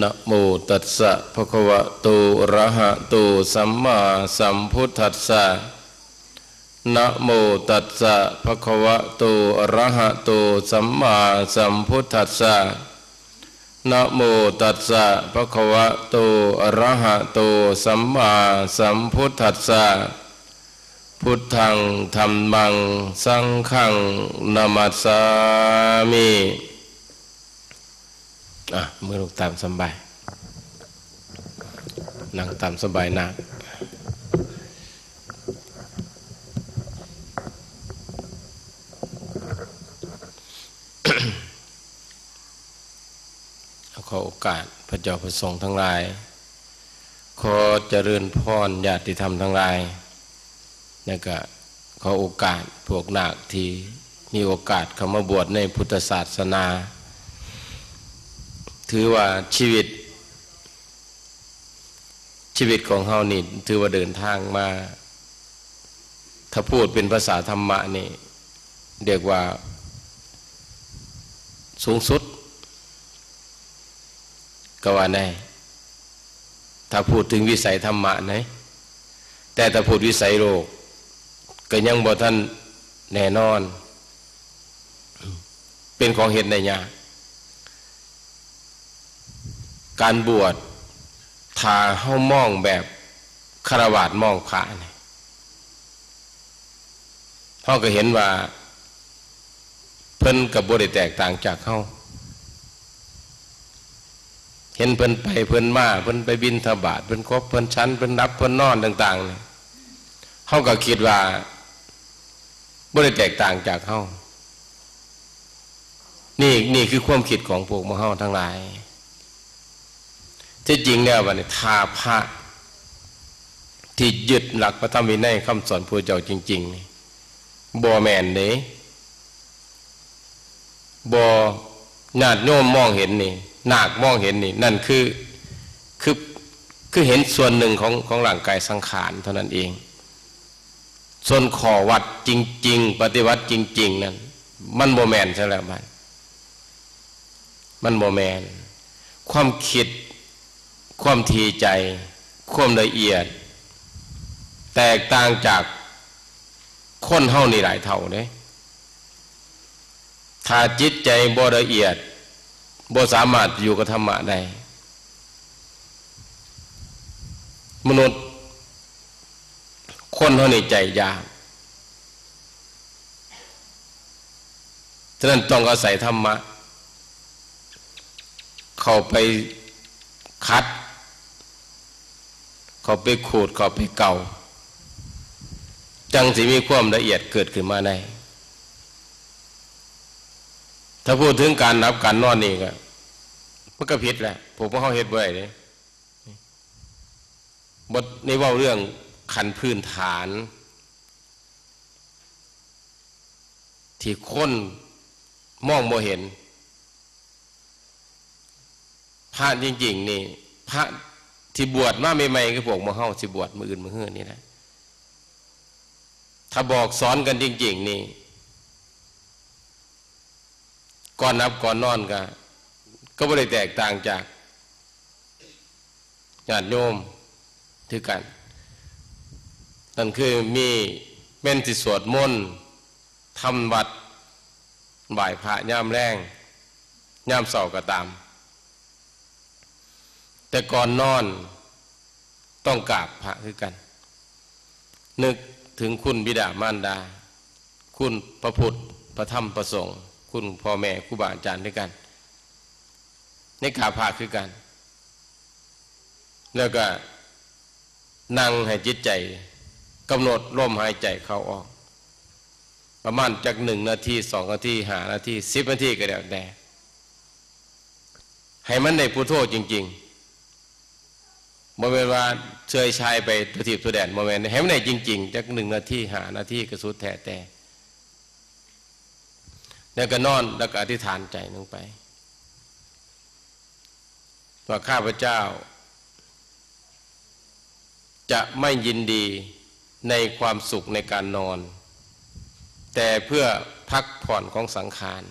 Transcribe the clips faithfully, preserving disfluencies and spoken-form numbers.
นะโมตัสสะภะคะวะโต อะระหะโต สัมมาสัมพุทธัสสะ นะโมตัสสะภะคะวะโต อะระหะโต สัมมาสัมพุทธัสสะ นะโมตัสสะภะคะวะโต อะระหะโต สัมมาสัมพุทธัสสะ พุทธัง ธัมมัง สังฆัง นะมัสสามิ อ่ะ มือลูกตามสบาย นั่งตามสบายนะ ขอโอกาสพระเจ้าพระสงฆ์ทั้งหลาย ขอเจริญพรญาติธรรมทั้งหลาย แล้วก็ขอโอกาสพวกนาคที่มีโอกาสเข้ามาบวชในพุทธศาสนา ถือว่าชีวิต ชีวิตของเฮานี่ถือว่าเดินทางมา ถ้าพูดเป็นภาษาธรรมะนี่ เรียกว่าสูงสุด ก็ว่าได้ ถ้าพูดถึงวิสัยธรรมะนะ แต่ถ้าพูดวิสัยโลก ก็ยังบ่ทันแน่นอน เป็นของเฮ็ดได้ยาก การบวช ถ้าเฮามองแบบฆราวาสมองพระนี่ เฮาก็เห็นว่า เพิ่นก็บ่ได้แตกต่างจากเฮา เห็นเพิ่นไปเพิ่นมา เพิ่นไปบิณฑบาต เพิ่นขบเพิ่นฉัน เพิ่นหลับเพิ่นนอนต่างๆนี่ เฮาก็คิดว่า บ่ได้แตกต่างจากเฮา นี่ นี่คือความคิดของพวกหมู่เฮาทั้งหลาย ที่จริงแล้วบัดนี้ ถ้าพระที่ยึดหลักพระธรรมวินัยคำสอนพระเจ้าจริงๆนี่ บ่แม่นเด้ บ่ ญาติโยมมองเห็นนี่ นาคมองเห็นนี่ นั่นคือ คือ คือเห็นส่วนหนึ่งของ ของร่างกายสังขารเท่านั้นเอง ส่วนข้อวัดจริงๆ ปฏิบัติจริงๆ นั่น มันบ่แม่นซะแล้วบัด มันบ่แม่น ความคิด ความถี่ใจ ความละเอียด แตกต่างจากคนเฮานี่หลายเท่าเด้ ถ้าจิตใจบ่ละเอียด บ่สามารถอยู่กับธรรมะได้ มนุษย์ คนเฮานี่ใจยาก ฉะนั้นต้องอาศัยธรรมะ เข้าไปขัด เข้าไปขูด เข้าไปเกา จั่งสิมีความละเอียดเกิดขึ้นมาได้ ถ้าพูดถึงการหลับการนอนนี่ก็ มันก็ผิดแหละ พวกพวกเฮาเฮ็ดบ่ได้เด้ บ่ได้เว้าเรื่องขั้นพื้นฐาน ที่คนมองบ่เห็น พระจริงๆนี่ พระที่บวชมาใหม่ๆ คือพวกหมู่เฮาสิบวชมื้ออื่นมื้อฮื้อนี่แหละ ถ้าบอกสอนกันจริงๆนี่ ก่อนหลับก่อนนอนก็ ก็บ่ได้แตกต่างจากญาติโยมคือกัน นั่นคือมีแม่นสิสวดมนต์ ทำวัตร ไหว้พระยามแลง ยามเช้าก็ตาม แต่ก่อนนอนต้องกราบพระคือกัน นึกถึงคุณบิดามารดา คุณพระพุทธ พระธรรม พระสงฆ์ คุณพ่อแม่ ครูบาอาจารย์คือกัน ในกราบพระคือกัน แล้วก็นั่งให้จิตใจกำหนดลมหายใจเข้าออก ประมาณจักหนึ่งนาที สองนาที ห้านาที สิบนาทีก็แล้วแต่ ให้มันได้พุทโธจริงๆ บ่แม่นว่าเชยชายไปทั่วทิพย์ทั่วแดน บ่แม่น ให้มันได้จริงๆ จักหนึ่งนาที ห้านาทีก็สุดแท้แต่ แล้วก็นอน แล้วก็อธิษฐานใจลงไป ว่าข้าพเจ้า จะไม่ยินดีในความสุขในการนอน แต่เพื่อพักผ่อนของสังขาร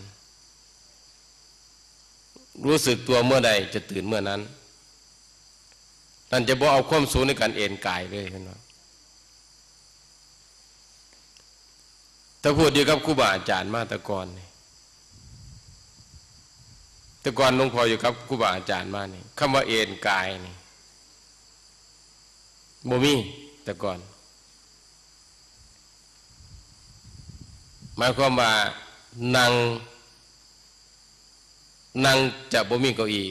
รู้สึกตัวเมื่อใดจะตื่นเมื่อนั้น นั่นจะบ่เอาความสูงในการเอนกายเลยเห็นบ่ ถ้าพูดอยู่กับครูบาอาจารย์มาแต่ก่อนนี่ แต่ก่อนหลวงพ่ออยู่กับครูบาอาจารย์มานี่ คำว่าเอนกายนี่ บ่มี แต่ก่อน หมายความว่านั่ง นั่งจะบ่มีเก้าอี้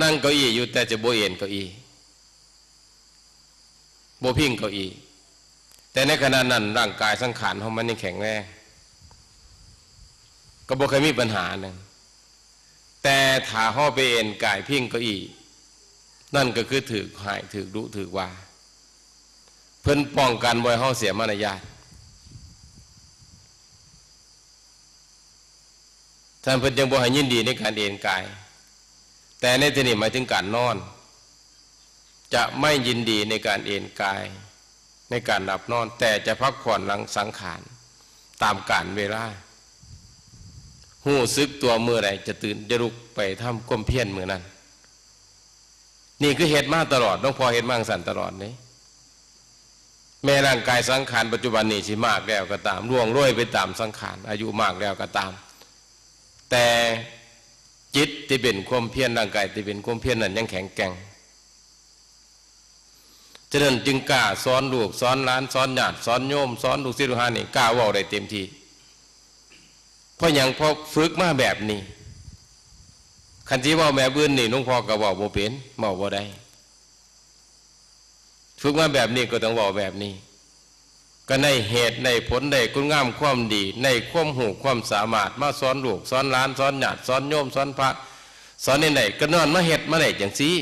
นั่งเก้าอี้อยู่แต่จะบ่เอนเก้าอี้ บ่พิงเก้าอี้ แต่ในขณะนั้นร่างกายสังขารเฮามันยังแข็งแรง ก็บ่เคยมีปัญหาหนึ่ง แต่ถ้าเฮาไปเอนกายพิงเก้าอี้ นั่นก็คือถืกฮ้าย ถืกดุ ถืกว่า เพิ่นป้องกันบ่ให้เฮาเสียมารยาท ท่านเพิ่นจึงบ่ให้ยินดีในการเอนกาย แต่ในที่นี้หมายถึงการนอน จะไม่ยินดีในการเอนกาย ในการหลับนอน แต่จะพักผ่อนหลังสังขาร ตามกาลเวลา ฮู้สึกตัวเมื่อใดจะตื่น จะลุกไปทำความเพียรมื้อนั้น นี่คือเฮ็ดมาตลอด หลวงพ่อเฮ็ดมาจั่งซั้นตลอดเด้ แม้ร่างกายสังขารปัจจุบันนี้สิมากแล้วก็ตาม ล่วงโรยไปตามสังขาร อายุมากแล้วก็ตาม แต่จิตที่เป็นความเพียร ร่างกายที่เป็นความเพียรนั้นยังแข็งแกร่ง ฉะนั้นจึงกล้าสอนลูก สอนหลาน สอนญาติ สอนโยม สอนลูกศิษย์ลูกหานี่ กล้าเว้าได้เต็มที่ เพราะหยัง เพราะฝึกมาแบบนี้ คันสิเว้าแบบอื่นนี่ หลวงพ่อก็เว้าบ่เป็น เว้าบ่ได้ ฝึกมาแบบนี้ก็ต้องเว้าแบบนี้ ก็ได้เหตุได้ผล ได้คุณงามความดี ได้ความรู้ความสามารถ มาสอนลูก สอนหลาน สอนญาติ สอนโยม สอนพระ สอนแนวใด ก็ย้อนมาเฮ็ดมาได้จั่งซี้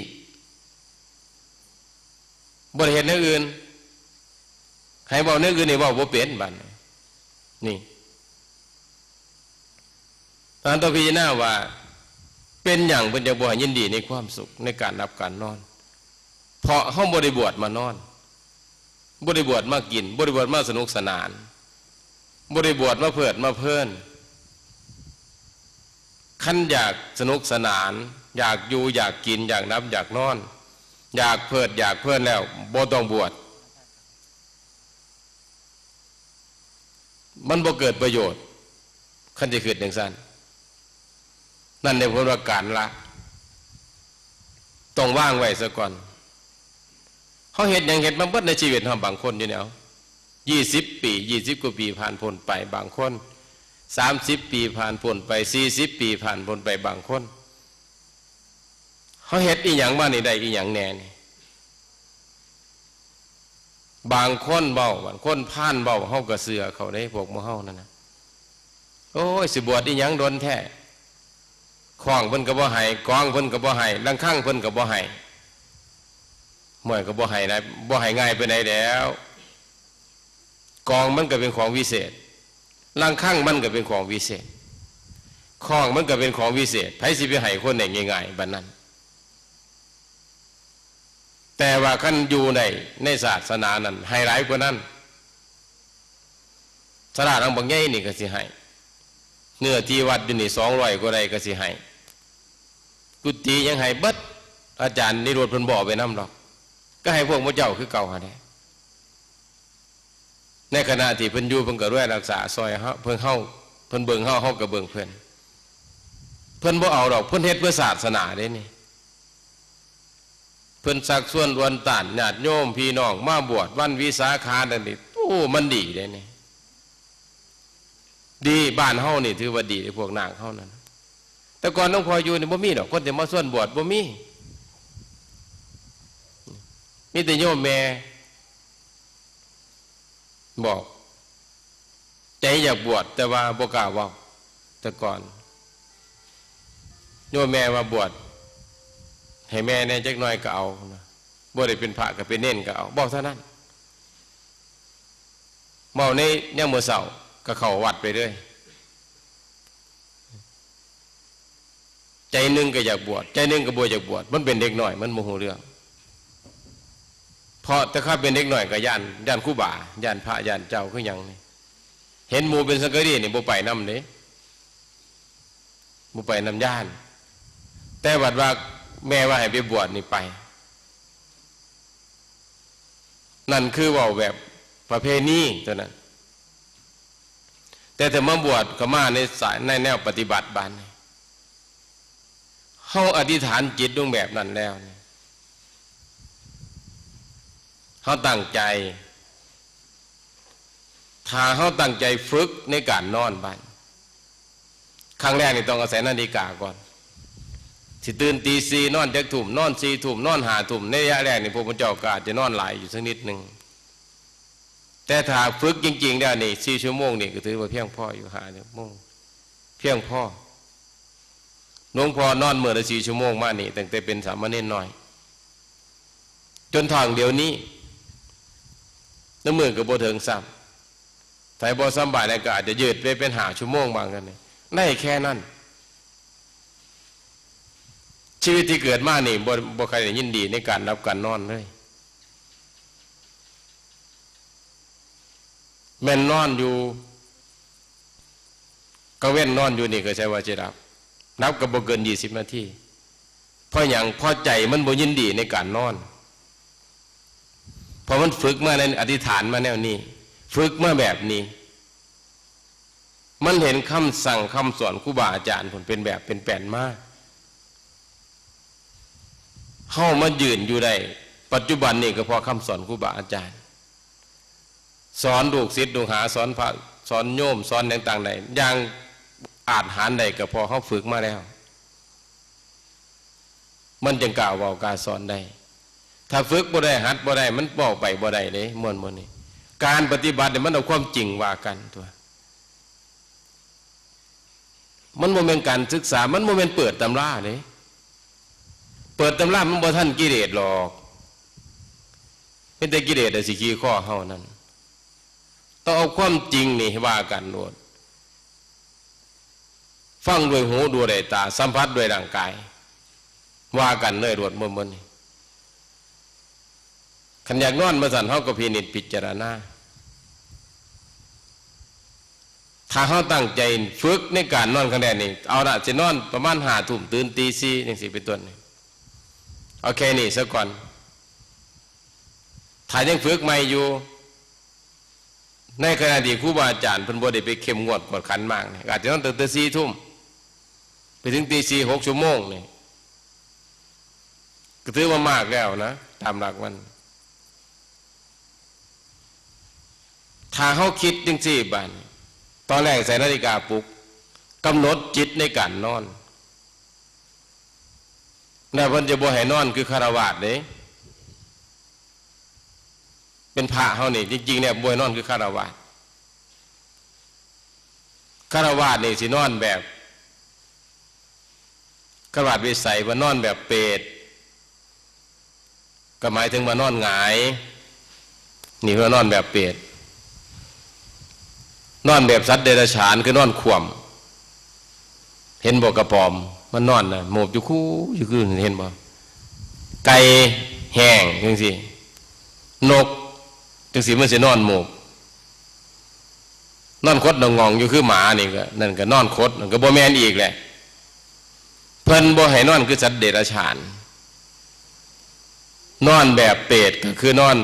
บ่ได้เฮ็ดแนวอื่น ให้เว้าแนวอื่นนี่เว้าบ่เป็น บัดนี้ นี่ ท่านต้องพิจารณาว่า เป็นหยังเพิ่นจั่งบ่ให้ยินดีในความสุขในการหลับการนอน เพราะเฮาบ่ได้บวชมานอน บ่ได้บวชมากิน บ่ได้บวชมาสนุกสนาน บ่ได้บวชมาเพลิดมาเพลิน คันอยากสนุกสนาน อยากอยู่ อยากกิน อยากหลับ อยากนอน อยากเพลิด อยากเพลินแล้ว บ่ต้องบวช มันบ่เกิดประโยชน์ คันสิคิดจั่งซั้น นั่นแหละเพิ่นว่าการละ ต้องวางไว้ซะก่อน เฮาเฮ็ดหยังเฮ็ดมาเบิดในชีวิตเฮา บางคนอยู่เนี่ย ยี่สิบปี ยี่สิบกว่าปีผ่านพ้นไป บางคน สามสิบปีผ่านพ้นไป สี่สิบปีผ่านพ้นไป บางคน เฮาเฮ็ดอีหยังมานี่ ได้อีหยังแหน่นี่ บางคนเว้า บางคนพาลเว้า เฮาก็เชื่อเขาเด้ พวกหมู่เฮานั่นน่ะ โอ้ย สิบวชอีหยังโดนแท้ ค้องเพิ่นก็บ่ให้ กองเพิ่นก็บ่ให้ ระฆังเพิ่นก็บ่ให้ ห้วย ก็บ่ให้นะ บ่ให้ง่ายปานใดแล้ว กองมันก็เป็นของวิเศษ ระฆังมันก็เป็นของวิเศษ ค้องมันก็เป็นของวิเศษ ไผสิไปให้คนได้ง่ายๆ บัดนั้น แต่ว่าคันอยู่ใน ในศาสนานั้น ให้หลายกว่านั้น ศาลาหลังบักใหญ่นี่ก็สิให้ เนื้อที่วัดอยู่นี่ สองร้อยกว่าไร่ก็สิให้ กุฏิยังให้เบิด อาจารย์นิโรธเพิ่นบ่เอาไปนำดอก ก็ให้พวกหมู่เจ้าคือเก่าหั่นแหละ ในขณะที่เพิ่นอยู่ เพิ่นก็ดูแลรักษาซ่อยเฮา เพิ่นเฮา เพิ่นเบิ่งเฮา เฮาก็เบิ่งเพิ่น เพิ่นบ่เอาดอก เพิ่นเฮ็ดเพื่อศาสนาเด้นี่ เพิ่นชักชวนอวนต้านญาติโยมพี่น้องมาบวชวันวิสาขะนั่นนี่ โอ้ มันดีเด้นี่ ดี บ้านเฮานี่ถือว่าดี พวกนาคเฮานั่น แต่ก่อนหลวงพ่ออยู่นี่บ่มีดอก คนสิมาชวนบวชบ่มี มีแต่โยมแม่บอก ใจอยากบวชแต่ว่าบ่กล้าเว้า แต่ก่อน โยมแม่ว่าบวชให้แม่แหน่จักหน่อยก็เอานะ บ่ได้เป็นพระก็เป็นเณรก็เอา บอกเท่านั้น เว้าในยามมื้อเช้าก็เข้าวัดไปเลย ใจหนึ่งก็อยากบวช ใจหนึ่งก็บ่อยากบวช มันเป็นเด็กน้อย มันบ่ฮู้เรื่อง เพราะแต่ข้าเป็นเด็กน้อยก็ย้าน ย้านครูบา ย้านพระ ย้านเจ้าคือหยังนี่ เห็นหมู่เป็นสังฆะรีนี่บ่ไปนำเด้ บ่ไปนำญาติ แต่บัดว่าแม่ว่าให้ไปบวชนี่ไป นั่นคือเว้าแบบประเพณีเท่านั้น แต่ถ้ามาบวชเข้ามาในสาย ในแนวปฏิบัติบาดนี้ เฮาอธิษฐานจิตลงแบบนั้นแล้วนี่ เฮาตั้งใจ ถ้าเฮาตั้งใจฝึกในการนอนบาด ครั้งแรกนี่ต้องอาศัยนาฬิกาก่อน สิตื่นตีสี่ นอนจักทุ่ม นอนสี่ทุ่ม นอนห้าทุ่ม ในระยะแรกนี่พระพุทธเจ้าก็อาจจะนอนหลายอยู่สักนิดหนึ่ง แต่ถ้าฝึกจริงๆแล้วนี่ สี่ชั่วโมงนี่ก็ถือว่าเพียงพออยู่ ห้าชั่วโมง เพียงพอ หลวงพ่อนอนมื้อละสี่ชั่วโมงมานี่ ตั้งแต่เป็นสามเณรน้อย จนเฒ่าเดี๋ยวนี้ น้ำมือก็บ่ถึงซ้ำ ถ้าบ่สำบายแล้วก็อาจจะยืดไปเป็นห้าชั่วโมงบางกันนี่ ได้แค่นั้น ชีวิตที่เกิดมานี่บ่ บ่ใครได้ยินดีในการหลับการนอนเลย แม่นนอนอยู่ กลางเว้นนอนอยู่นี่ก็ใช่ว่าจะหลับ หลับก็บ่เกินยี่สิบนาที เพราะหยัง เพราะใจมันบ่ยินดีในการนอน เพราะมันฝึกมาใน อธิษฐานมาแนวนี้ ฝึกมาแบบนี้ มันเห็นคำสั่งคำสอนครูบาอาจารย์ผมเป็นแบบเป็นแปลนมา เฮามายืนอยู่ได้ ปัจจุบันนี่ก็เพราะคำสอนครูบาอาจารย์ สอนลูกศิษย์ลูกหา สอนพระ สอนโยม สอนอย่างต่างใด อย่างอาจหาญได้ก็เพราะเฮาฝึกมาแล้ว มันจึงกล้าเว้ากล้าสอนได้ ถ้าฝึกบ่ได้ หัดบ่ได้ มันเว้าไปบ่ได้เด้ ม่วนบ่นี่ การปฏิบัติเนี่ยมันเอาความจริงว่ากันตัว มันบ่แม่นการศึกษา มันบ่แม่นเปิดตำราเด้ เปิดตำรามันบ่ทันกิเลสหรอก เป็นแต่กิเลสน่ะสิขี่คอเฮานั่น ต้องเอาความจริงนี่ว่ากันโลด ฟังด้วยหู ดูด้วยตา สัมผัสด้วยร่างกาย ว่ากันเลยโลด ม่วนๆ นี่ คันอยากนอนมาสั่น เฮาก็พินิจพิจารณา ถ้าเฮาตั้งใจฝึกในการนอนครั้งแรกนี่ เอาละ สินอนประมาณห้าทุ่ม ตื่นตีสี่ จังซี้เป็นต้นนี่ เอาแค่นี้ซะก่อน ถ้ายังฝึกใหม่อยู่ ในขณะที่ครูบาอาจารย์เพิ่นบ่ได้ไปเข้มงวดกวดขันมากนี่ อาจจะนอนตั้งแต่สี่ทุ่ม ไปถึงตีสี่ หกชั่วโมงนี่ ก็ถือว่ามากแล้วนะ ตามหลักมัน ถ้าเฮาคิดจังซี่บาดนี้ ตอนแรกใส่นาฬิกาปลุก กำหนดจิตในการนอน แล้วเพิ่นจะบ่ให้นอนคือฆราวาสเด้ เป็นพระเฮานี่ จริงๆ เนี่ยบ่ให้นอนคือฆราวาส ฆราวาสนี่สินอนแบบ ฆราวาสวิสัย ว่านอนแบบเปรต ก็หมายถึงว่านอนหงาย นี่ว่านอนแบบเปรต นอนแบบสัตว์เดรัจฉาน คือนอนขว้ำ เห็นบ่ กระป๋อม มันนอนน่ะ โมบอยู่คู่อยู่คือ เห็นบ่ ไก่แห้งจังซี่ นกจังซี่ มันสินอนโมบ นอนขดนอนงองอยู่คือหมานี่ก็ นั่นก็นอนขด นั่นก็บ่แม่นอีกแหละ เพิ่นบ่ให้นอนคือสัตว์เดรัจฉาน นอนแบบเปรตก็คือนอน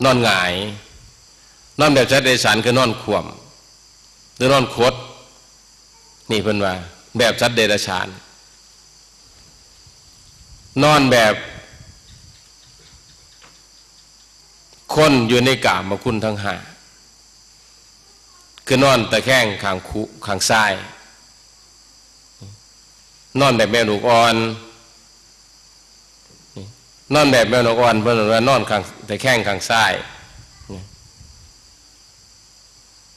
นอนหงาย นอนแบบสัตว์เดรัจฉานคือนอนขว้ำ หรือนอนขด นี่เพิ่นว่า แบบสัตว์เดรัจฉาน นอนแบบ คนอยู่ในกามคุณทั้งห้า คือนอนตะแคงข้างคุ ข้างซ้าย นอนแบบแม่ลูกอ่อน นอนแบบแม่ลูกอ่อน เพิ่นว่านอนข้าง ตะแคงข้างซ้าย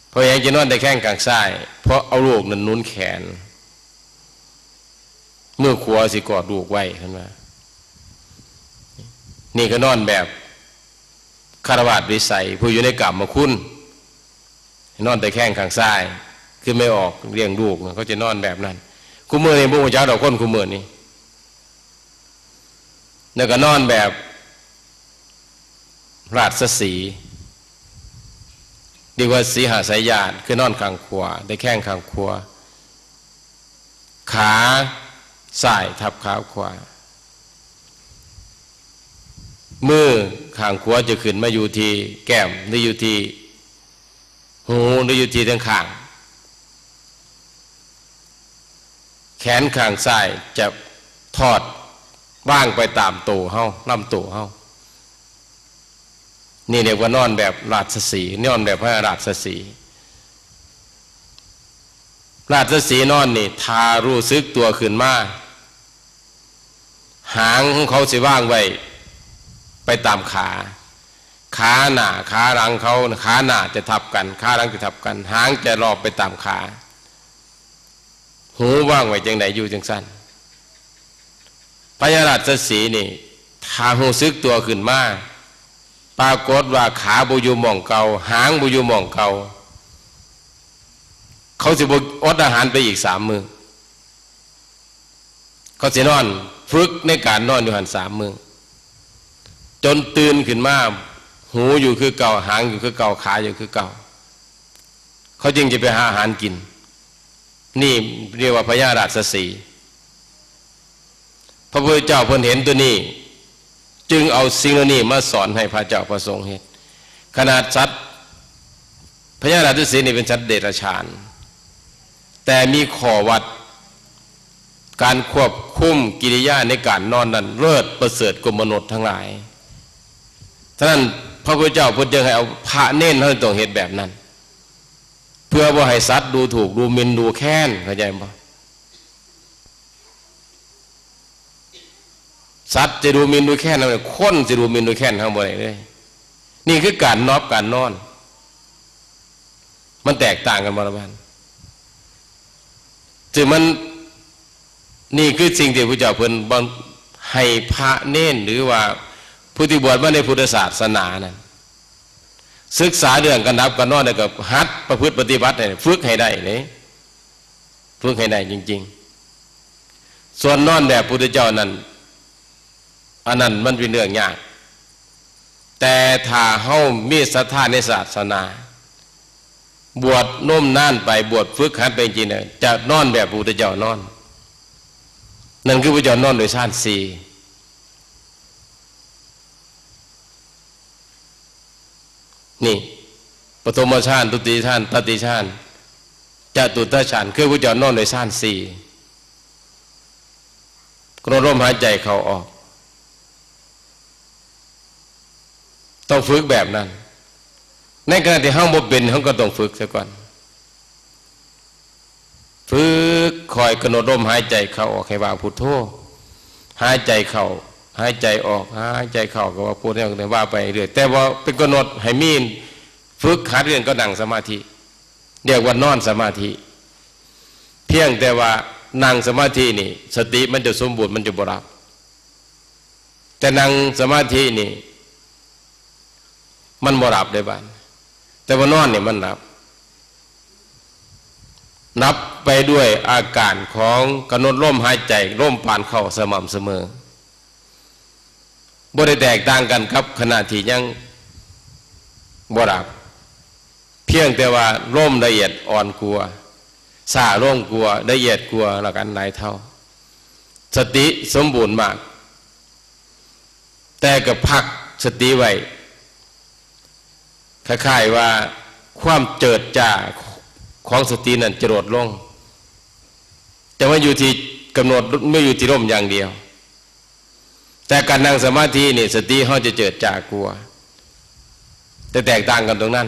เพราะหยังจะนอนตะแคงข้างซ้าย เพราะเอาลูกนั้นหนุนแขน มือขวาสิกอดลูกไว้ เพิ่นว่า นี่ก็นอนแบบฆราวาสวิสัย ผู้อยู่ในกามคุณ นอนตะแคงข้างซ้าย คือไม่ออกเลี้ยงลูก เขาจะนอนแบบนั้น คุมื้อนี้บ่ฮู้จักดอกคนคุมื้อนี้ แล้วก็นอนแบบราชสีห์ เรียกว่าสีหสายญาติ คือนอนข้างขวา ตะแคงข้างขวา ขาซ้ายทับขาขวา มือข้างขวาจะขึ้นมาอยู่ที่แก้มหรืออยู่ที่หูหรืออยู่ที่ทางข้าง แขนข้างซ้ายจะทอดวางไปตามตัวเฮา ลำตัวเฮา นี่เรียกว่านอนแบบราชสีห์ นอนแบบพระราชสีห์ ราชสีห์นอนนี่ ถ้ารู้สึกตัวขึ้นมา หางของเขาสิวางไว้ไปตามขา ขาหน้าขาหลังเขา ขาหน้าจะทับกัน ขาหลังจะทับกัน หางจะรอบไปตามขา หูวางไว้จังใดอยู่จังซั่น พญาราชสีห์นี่ ถ้ารู้สึกตัวขึ้นมา ปรากฏว่าขาบ่อยู่หม่องเก่า หางบ่อยู่หม่องเก่า เขาสิบ่อดอาหารไปอีกสามมื้อ เขาสินอนฝึกในการนอนอยู่หั่นสามมื้อ จนตื่นขึ้นมา หูอยู่คือเก่า หางอยู่คือเก่า ขาอยู่คือเก่า เขาจึงจะไปหาอาหารกิน นี่เรียกว่าพญาราชสีห์ พระพุทธเจ้าเพิ่นเห็นตัวนี้ จึงเอาสิ่งเหล่านี้มาสอนให้พระเจ้าพระสงฆ์เฮ็ด ขนาดสัตว์ พญาราชสีห์นี่เป็นสัตว์เดรัจฉาน แต่มีข้อวัด การควบคุมกิริยาในการนอนนั้นเลิศประเสริฐกว่ามนุษย์ทั้งหลาย ฉะนั้นพระพุทธเจ้าเพิ่นจึงให้เอาพระเณรเฮาต้องเฮ็ดแบบนั้น เพื่อบ่ให้สัตว์ดูถูกดูหมิ่นดูแคลน เข้าใจบ่ สัตว์จะดูหมิ่นดูแคลนเฮา คนจะดูหมิ่นดูแคลนเฮาบ่ได้เลย นี่คือการนอบการนอน มันแตกต่างกันบ่ละบาด ซึ่งมัน นี่คือสิ่งที่พระเจ้าเพิ่นบ่ให้พระเณร หรือว่าผู้ที่บวชมาในพุทธศาสนานั้น ศึกษาเรื่องการหลับการนอน แล้วก็หัดประพฤติปฏิบัติให้ ฝึกให้ได้นี่ ฝึกให้ได้จริงๆ ส่วนนอนแบบพุทธเจ้านั้น อันนั้นมันเป็นเรื่องยาก แต่ถ้าเฮามีศรัทธาในศาสนา บวชนมนานไป บวชฝึกหัดไปจริงๆ เนี่ย จะนอนแบบพระพุทธเจ้านอน นั่นคือพระเจ้านอนโดยฌานสี่ นี่ ปฐมฌาน ทุติยฌาน ตติยฌาน จตุตถฌาน คือพระเจ้านอนโดยฌานสี่ กำหนดลมหายใจเข้าออก ต้องฝึกแบบนั้น ในขณะที่เฮาบ่เป็น เฮาก็ต้องฝึกซะก่อน ฝึกคอยกำหนดลมหายใจเข้าออกให้ว่าพุทโธ หายใจเข้า หายใจออก หายใจเข้าก็ว่าพุทโธ ว่าไปเรื่อย แต่ว่าเป็นกำหนดให้มี ฝึกหัดเรื่องก็นั่งสมาธิ เรียกว่านอนสมาธิ เพียงแต่ว่านั่งสมาธินี่ สติมันจะสมบูรณ์ มันจะบ่หลับ แต่นั่งสมาธินี่ มันบ่หลับได้บาด แต่ว่านอนนี่มันหลับ หลับไปด้วยอาการของกำหนดลมหายใจ ลมปานเข้าสม่ำเสมอ บ่ได้แตกต่างกันกับขณะที่ยังบ่หลับ เพียงแต่ว่าลมละเอียดอ่อนกว่า ช้าลงกว่า ละเอียดกว่าละกันหลายเท่า สติสมบูรณ์มาก แต่ก็พักสติไว้ คล้ายๆว่าความเจิดจ้าของสตินั้นจะลดลง แต่ว่าอยู่ที่กำหนด ไม่อยู่ที่ลมอย่างเดียว แต่การนั่งสมาธินี่ สติเฮาจะเจิดจ้ากว่า จะแตกต่างกันตรงนั้น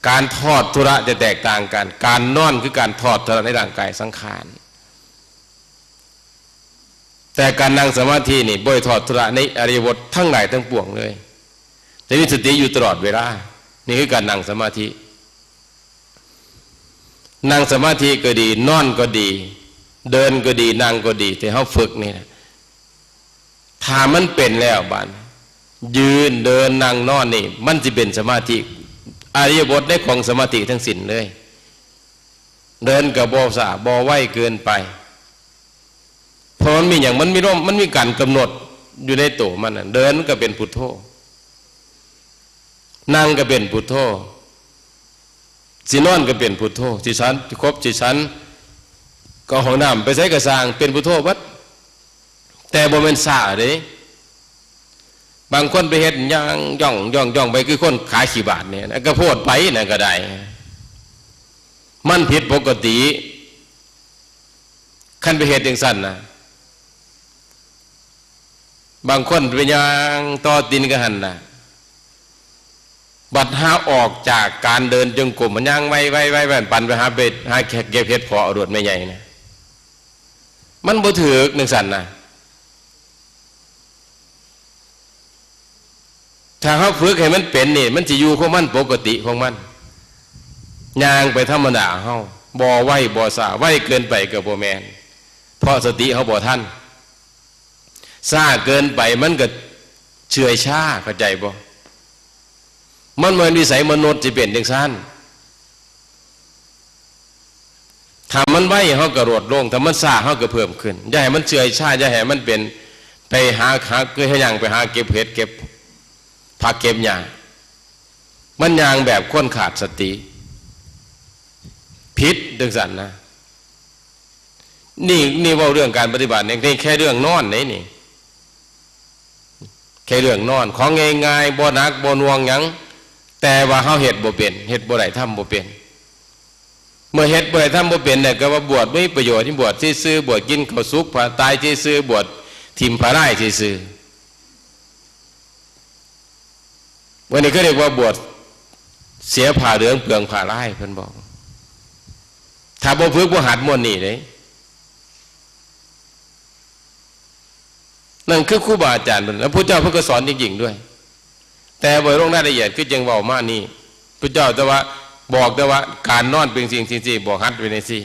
การทอดทุระจะแตกต่างกัน การนอนคือการทอดทุระในร่างกายสังขาร แต่การนั่งสมาธินี่บ่ได้ทอดทุระในอิริยาบถทั้งหลายทั้งปวงเลย แต่มีสติอยู่ตลอดเวลา นี่คือการนั่งสมาธิ นั่งสมาธิก็ดี นอนก็ดี เดินก็ดี นั่งก็ดี ที่เฮาฝึกนี่นะ ถ้ามันเป็นแล้วบาด ยืน เดิน นั่ง นอนนี่ มันสิเป็นสมาธิ อิริยาบถในของสมาธิทั้งสิ้นเลย เดินก็บ่ช้า บ่ไวเกินไป เพราะมันมีหยัง มันมีลม มันมีการกำหนดอยู่ในตัวมันน่ะ เดินมันก็เป็นพุทโธ นั่งก็เป็นพุทโธ สินอนก็เป็นพุทโธ สิฉันครบ สิฉัน เอาห้องน้ำไปใส่กระสร้างเป็นพุทโธวัด แต่บ่แม่นซ่าเด้ บางคนไปเฮ็ดย่างย่องย่องย่องไปคือคนขายขี้บาดเนี่ยนะก็โพดไปนั่นก็ได้ มันผิดปกติ คันไปเฮ็ดจังซั่นนะ บางคนไปย่างต่อตีนก็หั่นน่ะ บัดหาออกจากการเดินจงกรมมันย่างไวไวไวไวปั่นไปหาเบ็ดหาเก็บเห็ดเพาะเอาโลดแม่ใหญ่นะ มันบ่ถืกจังซั่นนะ ถ้าเฮาฝึกให้มันเป็นนี่ มันสิอยู่ของมันปกติของมัน ย่างไปธรรมดาเฮา บ่ไวบ่ช้า ไวเกินไปก็บ่แม่น เพราะสติเฮาบ่ทัน ช้าเกินไปมันก็เฉื่อยชา เข้าใจบ่ มันบ่แม่นวิสัยมนุษย์สิเป็นจังซั่น ถ้ามันไวเฮาก็ลดลง ถ้ามันช้าเฮาก็เพิ่มขึ้น อย่าให้มันเฉื่อยชา อย่าให้มันเป็น ไปหา หา คือให้ย่างไปหาเก็บเห็ดเก็บผักเก็บหญ้า มันย่างแบบคนขาดสติ ผิดจังซั่นนะ นี่ นี่เว้าเรื่องการปฏิบัติเนี่ย นี่แค่เรื่องนอนนี่ นี่ แค่เรื่องนอน ของง่ายๆ บ่หนัก บ่หน่วงหยัง แต่ว่าเฮาเฮ็ดบ่เป็น เฮ็ดบ่ได้ ทำบ่เป็น เมื่อเฮ็ดบ่ได้ ทำบ่เป็นเนี่ย ก็ว่าบวชบ่มีประโยชน์ บวชซื่อๆ บวชกินข้าวสุกผ้าตายซื่อๆ บวชถิ่มผ้าลายซื่อๆ วันนี้เขาเรียกว่าบวชเสียผ้าเหลืองเปลืองผ้าลาย เพิ่นบอก ถ้าบ่ฝึกบ่หัดม่วนนี่เด้ นั่นคือครูบาอาจารย์เพิ่น แล้วพระเจ้าเพิ่นก็สอนจริงๆ ด้วย แต่บ่ลงรายละเอียดคือจังเว้ามานี่ พระเจ้าแต่ว่าบอกแต่ว่าการนอนเป็นสิ่งที่ ที่บอกหัดเป็นจังซี่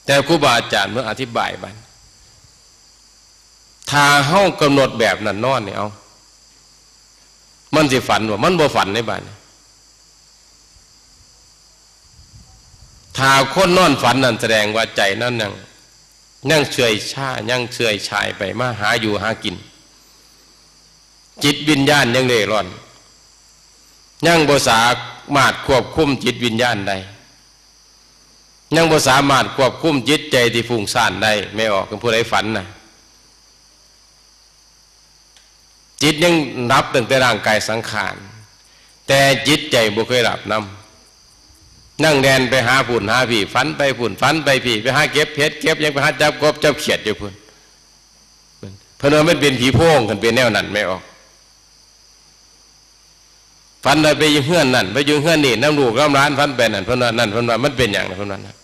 แต่ครูบาอาจารย์เพิ่นอธิบายบัด ถ้าเฮากำหนดแบบนั้นนอนนี่ เอา มันสิฝันบ่ มันบ่ฝันในบัดนี้ ถ้าคนนอนฝันนั่นแสดงว่าใจนั้นยัง ยังเฉื่อยชา ยังเฉื่อยชายไปมาหาอยู่หากิน จิตวิญญาณยังเร่ร่อน ยังบ่สามารถควบคุมจิตวิญญาณได้ ยังบ่สามารถควบคุมจิตใจที่ฟุ้งซ่านได้ แม่ออก ผู้ใดฝันน่ะ จิตยังหลับตั้งแต่ร่างกายสังขาร แต่จิตใจบ่เคยหลับนำ ยังแล่นไปหาพุ้นหาพี้ ฝันไปพุ้นฝันไปพี้ ไปหาเก็บเห็ดเก็บหยัง ไปหาจับกบจับเขียดอยู่พุ้น เพิ่นว่ามันเป็นผีโพง คันเป็นแนวนั้นแม่ออก ฝันว่าไปอยู่เฮือนนั่น ไปอยู่เฮือนนี่ นำลูกนำหลาน ฝันไปนั่น เพิ่นว่านั่น เพิ่นว่ามันเป็นหยัง เพิ่นว่านั่น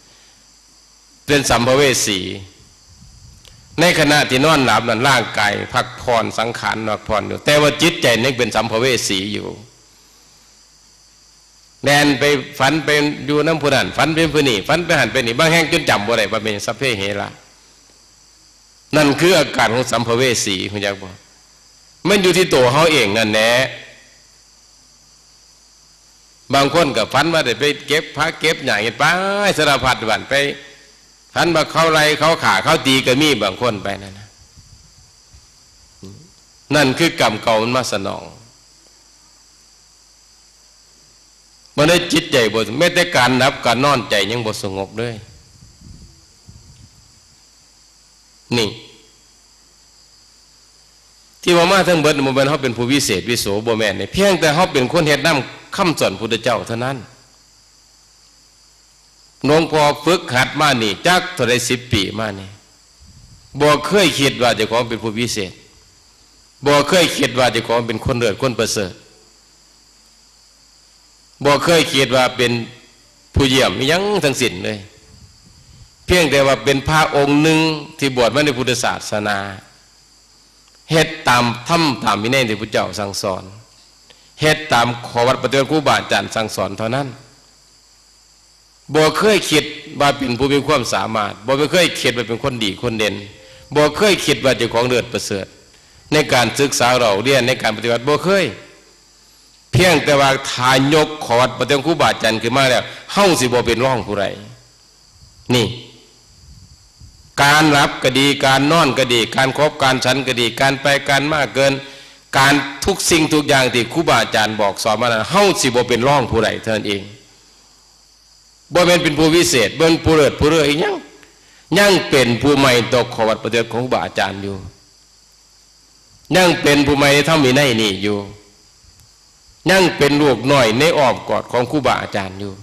เป็นสัมภเวสี ในขณะที่นอนหลับนั่น ร่างกายพักผ่อน สังขารพักผ่อนอยู่ แต่ว่าจิตใจนี่เป็นสัมภเวสีอยู่ แล่นไปฝันไปอยู่นำผู้นั้น ฝันเป็นผู้นี้ ฝันไปหั่นไปนี่ บางแห่งจนจำบ่ได้ว่าเป็นสัพเพเหระ นั่นคืออาการของสัมภเวสี ฮู้จักบ่ มันอยู่ที่ตัวเฮาเองนั่นแหละ บางคนก็ฝันว่าได้ไปเก็บผักเก็บหยังไปสารพัดวันไป ฝันว่าเขาไล่เขาฆ่าเขาตีก็มีบางคนไปนั่นนะ นั่นคือกรรมเก่ามันมาสนอง บ่ได้จิตใจบ่ แม้แต่การหลับการนอนใจยังบ่สงบเลย นี่ ที่ว่ามาทั้งเบิดบ่แม่นเฮาเป็นผู้วิเศษวิโส บ่แม่นนี่ เพียงแต่เฮาเป็นคนเฮ็ดนำคำสอนพุทธเจ้าเท่านั้น หลวงพ่อฝึกหัดมานี่จักเท่าใดสิบปีมานี่ บ่เคยคิดว่าเจ้าของเป็นผู้วิเศษ บ่เคยคิดว่าเจ้าของเป็นคนเลิศคนประเสริฐ บ่เคยคิดว่าเป็นผู้เยี่ยมอิหยังทั้งสิ้นเลย เพียงแต่ว่าเป็นพระองค์หนึ่งที่บวชมาในพุทธศาสนา เฮ็ดตามธรรมตามวินัยที่พระเจ้าสั่งสอน เฮ็ดตามข้อวัดปฏิบัติครูบาอาจารย์สั่งสอนเท่านั้น บ่เคยคิดว่าเป็นผู้มีความสามารถ บ่เคยคิดว่าเป็นคนดีคนเด่น บ่เคยคิดว่าเจ้าของเลิศประเสริฐ ในการศึกษาเล่าเรียน ในการปฏิบัติ บ่เคย เพียงแต่ว่าถ้ายกข้อวัดปฏิบัติครูบาอาจารย์ขึ้นมาแล้ว เฮาสิบ่เป็นรองผู้ใด นี่ การหลับก็ดี การนอนก็ดี การขบการฉันก็ดี การไปการมาเกิน การทุกสิ่งทุกอย่างที่ครูบาอาจารย์บอกสอนมานั้น เฮาสิบ่เป็นรองผู้ใดเท่านั้นเอง บ่แม่นเป็นผู้วิเศษ บ่แม่นผู้เลิศผู้เลิศอีหยัง ยังเป็นผู้ใหม่ต่อข้อวัดปฏิบัติของครูบาอาจารย์อยู่ ยังเป็นผู้ใหม่ในธรรมวินัยนี่อยู่ ยังเป็นลูกน้อยในอ้อมกอดของครูบาอาจารย์อยู่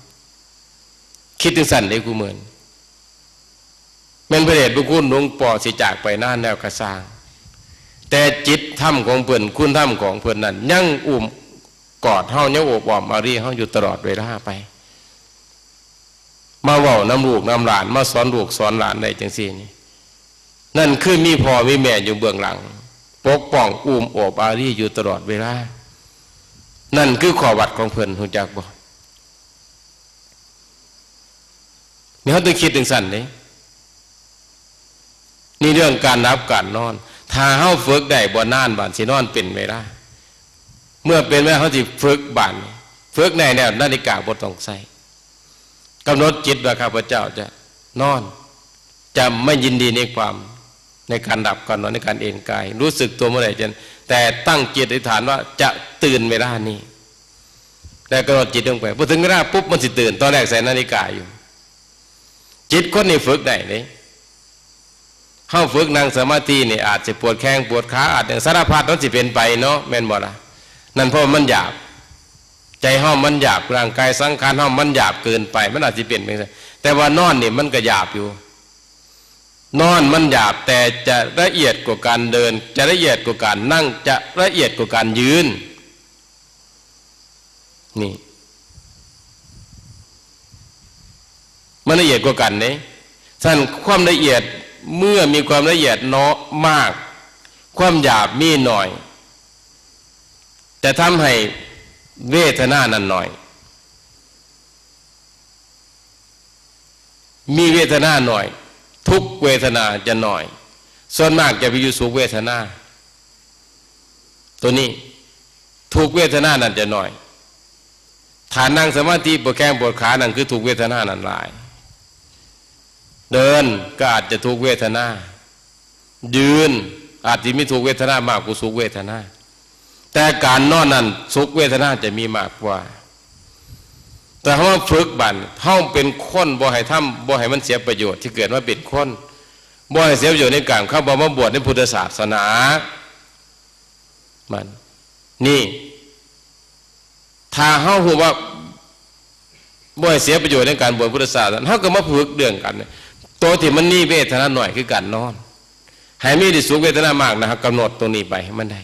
คิดจังซั่นเด้ คู่มื้อนี้ แม่นพระเดชพระคุณหลวงป้อสิจากไปนานแล้วก็ซ่าง แต่จิตธรรมของเพิ่น คุณธรรมของเพิ่นนั้น ยังอุ้มกอดเฮา ยังโอบอ้อมอารีเฮาอยู่ตลอดเวลาไป มาเว้านำลูกนำหลาน มาสอนลูกสอนหลานได้จังซี่นี่ นั่นคือมีพ่อมีแม่อยู่เบื้องหลัง ปกป้องอุ้มโอบอารีอยู่ตลอดเวลา นั่นคือข้อวัดของเพิ่น ฮู้จักบ่? นี่เฮาต้องคิดจังซั่นเด้ นี่เรื่องการหลับการนอน ถ้าเฮาฝึกได้บ่นานบาดสินอนเป็นเวลา เมื่อเป็นเวลาเฮาสิฝึกบาดนี้ ฝึกได้แล้วนาฬิกาบ่ต้องใช้ กำหนดจิตว่าข้าพเจ้าจะนอน จะไม่ยินดีในความ ในการหลับการนอน ในการเอนกาย รู้สึกตัวเมื่อไหร่จะ แต่ตั้งจิตอธิษฐานว่าจะตื่นเวลานี้ แล้วกำหนดจิตลงไป พอถึงเวลาปุ๊บมันสิตื่น ตอนแรกใส่นาฬิกาอยู่ จิตคนนี้ฝึกได้เด้ เฮาฝึกนั่งสมาธินี่อาจสิปวดแข้งปวดขา อาจจะสารพัดมันสิเป็นไปเนาะ แม่นบ่ล่ะ? นั่นเพราะมันหยาบ ใจเฮามันหยาบ ร่างกายสังขารเฮามันหยาบเกินไป มันอาจสิเป็นไปจั่งซั้น แต่ว่านอนนี่มันก็หยาบอยู่ นอนมันหยาบ แต่จะละเอียดกว่าการเดิน จะละเอียดกว่าการนั่ง จะละเอียดกว่าการยืน นี่ มันละเอียดกว่ากันเด้ ฉะนั้นความละเอียด เมื่อมีความละเอียดเนาะมาก ความหยาบมีหน่อย จะทำให้เวทนานั้นหน่อย มีเวทนาหน่อย ทุกขเวทนาจะหน่อย ส่วนมากจะไปอยู่สุขเวทนา ตัวนี้ ทุกขเวทนานั้นจะหน่อย ถ้านั่งสมาธิปวดแข้งปวดขา นั่นคือทุกขเวทนานั้นหลาย เดินก็อาจจะทุกขเวทนา ยืนอาจสิมีทุกขเวทนามากกว่าสุขเวทนา แต่การนอนนั้นสุขเวทนาจะมีมากกว่า แต่เฮามาฝึกบาดนี้ เฮาเป็นคนบ่ให้ทำ บ่ให้มันเสียประโยชน์ที่เกิดมาเป็นคน บ่ให้เสียประโยชน์ในการเข้ามาบวชในพุทธศาสนา มัน นี่ ถ้าเฮาฮู้ว่าบ่ให้เสียประโยชน์ในการบวชพุทธศาสนา เฮาก็มาฝึกเรื่องกัน ตัวที่มันมีเวทนาน้อยคือการนอน ให้มีที่สุขเวทนามากนะ เฮากำหนดตรงนี้ไปให้มันได้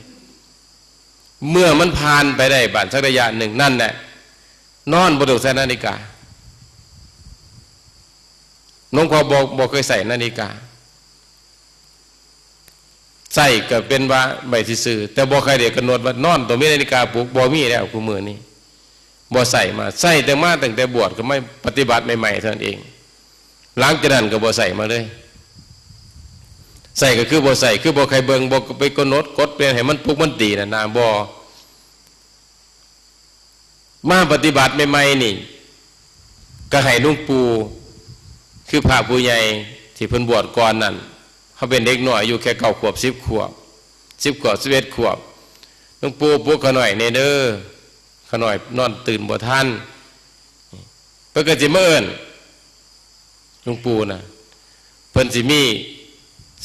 เมื่อมันผ่านไปได้บาดสักระยะหนึ่ง นั่นแหละ นอนบ่ต้องใส่นาฬิกา หลวงพ่อบ่ บ่เคยใส่นาฬิกา ใส่ก็เป็นว่าไว้ซื่อๆ แต่บ่เคยได้กำหนดว่านอนต้องมีนาฬิกาปลุก บ่มีแล้วคู่มื้อนี้ บ่ใส่มา ใส่แต่มาตั้งแต่บวชก็มาปฏิบัติใหม่ๆ เท่านั้นเอง หลังจากนั้นก็บ่ใส่มาเลย ใส่ก็คือบ่ใส่ คือบ่ใครเบิ่ง บ่ไปกำหนดกฎเปลี่ยนให้มันปลุกมันตีน่ะนะ บ่ มาปฏิบัติใหม่ๆ นี่ ก็ให้หลวงปู่ คือพระผู้ใหญ่ที่เพิ่นบวชก่อนนั่น เฮาเป็นเด็กน้อยอายุแค่เก้าขวบ สิบขวบ สิบขวบ สิบเอ็ดขวบ หลวงปู่ปลุกข้าน้อยแหน่เด้อ ข้าน้อยนอนตื่นบ่ทัน เพิ่นก็สิมาเอิ้น หลวงปู่น่ะ เพิ่นสิมี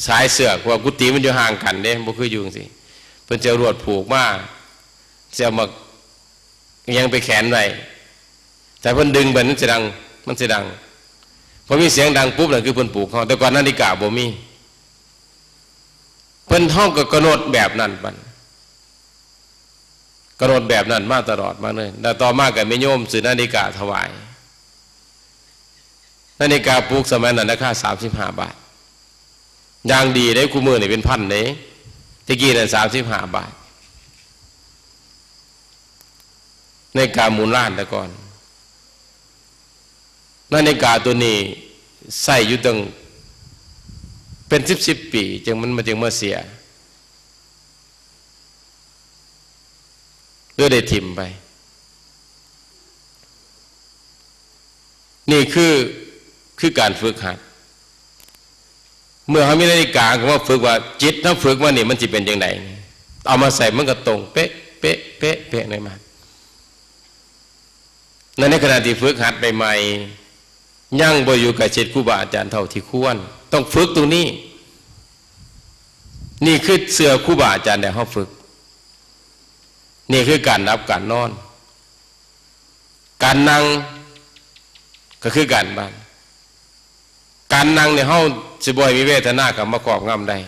สายเชือก เพราะว่ากุฏิมันอยู่ห่างกันเด้ บ่คืออยู่จั่งซี้ เพิ่นสิเอาลวดผูกมา สิเอามา อิหยังไปแขวนไว้ แต่เพิ่นดึงไปมันสิดัง มันสิดัง พอมีเสียงดังปุ๊บนั่นคือเพิ่นปลุกเฮา แต่ก่อนนาฬิกาบ่มี เพิ่น เฮาก็กำหนดแบบนั้นบัด กำหนดแบบนั้นมาตลอดมาเลย แล้วต่อมาก็แม่โยมซื้อนาฬิกาถวาย นาฬิกาปลุกสมัยนั้นราคาสามสิบห้าบาท อย่างดีเด้ คู่มื้อนี่เป็นพันเด้ แต่กี้นั่นสามสิบห้าบาท นาฬิกาหมุนล้านแต่ก่อน นาฬิกาตัวนี้ใช้อยู่ตั้งเป็นสิบสิบปี จั่งมัน มันจั่งมาเสีย หรือได้ถิ่มไป นี่คือ คือการฝึกหัด เมื่อเฮามีนาฬิกาก็มาฝึกว่าจิตเฮาฝึกมานี่มันสิเป็นจั่งใด เอามาใส่มันก็ตรงเป๊ะ เป๊ะ เป๊ะ เป๊ะเลยมา ใน ในขณะที่ฝึกหัดใหม่ๆ ยังบ่อยู่ใกล้ชิดครูบาอาจารย์เท่าที่ควร ต้องฝึกตรงนี้ นี่คือเสื้อครูบาอาจารย์ได้เฮาฝึก นี่คือการหลับการนอน การนั่งก็คือการบ้าน การนั่งเนี่ยเฮาสิบ่ให้มีเวทนาเข้ามาครอบงำได้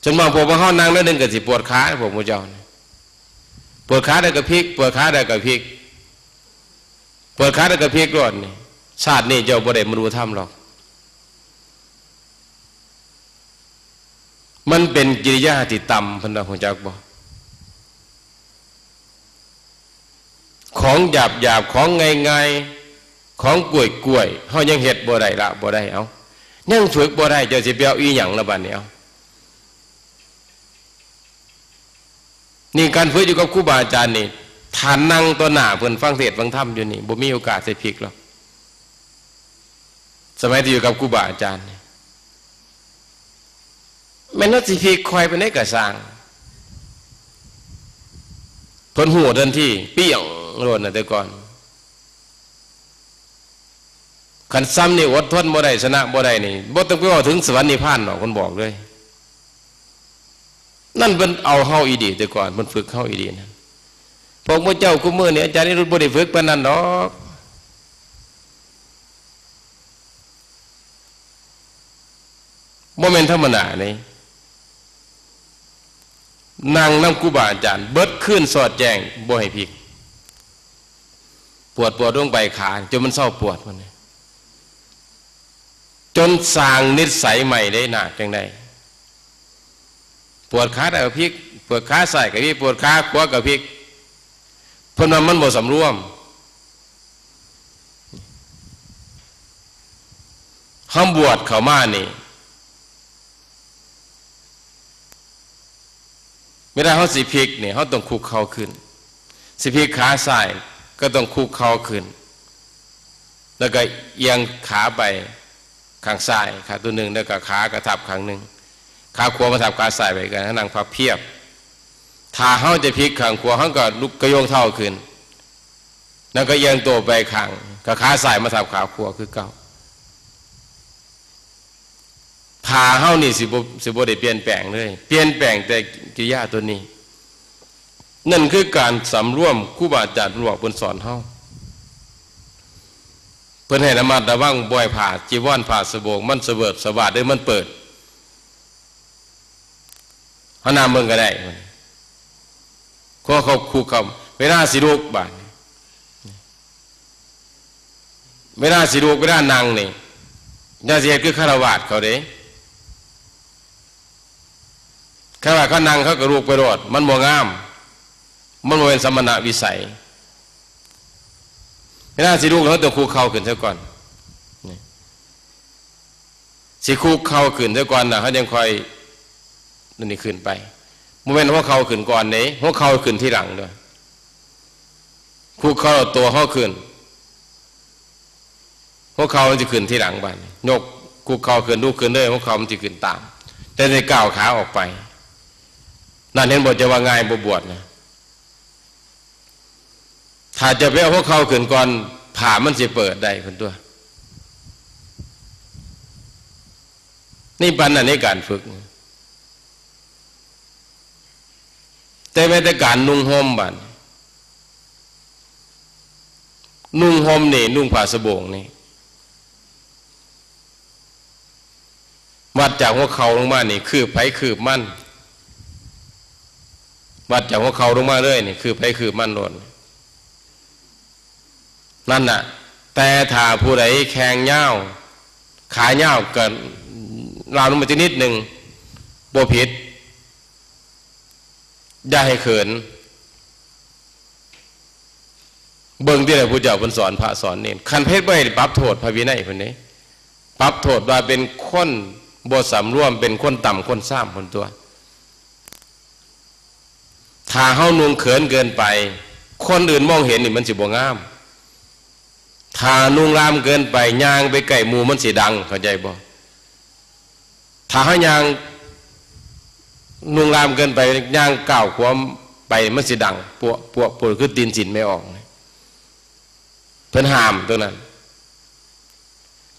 จนบางพวกว่าเฮานั่งแล้วนึงก็สิปวดขา พวกหมู่เจ้านี่ ปวดขาได้ก็พลิก ปวดขาได้ก็พลิก ปวดขาได้ก็พลิกรอดนี่ ชาตินี้เจ้าบ่ได้บรรลุธรรมหรอก มันเป็นกิริยาที่ต่ำ เพิ่นว่า ฮู้จักบ่ ของหยาบๆ ของง่ายๆ ของกล้วยๆ เฮายังเฮ็ดบ่ได้ ละบ่ได้ เอ้า ยังฝึกบ่ได้ เจ้าสิไปเอาอีหยังละบัดนี้ เอ้า นี่การฝึกอยู่กับครูบาอาจารย์นี่ ถ้านั่งต่อหน้าเพิ่นฟังเทศน์ฟังธรรมอยู่นี่ บ่มีโอกาสสิพลิกหรอก สมัยที่อยู่กับครูบาอาจารย์นี่ แม่นว่าสิพลิกค่อยปานใดก็ซ่าง เพิ่นฮู้ทันที เปี้ยงโลดน่ะแต่ก่อน คันซ่ำนี่อดทนบ่ได้ ชนะบ่ได้นี่ บ่ต้องไปเว้าถึงสวรรค์นิพพานดอก เพิ่นบอกเลย นั่นเพิ่นเอาเฮาอีหลีแต่ก่อน เพิ่นฝึกเฮาอีหลีนั่น พวกหมู่เจ้าคู่มื้อนี่ อาจารย์นิรุตบ่ได้ฝึกปานนั้นดอก บ่แม่นธรรมดาเด้ นั่งนำครูบาอาจารย์เบิดคืนสอดแจ้ง บ่ให้พลิก ปวด ปวดลงไปขา จนมันเซาปวดมัน จนสร้างนิสัยใหม่ได้ นาคจั่งใด ปวดขาได้ก็พลิก ปวดขาซ้ายก็พลิก ปวดขาขวาก็พลิก เพิ่นว่ามันบ่สำรวม เฮาบวชเข้ามานี่ เวลาเฮาสิพลิกนี่ เฮาต้องคุกเข่าขึ้น สิพลิกขาซ้ายก็ต้องคุกเข่าขึ้น แล้วก็เอียงขาไปข้างซ้าย ขาตัวหนึ่ง แล้วก็ขากระทับข้างหนึ่ง ขาขวามาทับขาซ้ายไปกัน นั่งพับเพียบ ถ้าเฮาจะพลิกข้างขวา เฮาก็ลุกกระโยงเท้าขึ้น แล้วก็เอียงตัวไปข้าง ก็ขาซ้ายมาทับขาขวาคือเก่า ถ้าเฮานี่สิบ่ สิบ่ได้เปลี่ยนแปลงเลย เปลี่ยนแปลงแต่กิริยาตัวนี้ นั่นคือการสำรวม ครูบาอาจารย์เพิ่นบอกเพิ่นสอนเฮา เพิ่นให้ระมัดระวัง บ่ให้ผ้าจีวรผ้าสบงมันสะเวิดสะวาดเด้อ มันเปิด เฮานั่งเบิ่งก็ได้ ขอเขาคุกเขา เวลาสิลุกบาดนี้ เวลาสิลุก เวลานั่งนี่ อย่าสิเฮ็ดคือฆราวาสเขาเด้ ฆราวาสเขานั่งเขาก็ลุกไปโลด มันบ่งาม มันบ่เป็นสมณวิสัย เวลาสิลุกเขาต้องคุกเข่าขึ้นซะก่อน นี่ สิคุกเข่าขึ้นซะก่อนนะ เขายังค่อยนั่นนี่ขึ้นไป บ่แม่นหัวเข่าขึ้นก่อนเด้ หัวเข่าขึ้นทีหลังเด้อ คุกเข่าตัวเขาขึ้น หัวเข่ามันสิขึ้นทีหลังบาดนี้ ยกคุกเข่าขึ้น ลุกขึ้นเลย หัวเข่ามันสิขึ้นตาม แต่ในก้าวขาออกไป นั่นเห็นบ่ จะว่าง่ายบ่ บวชนะ ถ้าจะไปเอาหัวเข่าขึ้นก่อน ผ้ามันสิเปิดได้เพิ่นตัว นี่ปานนั้นในการฝึก แต่แม้แต่การนุ่งห่มบาดนี้ นุ่งห่มนี่ นุ่งผ้าสบงนี่ วัดจากหัวเข่าลงมานี่ คืบไผคืบมัน วัดจากหัวเข่าลงมาเลยนี่ คืบไผคืบมันโลด นั่นน่ะ แต่ถ้าผู้ใดแข้งยาว ขายาวก็ลามลงมาจักนิดหนึ่ง บ่ผิด อย่าให้เขิน เบิ่งที่ใดผู้เจ้าเพิ่นสอนพระสอนเณร คันเฮ็ดบ่ได้ปรับโทษพระวินัยเพิ่นเด้ ปรับโทษว่าเป็นคนบ่สำรวม เป็นคนต่ำคนซามเพิ่นตัว ถ้าเฮานุ่งเขินเกินไป คนอื่นมองเห็นนี่มันสิบ่งาม ถ้านุ่งลามเกินไป ย่างไปใกล้หมู่มันสิดัง เข้าใจบ่ ถ้าเฮาย่าง นุ่งลามเกินไป ย่างก้าวขวาไป มันสิดัง ปัวะ ปัวะ ปัวะ คือตีนสินไม่ออก เพิ่นห้ามตรงนั้น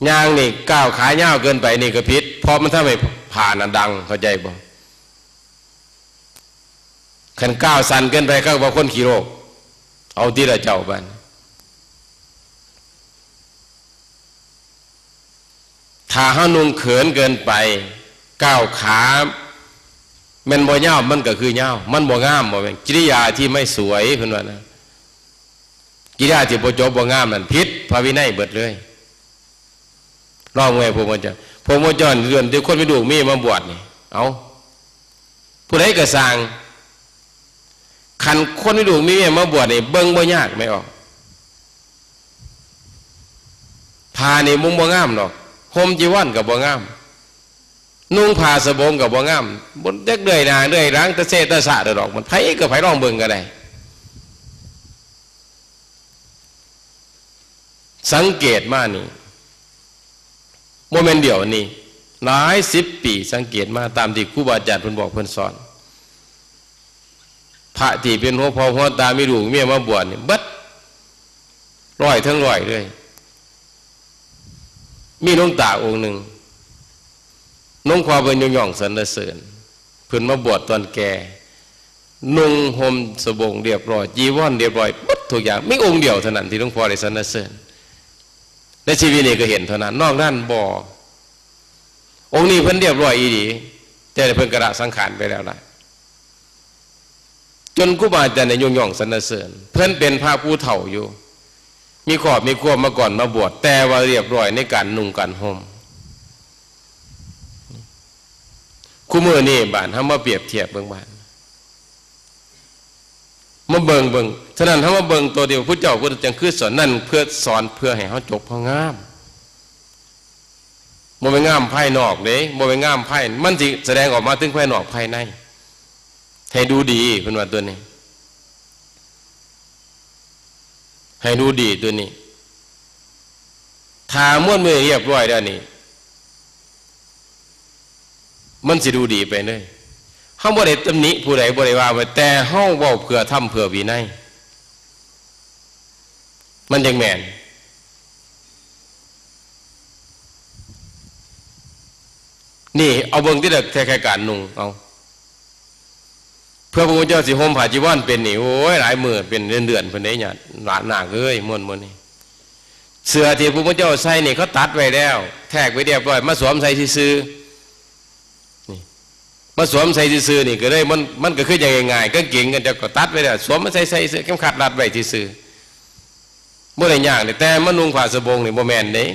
ย่างนี่ก้าวขายาวเกินไปนี่ก็ผิด เพราะมันทำให้ผ้าน่ะดัง เข้าใจบ่ คันก้าวสั้นเกินไปเขาก็ว่าคนขี้โลภ เอาติล่ะเจ้าบัด ถ้าเฮานุ่งเขินเกินไป ก้าวขาแม่นบ่ยาว มันก็คือยาว มันบ่งาม บ่แม่น กิริยาที่ไม่สวย เพิ่นว่านะ กิริยาที่บ่จบบ่งามนั่นผิดพระวินัยเบิดเลย ลองเบิ่งพรหมจรรย์ พรหมจรรย์เดือนที่คนมีลูกมีเมียมาบวชนี่ เอ้า ผู้ใดก็ซ่าง คันคนมีลูกมีเมียมาบวชนี่ เบิ่งบ่ยาก แม่ออก ผ้านี่มุงบ่งามดอก ห่มจีวรก็บ่งาม นุ่งผ้าสบงก็บ่งาม บ่จักเลื่อยหน้าเลื่อยหลัง ตะเซตะสะดอก มันไผก็ไผลองเบิ่งก็ได้ สังเกตมานี่ บ่แม่นเดี๋ยวนี้ หลายสิบปี สังเกตมาตามที่ครูบาอาจารย์เพิ่นบอกเพิ่นสอน พระที่เป็นหัวพ่อหัวตา มีลูกเมียมาบวชนี่ เบิด ร้อยทั้งร้อยเลย มีหลวงตาองค์หนึ่ง หลวงพ่อเพิ่นยกย่องสรรเสริญ เพิ่นมาบวชตอนแก่ นุ่งห่มสบงเรียบร้อย จีวรเรียบร้อย เบิดทุกอย่าง มีองค์เดียวเท่านั้นที่หลวงพ่อได้สรรเสริญ ในชีวิตนี้ก็เห็นเท่านั้น นอกนั้นบ่ องค์นี้เพิ่นเรียบร้อยอีหลี แต่เพิ่นก็ละสังขารไปแล้วล่ะ จนครูบาอาจารย์ได้ยกย่องสรรเสริญ เพิ่นเป็นพระผู้เฒ่าอยู่ มีครอบมีครัวมาก่อนมาบวช แต่ว่าเรียบร้อยในการนุ่งการห่ม คุมื้อนี้บาดเฮามาเปรียบเทียบเบิ่งบาด มาเบิ่งเบิ่ง ฉะนั้นเฮามาเบิ่งตัวเดียว พุทธเจ้าพุทธจังคือสอนนั่น เพื่อสอนเพื่อให้เฮาจบเฮางาม บ่แม่นงามภายนอกเด้ บ่แม่นงามภาย มันสิแสดงออกมาถึงภายนอกภายใน ให้ดูดี เพิ่นว่าตัวนี้ ให้ดูดีตัวนี้ ถ้าม้วนมือเรียบร้อยแล้วนี่ มันสิดูดีไปเลย เฮาบ่ได้ตำหนิผู้ใด บ่ได้ว่าไว้ แต่เฮาเว้าเพื่อธรรมเพื่อวินัย มันจังแม่น นี่เอาเบิ่งติล่ะ แท้ๆ การนุ่ง เอา เพื่อพระพุทธเจ้าสิห่มผ้าจีวรเป็นนี่ โอ้ย หลายมื้อ เป็นเดือนๆ เพิ่นได้ ญาติหลานนาคเอ้ย ม่วนๆ นี่ เสื้อที่พระพุทธเจ้าใส่นี่ เขาตัดไว้แล้ว แทกไว้เรียบร้อย มาสวมใส่ซื่อๆ นี่ มาสวมใส่ซื่อๆ นี่ก็เลย มัน มันก็คืออย่างง่ายๆ กางเกงก็เจ้าก็ตัดไว้แล้ว สวมมาใส่ ใส่เสื้อเข็มขัดรัดไว้ซื่อๆ บ่ได้ยากเลย แต่มานุ่งผ้าสบงนี่บ่แม่นเด้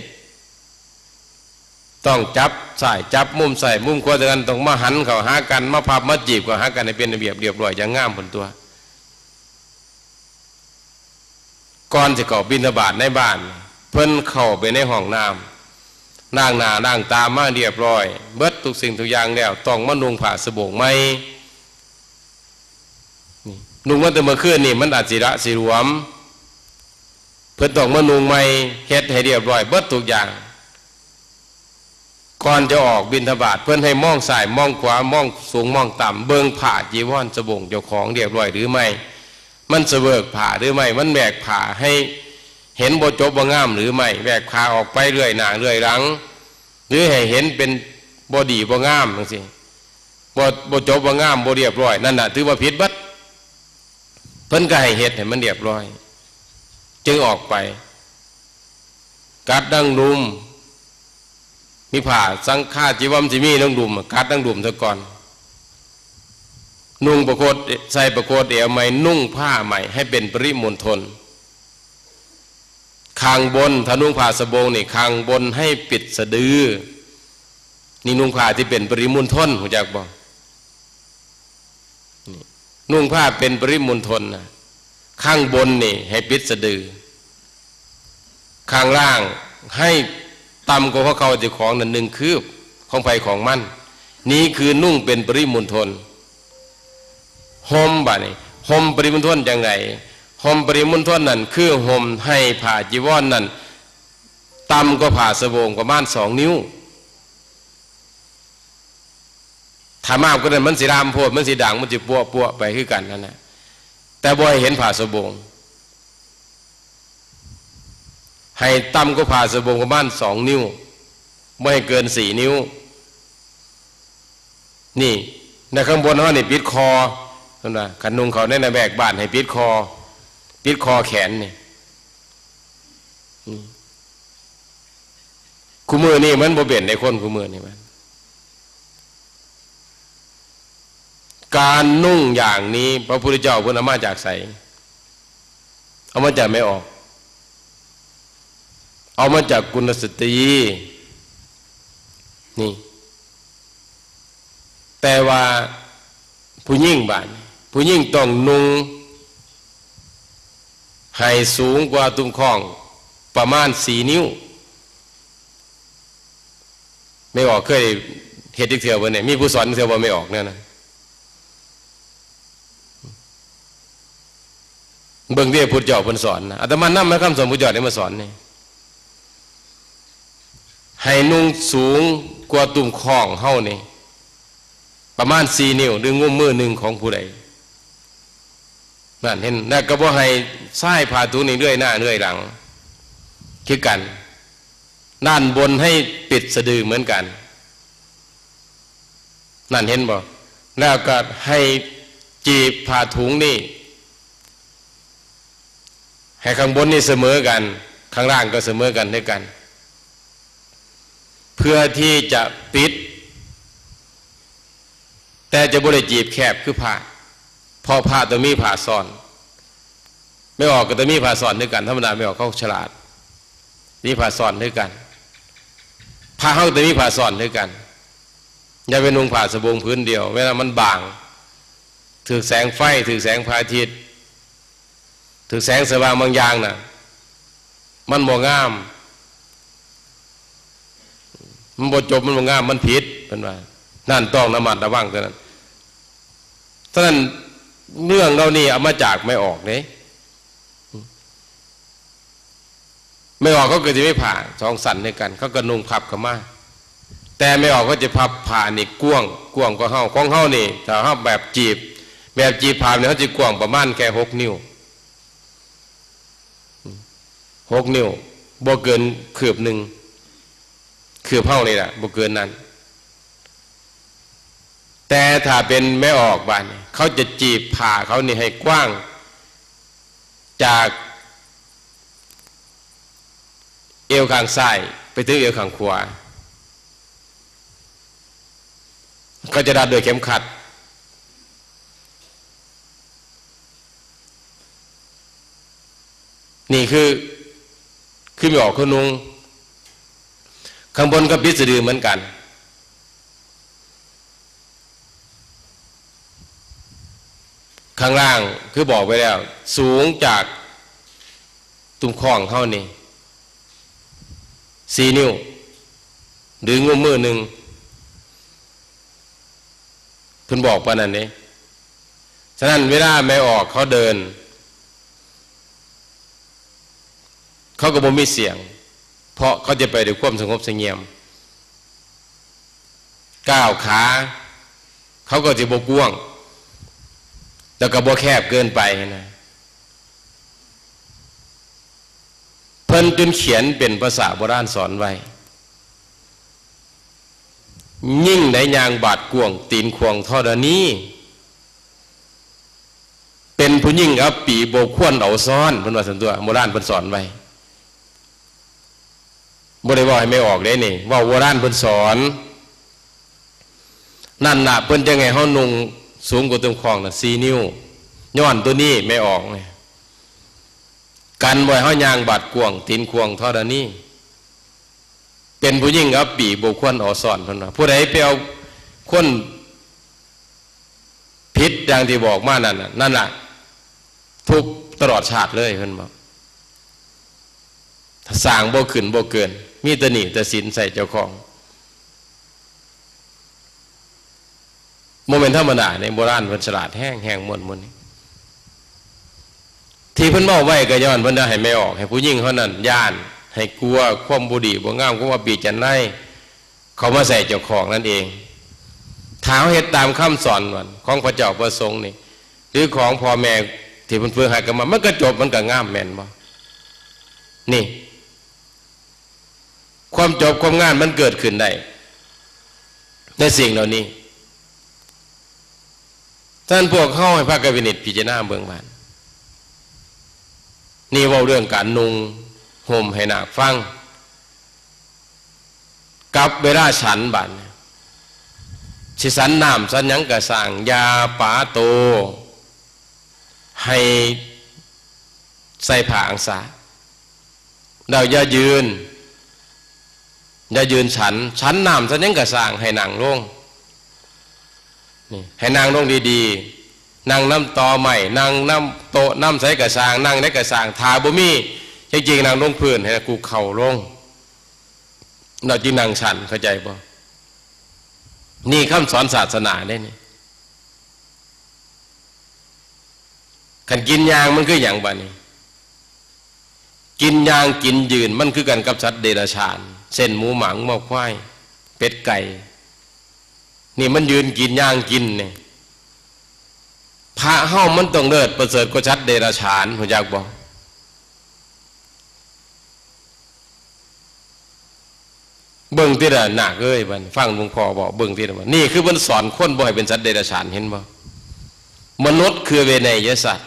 ต้องจับซ้ายจับมุมซ้ายมุมขวา จากนั้นต้องมาหันเข้าหากัน มาพับมาจีบเข้าหากันให้เป็นระเบียบเรียบร้อยอย่างงามพุ้นตั๊ว ก่อนสิเข้าบิณฑบาตในบ้าน เพิ่นเข้าไปในห้องน้ำ ล้างหน้าล้างตามาเรียบร้อย เบิดทุกสิ่งทุกอย่างแล้ว ต้องมานุ่งผ้าสบงใหม่ นี่ นุ่งมาแต่เมื่อคืนนี่ มันอาจสิหละสิหลวม เพิ่นต้องมานุ่งใหม่ เฮ็ดให้เรียบร้อยเบิดทุกอย่าง ก่อนจะออกบิณฑบาต เพิ่นให้มองซ้ายมองขวา มองสูงมองต่ำ เบิ่งผ้าจีวรสบงเจ้าของเรียบร้อยหรือไม่ มันสะเวิกผ้าหรือไม่ มันแหวกผ้าให้เห็นบ่จบบ่งามหรือไม่ แหวกผ้าออกไปเรื่อยหน้าเรื่อยหลัง หรือให้เห็นเป็นบ่ดีบ่งามจังซี้ บ่ บ่จบบ่งาม บ่เรียบร้อย นั่นน่ะถือว่าผิดเบิด เพิ่นก็ให้เฮ็ดให้มันเรียบร้อย จึงออกไป กัดดั้งดุม มีผ้าสังฆาจีวรสิมีดั้งดุม กัดดั้งดุมซะก่อน นุ่งประโคต ใส่ประโคตเอวใหม่ นุ่งผ้าใหม่ให้เป็นปริมณฑล ข้างบน ถ้านุ่งผ้าสบงนี่ ข้างบนให้ปิดสะดือ นี่นุ่งผ้าที่เป็นปริมณฑล รู้จักบ่ นี่ นุ่งผ้าเป็นปริมณฑลนะ ข้างบนนี่ให้ปิดสะดือ ข้างล่างให้ต่ำกว่าหัวเข่าเจ้าของนั่นหนึ่งคืบ ของไผของมัน นี่คือนุ่งเป็นปริมณฑล ห่มบาดนี้ ห่มปริมณฑลจั่งใด ห่มปริมณฑลนั่นคือห่มให้ผ้าจีวรนั่นต่ำกว่าผ้าสบงประมาณสองนิ้ว ถ้ามากกว่านั้นมันสิลามโพด มันสิดัง มันสิปัวปัวไปคือกันนั่นแหละ แต่บ่ให้เห็นผ้าสบง ให้ต่ำกว่าผ้าสบงประมาณสองนิ้ว บ่ให้เกินสี่นิ้ว นี่ ในข้างบนเฮานี่ปิดคอ เห็นบ่ คันนุ่งเข้าในละแวกบ้านให้ปิดคอ ปิดคอแขนนี่ นี่ คุมื้อนี้มันบ่เป็นเด้ คนคุมื้อนี้มัน การนุ่งอย่างนี้ พระพุทธเจ้าเพิ่นเอามาจากไส เอามาจากแม่ออก เอามาจากกุลสตรี นี่ แต่ว่าผู้หญิงบาดนี้ ผู้หญิงต้องนุ่งให้สูงกว่าตุ้มข้องประมาณสี่นิ้ว แม่ออกเคยเฮ็ดจักเทื่อบ่เนี่ย มีผู้สอนจักเทื่อบ่แม่ออกแนวนั้น เบิ่งที่พุทธเจ้าเพิ่นสอนนะ อาตมานำมาคำสอนพุทธเจ้านี่มาสอนนี่ ให้นุ่งสูงกว่าตุ้มข้องเฮานี่ ประมาณสี่นิ้ว หรืองุ้มมือหนึ่งของผู้ใด นั่นเห็น แล้วก็บ่ให้ชายผ้าถุงนี่เลื่อยหน้าเลื่อยหลัง คือกัน ด้านบนให้ปิดสะดือเหมือนกัน นั่นเห็นบ่ แล้วก็ให้จีบผ้าถุงนี่ ให้ข้างบนนี่เสมอกัน ข้างล่างก็เสมอกันด้วยกัน เพื่อที่จะปิด แต่จะบ่ได้จีบแคบคือพระ เพราะพระต้องมีผ้าซ้อน แม่ออกก็ต้องมีผ้าซ้อนด้วยกัน ธรรมดาแม่ออกเขาฉลาด มีผ้าซ้อนด้วยกัน พระเฮาก็ต้องมีผ้าซ้อนด้วยกัน อย่าไปนุ่งผ้าสบงผืนเดียว เวลามันบาง ถืกแสงไฟ ถืกแสงพระอาทิตย์ ถืกแสงสว่างบางอย่างน่ะ มันบ่งาม มันบ่จบ มันบ่งาม มันผิด เพิ่นว่า นั่นต้องระมัดระวังเท่านั้น ฉะนั้นเรื่องเหล่านี้เอามาจากแม่ออกเด้ แม่ออกเขาก็จะมีผ้าสองชั้นด้วยกัน เขาก็นุ่งพับเข้ามา แต่แม่ออกเขาจะพับผ้านี่กว้าง กว้างกว่าเฮา ของเฮานี่ ถ้าเฮาแบบจีบ แบบจีบผ้านี่เขาจะกว้างประมาณแค่หกนิ้ว หกนิ้ว บ่เกินคืบหนึ่ง คืบเฮานี่แหละ บ่เกินนั้น แต่ถ้าเป็นแม่ออกบาดนี่ เขาจะจีบผ้าเขานี่ให้กว้าง จากเอวข้างซ้ายไปถึงเอวข้างขวา เขาจะรัดด้วยเข็มขัด นี่คือ คือแม่ออกคือนุ่ง ข้างบนก็ปิดสะดือเหมือนกัน ข้างล่างคือบอกไปแล้ว สูงจากตุ้มข้องเฮานี่ สี่นิ้ว หรืองุ้มมือหนึ่ง เพิ่นบอกปานนั้นเด้ ฉะนั้นเวลาแม่ออกเขาเดิน เขาก็บ่มีเสียง เพราะเขาจะไปด้วยความสงบเสงี่ยม ก้าวขา เขาก็สิบ่กว้าง แล้วก็บ่แคบเกินไปนะ เพิ่นจึงเขียนเป็นภาษาโบราณสอนไว้ ยิ่งได้ย่างบาดกว้าง ตีนขวางธรณี เป็นผู้หญิงอับปีบ่ควรเอาซ่อน เพิ่นว่าซั่นตั๊ว โบราณเพิ่นสอนไว้ บ่ได้เว้าให้แม่ออกเด้นี่ เว้าโบราณเพิ่นสอน นั่นน่ะ เพิ่นจั่งให้เฮานุ่งสูงกว่าตุ้มข้องน่ะสี่นิ้ว ย้อนตัวนี้แม่ออกนี่ กันบ่ให้เฮาย่างบาดกว้าง ตีนขวางธรณี เป็นผู้หญิงอับปีบ่ควรเอาซ่อน เพิ่นว่า ผู้ใดไปเอาคนผิดอย่างที่บอกมานั่นน่ะ นั่นน่ะ ทุกข์ตลอดชาติเลย เพิ่นบอก สร้างบ่ขึ้นบ่เกิน มีแต่หนี้แต่สินใส่เจ้าของ บ่แม่นธรรมดาเด้ โบราณเพิ่นฉลาดแฮง แฮงม่วนหมู่นี้ ที่เพิ่นเว้าไว้ก็ย้อนเพิ่นอยากให้แม่ออก ให้ผู้หญิงเฮานั้นย้าน ให้กลัวความบ่ดีบ่งาม ความอับปรีจันไร เข้ามาใส่เจ้าของนั่นเอง ถ้าเฮาเฮ็ดตามคำสอนของพระเจ้าพระสงฆ์นี่ หรือของพ่อแม่ที่เพิ่นฝึกหัดกันมา มันก็จบ มันก็งาม แม่นบ่ นี่ ความจบความงามมันเกิดขึ้นได้ ในสิ่งเหล่านี้ ท่านพวกเฮาให้พากันพินิจพิจารณาเบิ่งบาด นี่เว้าเรื่องการนุ่งห่มให้นาคฟัง กับเวลาฉันบาด สิฉันน้ำฉันหยังก็ซ่าง อย่าป๋าโต ให้ใส่ผ้าอังสา แล้วอย่ายืน อย่ายืนฉัน ฉันน้ำฉันหยังก็ซ่าง ให้นั่งลง นี่ ให้นั่งลงดีๆ นั่งนำตอไม้ นั่งนำโต๊ะนำไสก็ซ่าง นั่งใดก็ซ่าง ถ้าบ่มี จริงๆ นั่งลงพื้น ให้คุกเข่าลง เราจึงนั่งฉัน เข้าใจบ่ นี่คำสอนศาสนาเด้นี่ คันกินย่างมันคือหยังบาดนี้ กินย่างกินยืนมันคือกันกับสัตว์เดรัจฉาน เช่นหมูหมางัวควาย เป็ดไก่ นี่มันยืนกินย่างกินนี่ พระเฮามันต้องเลิศประเสริฐกว่าสัตว์เดรัจฉาน ฮู้จักบ่ เบิ่งติล่ะนาคเอ้ย บัดฟังหลวงพ่อบอก เบิ่งติล่ะ นี่คือเพิ่นสอนคนบ่ให้เป็นสัตว์เดรัจฉาน เห็นบ่ มนุษย์คือเวไนยสัตว์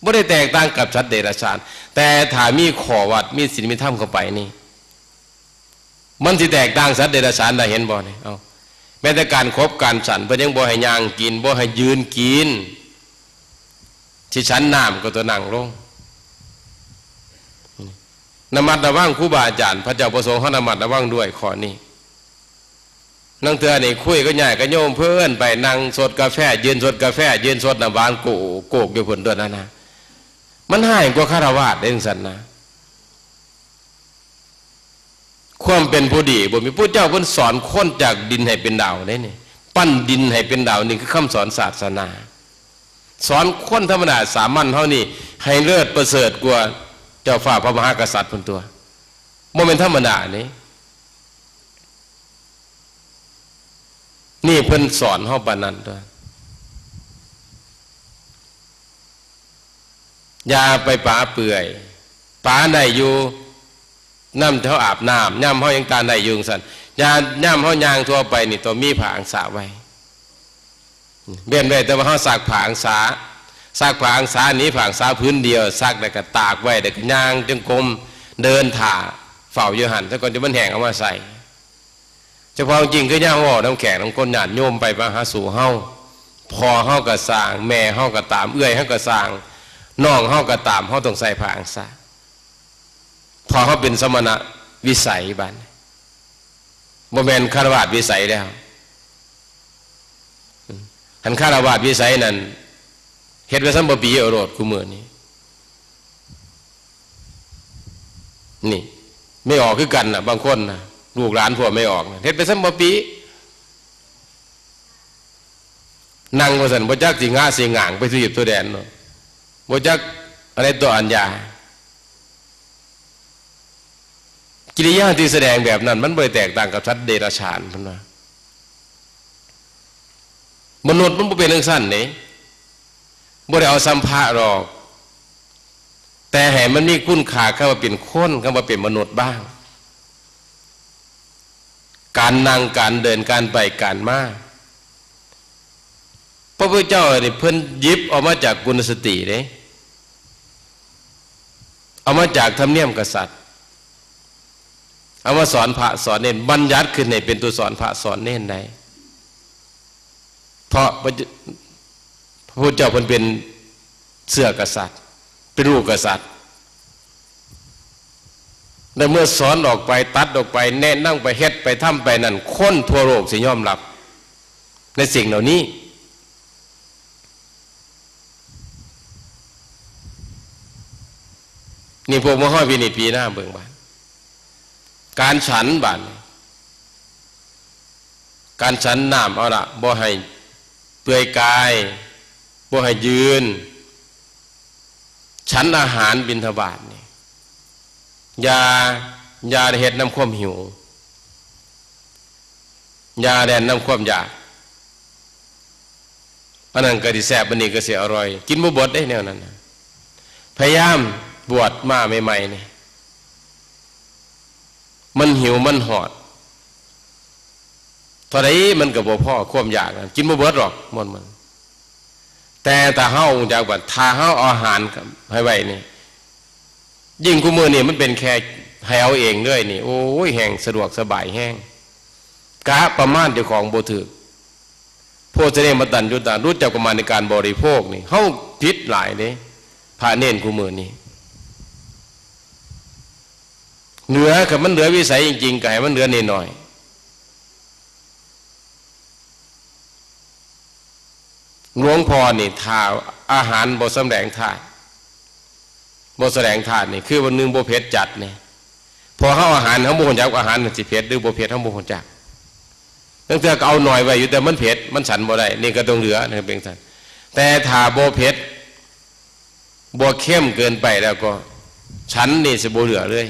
บ่ได้แตกต่างกับสัตว์เดรัจฉาน แต่ถ้ามีข้อวัด มีศีลมีธรรมเข้าไปนี่ มันสิแตกต่างสัตว์เดรัจฉานได้ เห็นบ่นี่ เอ้า แม้แต่การขบการฉัน เพิ่นยังบ่ให้ย่างกิน บ่ให้ยืนกิน สิฉันน้ำก็ต้องนั่งลง ระมัดระวังครูบาอาจารย์ พระเจ้าพระสงฆ์เฮาระมัดระวังด้วยข้อนี้ ลางเทื่อนี่คุยกับญาติกับโยมเพิ่นไปนั่งซดกาแฟ ยืนซดกาแฟ ยืนซดน้ำหวานโกกๆ อยู่พุ้นตั๊วนั้นนะ มันฮ้ายกว่าฆราวาสเด้จั่งซั้นนะ ความเป็นผู้ดีบ่มี พุทธเจ้าเพิ่นสอนคนจากดินให้เป็นดาวเด้นี่ ปั้นดินให้เป็นดาว นี่คือคำสอนศาสนา สอนคนธรรมดาสามัญเฮานี่ ให้เลิศประเสริฐกว่าเจ้าฟ้าพระมหากษัตริย์พุ้นตั๊ว บ่แม่นธรรมดานี่ นี่เพิ่นสอนเฮาปานนั้นตั๊ว อย่าไปป๋าเปื่อย ป๋าได้อยู่ นำเฮาอาบน้ำ ยามเฮายังตานได้อยู่จั่งซั้น ยาม ยามเฮาย่างทั่วไปนี่ต้องมีผ้าอังสาไว้ เว้นไว้แต่ว่าเฮาซักผ้าอังสา ซักผ้าอังสา หนีผ้าอังสาผืนเดียว ซักแล้วก็ตากไว้ แล้วก็ย่างจงกรม เดินถ่า เฝ้าอยู่หั่น ซะก่อนจะมันแห้งเอามาใส่ เฉพาะจริงคือย่ามเว้านำแขกนำคนญาติโยมไปมาหาสู่เฮา พ่อเฮาก็ซ่าง แม่เฮาก็ตาม เอื้อยเฮาก็ซ่าง น้องเฮาก็ตาม เฮาต้องใส่ผ้าอังสา เพราะเฮาเป็นสมณวิสัยบาดนี้ บ่แม่นฆราวาสวิสัยแล้ว คันฆราวาสวิสัยนั่น เฮ็ดไว้ซำบ่ปีเอาโลดคุมื้อนี้ นี่ แม่ออกคือกันน่ะ บางคนน่ะ ลูกหลานพวกแม่ออกน่ะ เฮ็ดไปซำบ่ปี นั่งว่าซั่น บ่จักสิงาสิง่างไปสู่หยิบสู่แดนเนาะ บ่จักอะไรต่ออันยา กิริยาที่แสดงแบบนั้น มันบ่ได้แตกต่างกับสัตว์เดรัจฉาน เพิ่นว่า มนุษย์มันบ่เป็นจั่งซั้นเด้ บ่ได้เอาส่ำพระดอก แต่ให้มันมีคุณค่าคำว่าเป็นคน คำว่าเป็นมนุษย์บ้าง การนั่ง การเดิน การไป การมา พระพุทธเจ้านี่เพิ่นหยิบเอามาจากกุณสติเด้ เอามาจากธรรมเนียมกษัตริย์ เอามาสอนพระสอนเณร บัญญัติขึ้นให้เป็นตัวสอนพระสอนเณรได้ เพราะพระเจ- พระพุทธเจ้าเพิ่นเป็นเชื้อกษัตริย์ เป็นลูกกษัตริย์ และเมื่อสอนออกไป ตัดออกไป แนะนำไป เฮ็ดไป ทำไปนั่น คนทั่วโลกสิยอมรับในสิ่งเหล่านี้ นี่พวกมาห้อยพินิจพิจารณาเบิ่งบาด การฉันบาด การฉันน้ำ เอาละ บ่ให้เปลือยกาย บ่ให้ยืน ฉันอาหารบิณฑบาตนี่ อย่า อย่าเฮ็ดนำความหิว อย่าแล่นนำความอยาก อันนั้นก็สิแซ่บ อันนี้ก็สิอร่อย กินบ่เบิดเด้แนวนั้นน่ะ พยายามบวชมาใหม่ๆนี่ มันหิวมันหอด เท่าใดมันก็บ่พอความอยากนะ กินบ่เบิดหรอก ม่วนมัน แต่ถ้าเฮารู้จักว่า ถ้าเฮาเอาอาหารให้ไว้นี่ ยิ่งคุมื้อนี่มันเป็นแค่ให้เอาเองเลยนี่ โอ้ย แฮ่งสะดวกสบายแฮง กะประมาณเจ้าของบ่ถืก โภชเนมตัญญูตา รู้จักประมาณในการบริโภคนี่ เฮาผิดหลายเด้ พระเณรคุมื้อนี่ เหลือ คันมันเหลือวิสัยจริงๆ ก็ให้มันเหลือน้อยๆ หลวงพ่อนี่ ถ้าอาหารบ่สำแดงธาตุ บ่แสดงธาตุนี่ คือวันหนึ่งบ่เผ็ดจัดนี่ พอเฮาอาหาร เฮาบ่ฮู้จักอาหารมันสิเผ็ดหรือบ่เผ็ด เฮาบ่ฮู้จัก ตั้งแต่ก็เอาหน่อยไว้อยู่ แต่มันเผ็ด มันฉันบ่ได้ นี่ก็ต้องเหลือนะ เป็นจั่งซั้น แต่ถ้าบ่เผ็ด บ่เค็มเกินไปแล้วก็ ฉันนี่สิบ่เหลือเลย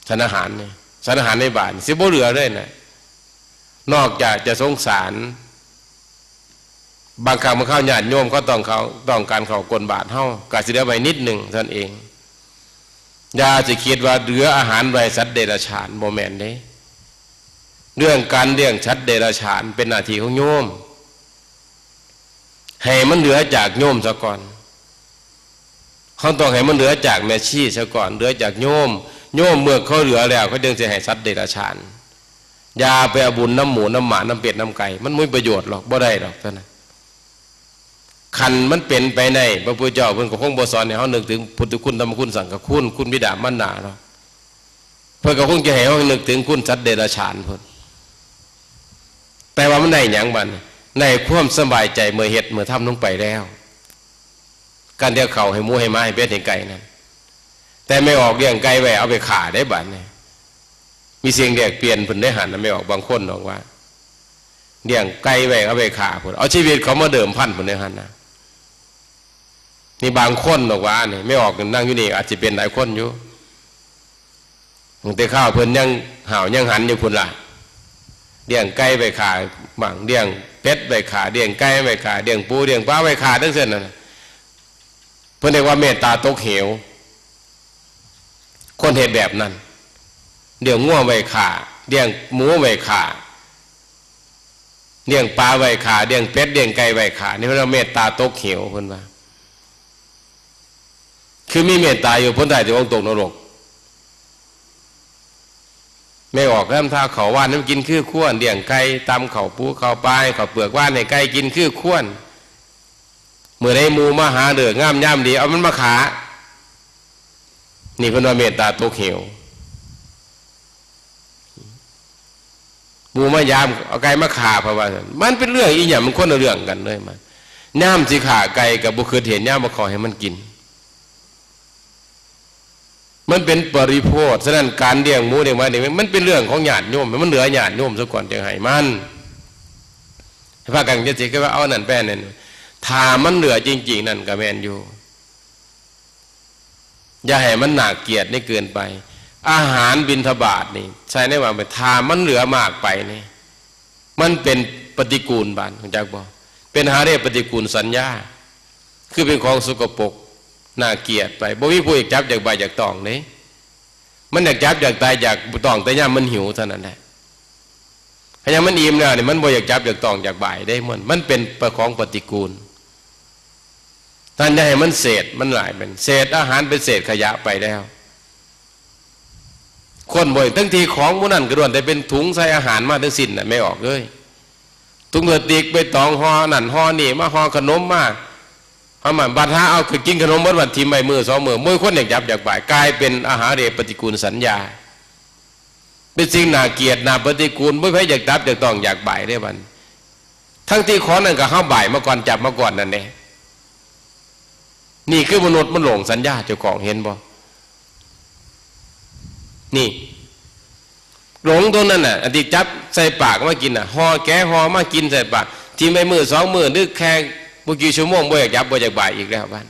ฉันอาหารนี่ ฉันอาหารในบาตรสิบ่เหลือเลยนะ นอกจากจะสงสาร บางครั้งบางคราวญาติโยมเขาต้องเขา ต้องการข้าวก้นบาตรเฮา ก็สิเหลือไว้นิดหนึ่งเท่านั้นเอง อย่าสิคิดว่าเหลืออาหารไว้สัตว์เดรัจฉาน บ่แม่นเด้ เรื่องการเลี้ยงสัตว์เดรัจฉานเป็นหน้าที่ของโยม ให้มันเหลือจากโยมซะก่อน เฮาต้องให้มันเหลือจากแม่ชีซะก่อน เหลือจากโยม โยมเมื่อเขาเหลือแล้ว เขาจึงสิให้สัตว์เดรัจฉาน อย่าไปเอาบุญนำหมูนำหมานำเป็ดนำไก่ มันบ่มีประโยชน์หรอก บ่ได้หรอกเท่านั้น คันมันเป็นไปได้ พระพุทธเจ้าเพิ่นก็คงบ่สอนให้เฮานึกถึงพุทธคุณ ธรรมคุณ สังฆคุณ คุณบิดามารดาเนาะ เพิ่นก็คงจะให้เฮานึกถึงคุณสัตว์เดรัจฉานพุ้น แต่ว่ามันได้หยังบัดนี้ ได้ความสบายใจเมื่อเฮ็ดเมื่อทำลงไปแล้ว การเดียวเข้าให้หมูให้หมาให้เป็ดให้ไก่นั่น แต่แม่ออกเลี้ยงไก่ไว้เอาไปฆ่าได้บัดนี้ มีสิ่งแลกเปลี่ยนพุ้นได้หั่นนะ แม่ออกบางคนบอกว่า เลี้ยงไก่ไว้เอาไปฆ่าพุ้น เอาชีวิตเขามาเดิมพันพุ้นได้หั่นนะ นี่บางคนบอกว่านี่ แม่ออกนั่งอยู่นี่อาจสิเป็นหลายคนอยู่ ตั้งแต่คราวเพิ่นยังห้าวยังหันอยู่พุ้นล่ะ เลี้ยงไก่ไว้ฆ่าบ้าง เลี้ยงเป็ดไว้ฆ่า เลี้ยงไก่ไว้ฆ่า เลี้ยงปูเลี้ยงปลาไว้ฆ่าจั่งซี้นั่นน่ะ เพิ่นเรียกว่าเมตตาตกเหว คนเฮ็ดแบบนั้น เลี้ยงงัวไว้ฆ่า เลี้ยงหมูไว้ฆ่า เลี้ยงปลาไว้ฆ่า เลี้ยงเป็ดเลี้ยงไก่ไว้ฆ่า นี่เพิ่นว่าเมตตาตกเหวเพิ่นว่า คือมีเมตตาอยู่ ผลท้ายสิลงตกนรก แม่ออกนำทางเข้าบ้านนำกินคือควร เลี้ยงไก่ ตำข้าวปูข้าวปลา ข้าวเปลือกหว่านให้ไก่กินคือควร มื้อใดหมู่มาหาฤกษ์งามยามดี เอามันมาฆ่า นี่เพิ่นว่าเมตตาตกเหว หมู่มายาม เอาไก่มาฆ่า เพราะว่า มันเป็นเรื่องอีหยัง มันคนละเรื่องกันเลยมัน ยามสิฆ่าไก่ก็บ่คิดเห็น ยามบ่ขอให้มันกิน มันเป็นปริโภค ฉะนั้นการเลี้ยงหมูเลี้ยงหมานี่ มันเป็นเรื่องของญาติโยม มันเหลือญาติโยมซะก่อนจึงให้มัน ให้พากันจั่งซี้ คือว่าเอานั่นไปนั่น ถ้ามันเหลือจริงๆ นั่นก็แม่นอยู่ อย่าให้มันน่าเกลียดนี่เกินไป อาหารบิณฑบาตนี่ ใส่ในว่าไป ถ้ามันเหลือมากไปนี่ มันเป็นปฏิกูลบาด รู้จักบ่ เป็นหาเรปฏิกูลสัญญา คือเป็นของสกปรก น่าเกลียดไป บ่มีผู้อยากจับอยากบ่ายอยากต้องเด้ มันอยากจับอยากตายอยากต้องแต่ยามมันหิวเท่านั้นแหละ ถ้ายามมันอิ่มแล้วนี่ มันบ่อยากจับอยากต้องอยากบ่ายเด้ มัน มันเป็นของปฏิกูล ท่านอย่าให้มันเศษ มันหลายเป็นเศษอาหาร เป็นเศษขยะไปแล้ว คนบ่อย ทั้งที่ของหมู่นั้นก็ล้วนแต่เป็นถุงใส่อาหารมาทั้งสิ้นน่ะ แม่ออกเอ้ย ถุงพลาสติก ใบตอง ห่อนั่นห่อนี่ มาห่อขนมมา เอามา บัดหาเอาคือกินขนมเบิดวัน ถิ่มไว้มื้อสองมื้อ บ่มีคนอยากจับอยากบ่าย กลายเป็นอาหาเรปฏิกูลสัญญา เป็นสิ่งน่าเกลียด น่าปฏิกูล บ่มีไผอยากจับอยากต้องอยากบ่ายเด้บัด ทั้งที่ของนั่นก็เฮาบ่ายมาก่อน จับมาก่อนนั่นเด้ นี่คือมนุษย์มันหลงสัญญาเจ้าของ เห็นบ่ นี่ หลงตรงนั้นน่ะ อันที่จับใส่ปากมากินน่ะ ห่อแกะห่อมากินใส่ปาก ถิ่มไว้มื้อสองมื้อ หรือแค่บ่กี่ชั่วโมง บ่อยากจับ บ่อยากบ่ายอีกแล้วบัด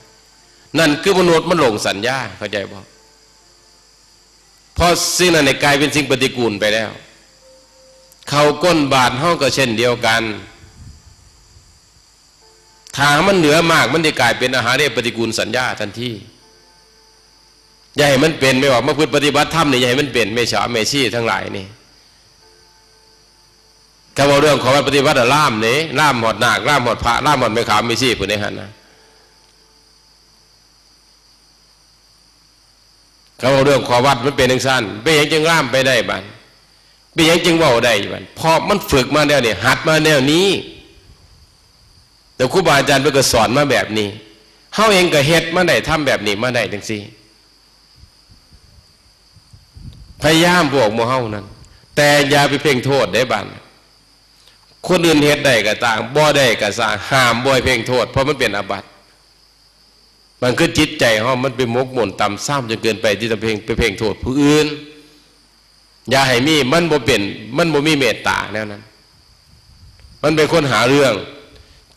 นั่นคือมนุษย์มันหลงสัญญา เข้าใจบ่ เพราะสิ่งนั้นเนี่ยกลายเป็นสิ่งปฏิกูลไปแล้ว ข้าวก้นบาตรเฮาก็เช่นเดียวกัน ถ้ามันเหลือมาก มันจะกลายเป็นอาหาเรปฏิกูลสัญญาทันที อย่าให้มันเป็น แม่บอก มาฝึกปฏิบัติธรรมนี่ อย่าให้มันเป็น แม่สาวแม่ชีทั้งหลายนี่ ถ้าเว้าเรื่องข้อวัดปฏิบัติอะ ลามนี่ ลามฮอดนาค ลามฮอดพระ ลามฮอดแม่ขาวแม่ชีพุ้นเด้หั่นนะ เขาเว้าเรื่องข้อวัดมันเป็นจั่งซั้น เป็นหยังจึงลามไปได้บาด เป็นหยังจึงเว้าได้บาด เพราะมันฝึกมาแนวนี้ หัดมาแนวนี้ แต่ครูบาอาจารย์เพิ่นก็สอนมาแบบนี้ เฮาเองก็เฮ็ดมาได้ ทำแบบนี้มาได้จั่งซี้ พยายามพวกหมู่เฮานั่น แต่อย่าไปเพ่งโทษเด้บาด คนอื่นเฮ็ดได้ก็ตาม บ่ได้ก็ซ่าง ห้ามบ่ให้เพ่งโทษ เพราะมันเป็นอาบัติ มันคือจิตใจเฮามันไปหมกมุ่นต่ำซามจนเกินไปที่จะเพ่ง ไปเพ่งโทษผู้อื่น อย่าให้มี มันบ่เป็น มันบ่มีเมตตาแนวนั้น มันเป็นคนหาเรื่อง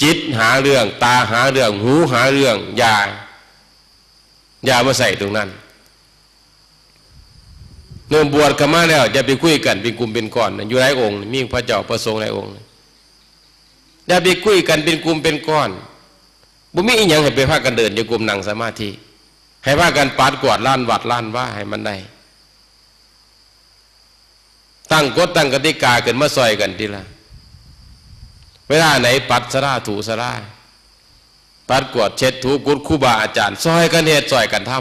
จิตหาเรื่อง ตาหาเรื่อง หูหาเรื่อง อย่า อย่ามาใส่ตรงนั้น เมื่อบวชเข้ามาแล้ว อย่าไปคุยกันเป็นกลุ่มเป็นก้อนนะ อยู่หลายองค์ มีพระเจ้าพระสงฆ์หลายองค์นะ อย่าไปคุยกันเป็นกลุ่มเป็นก้อน บ่มีอีหยังให้ไปพากันเดินจงกรมนั่งสมาธิ ให้พากันปัดกวาดลานวัดลานวาให้มันได้ ตั้งกฎตั้งกติกาขึ้นมาซ่อยกันติล่ะ เวลาไหนปัดศาลาถูศาลา ปัดกวาดเช็ดถูกุฏิครูบาอาจารย์ ซ่อยกันเฮ็ดซ่อยกันท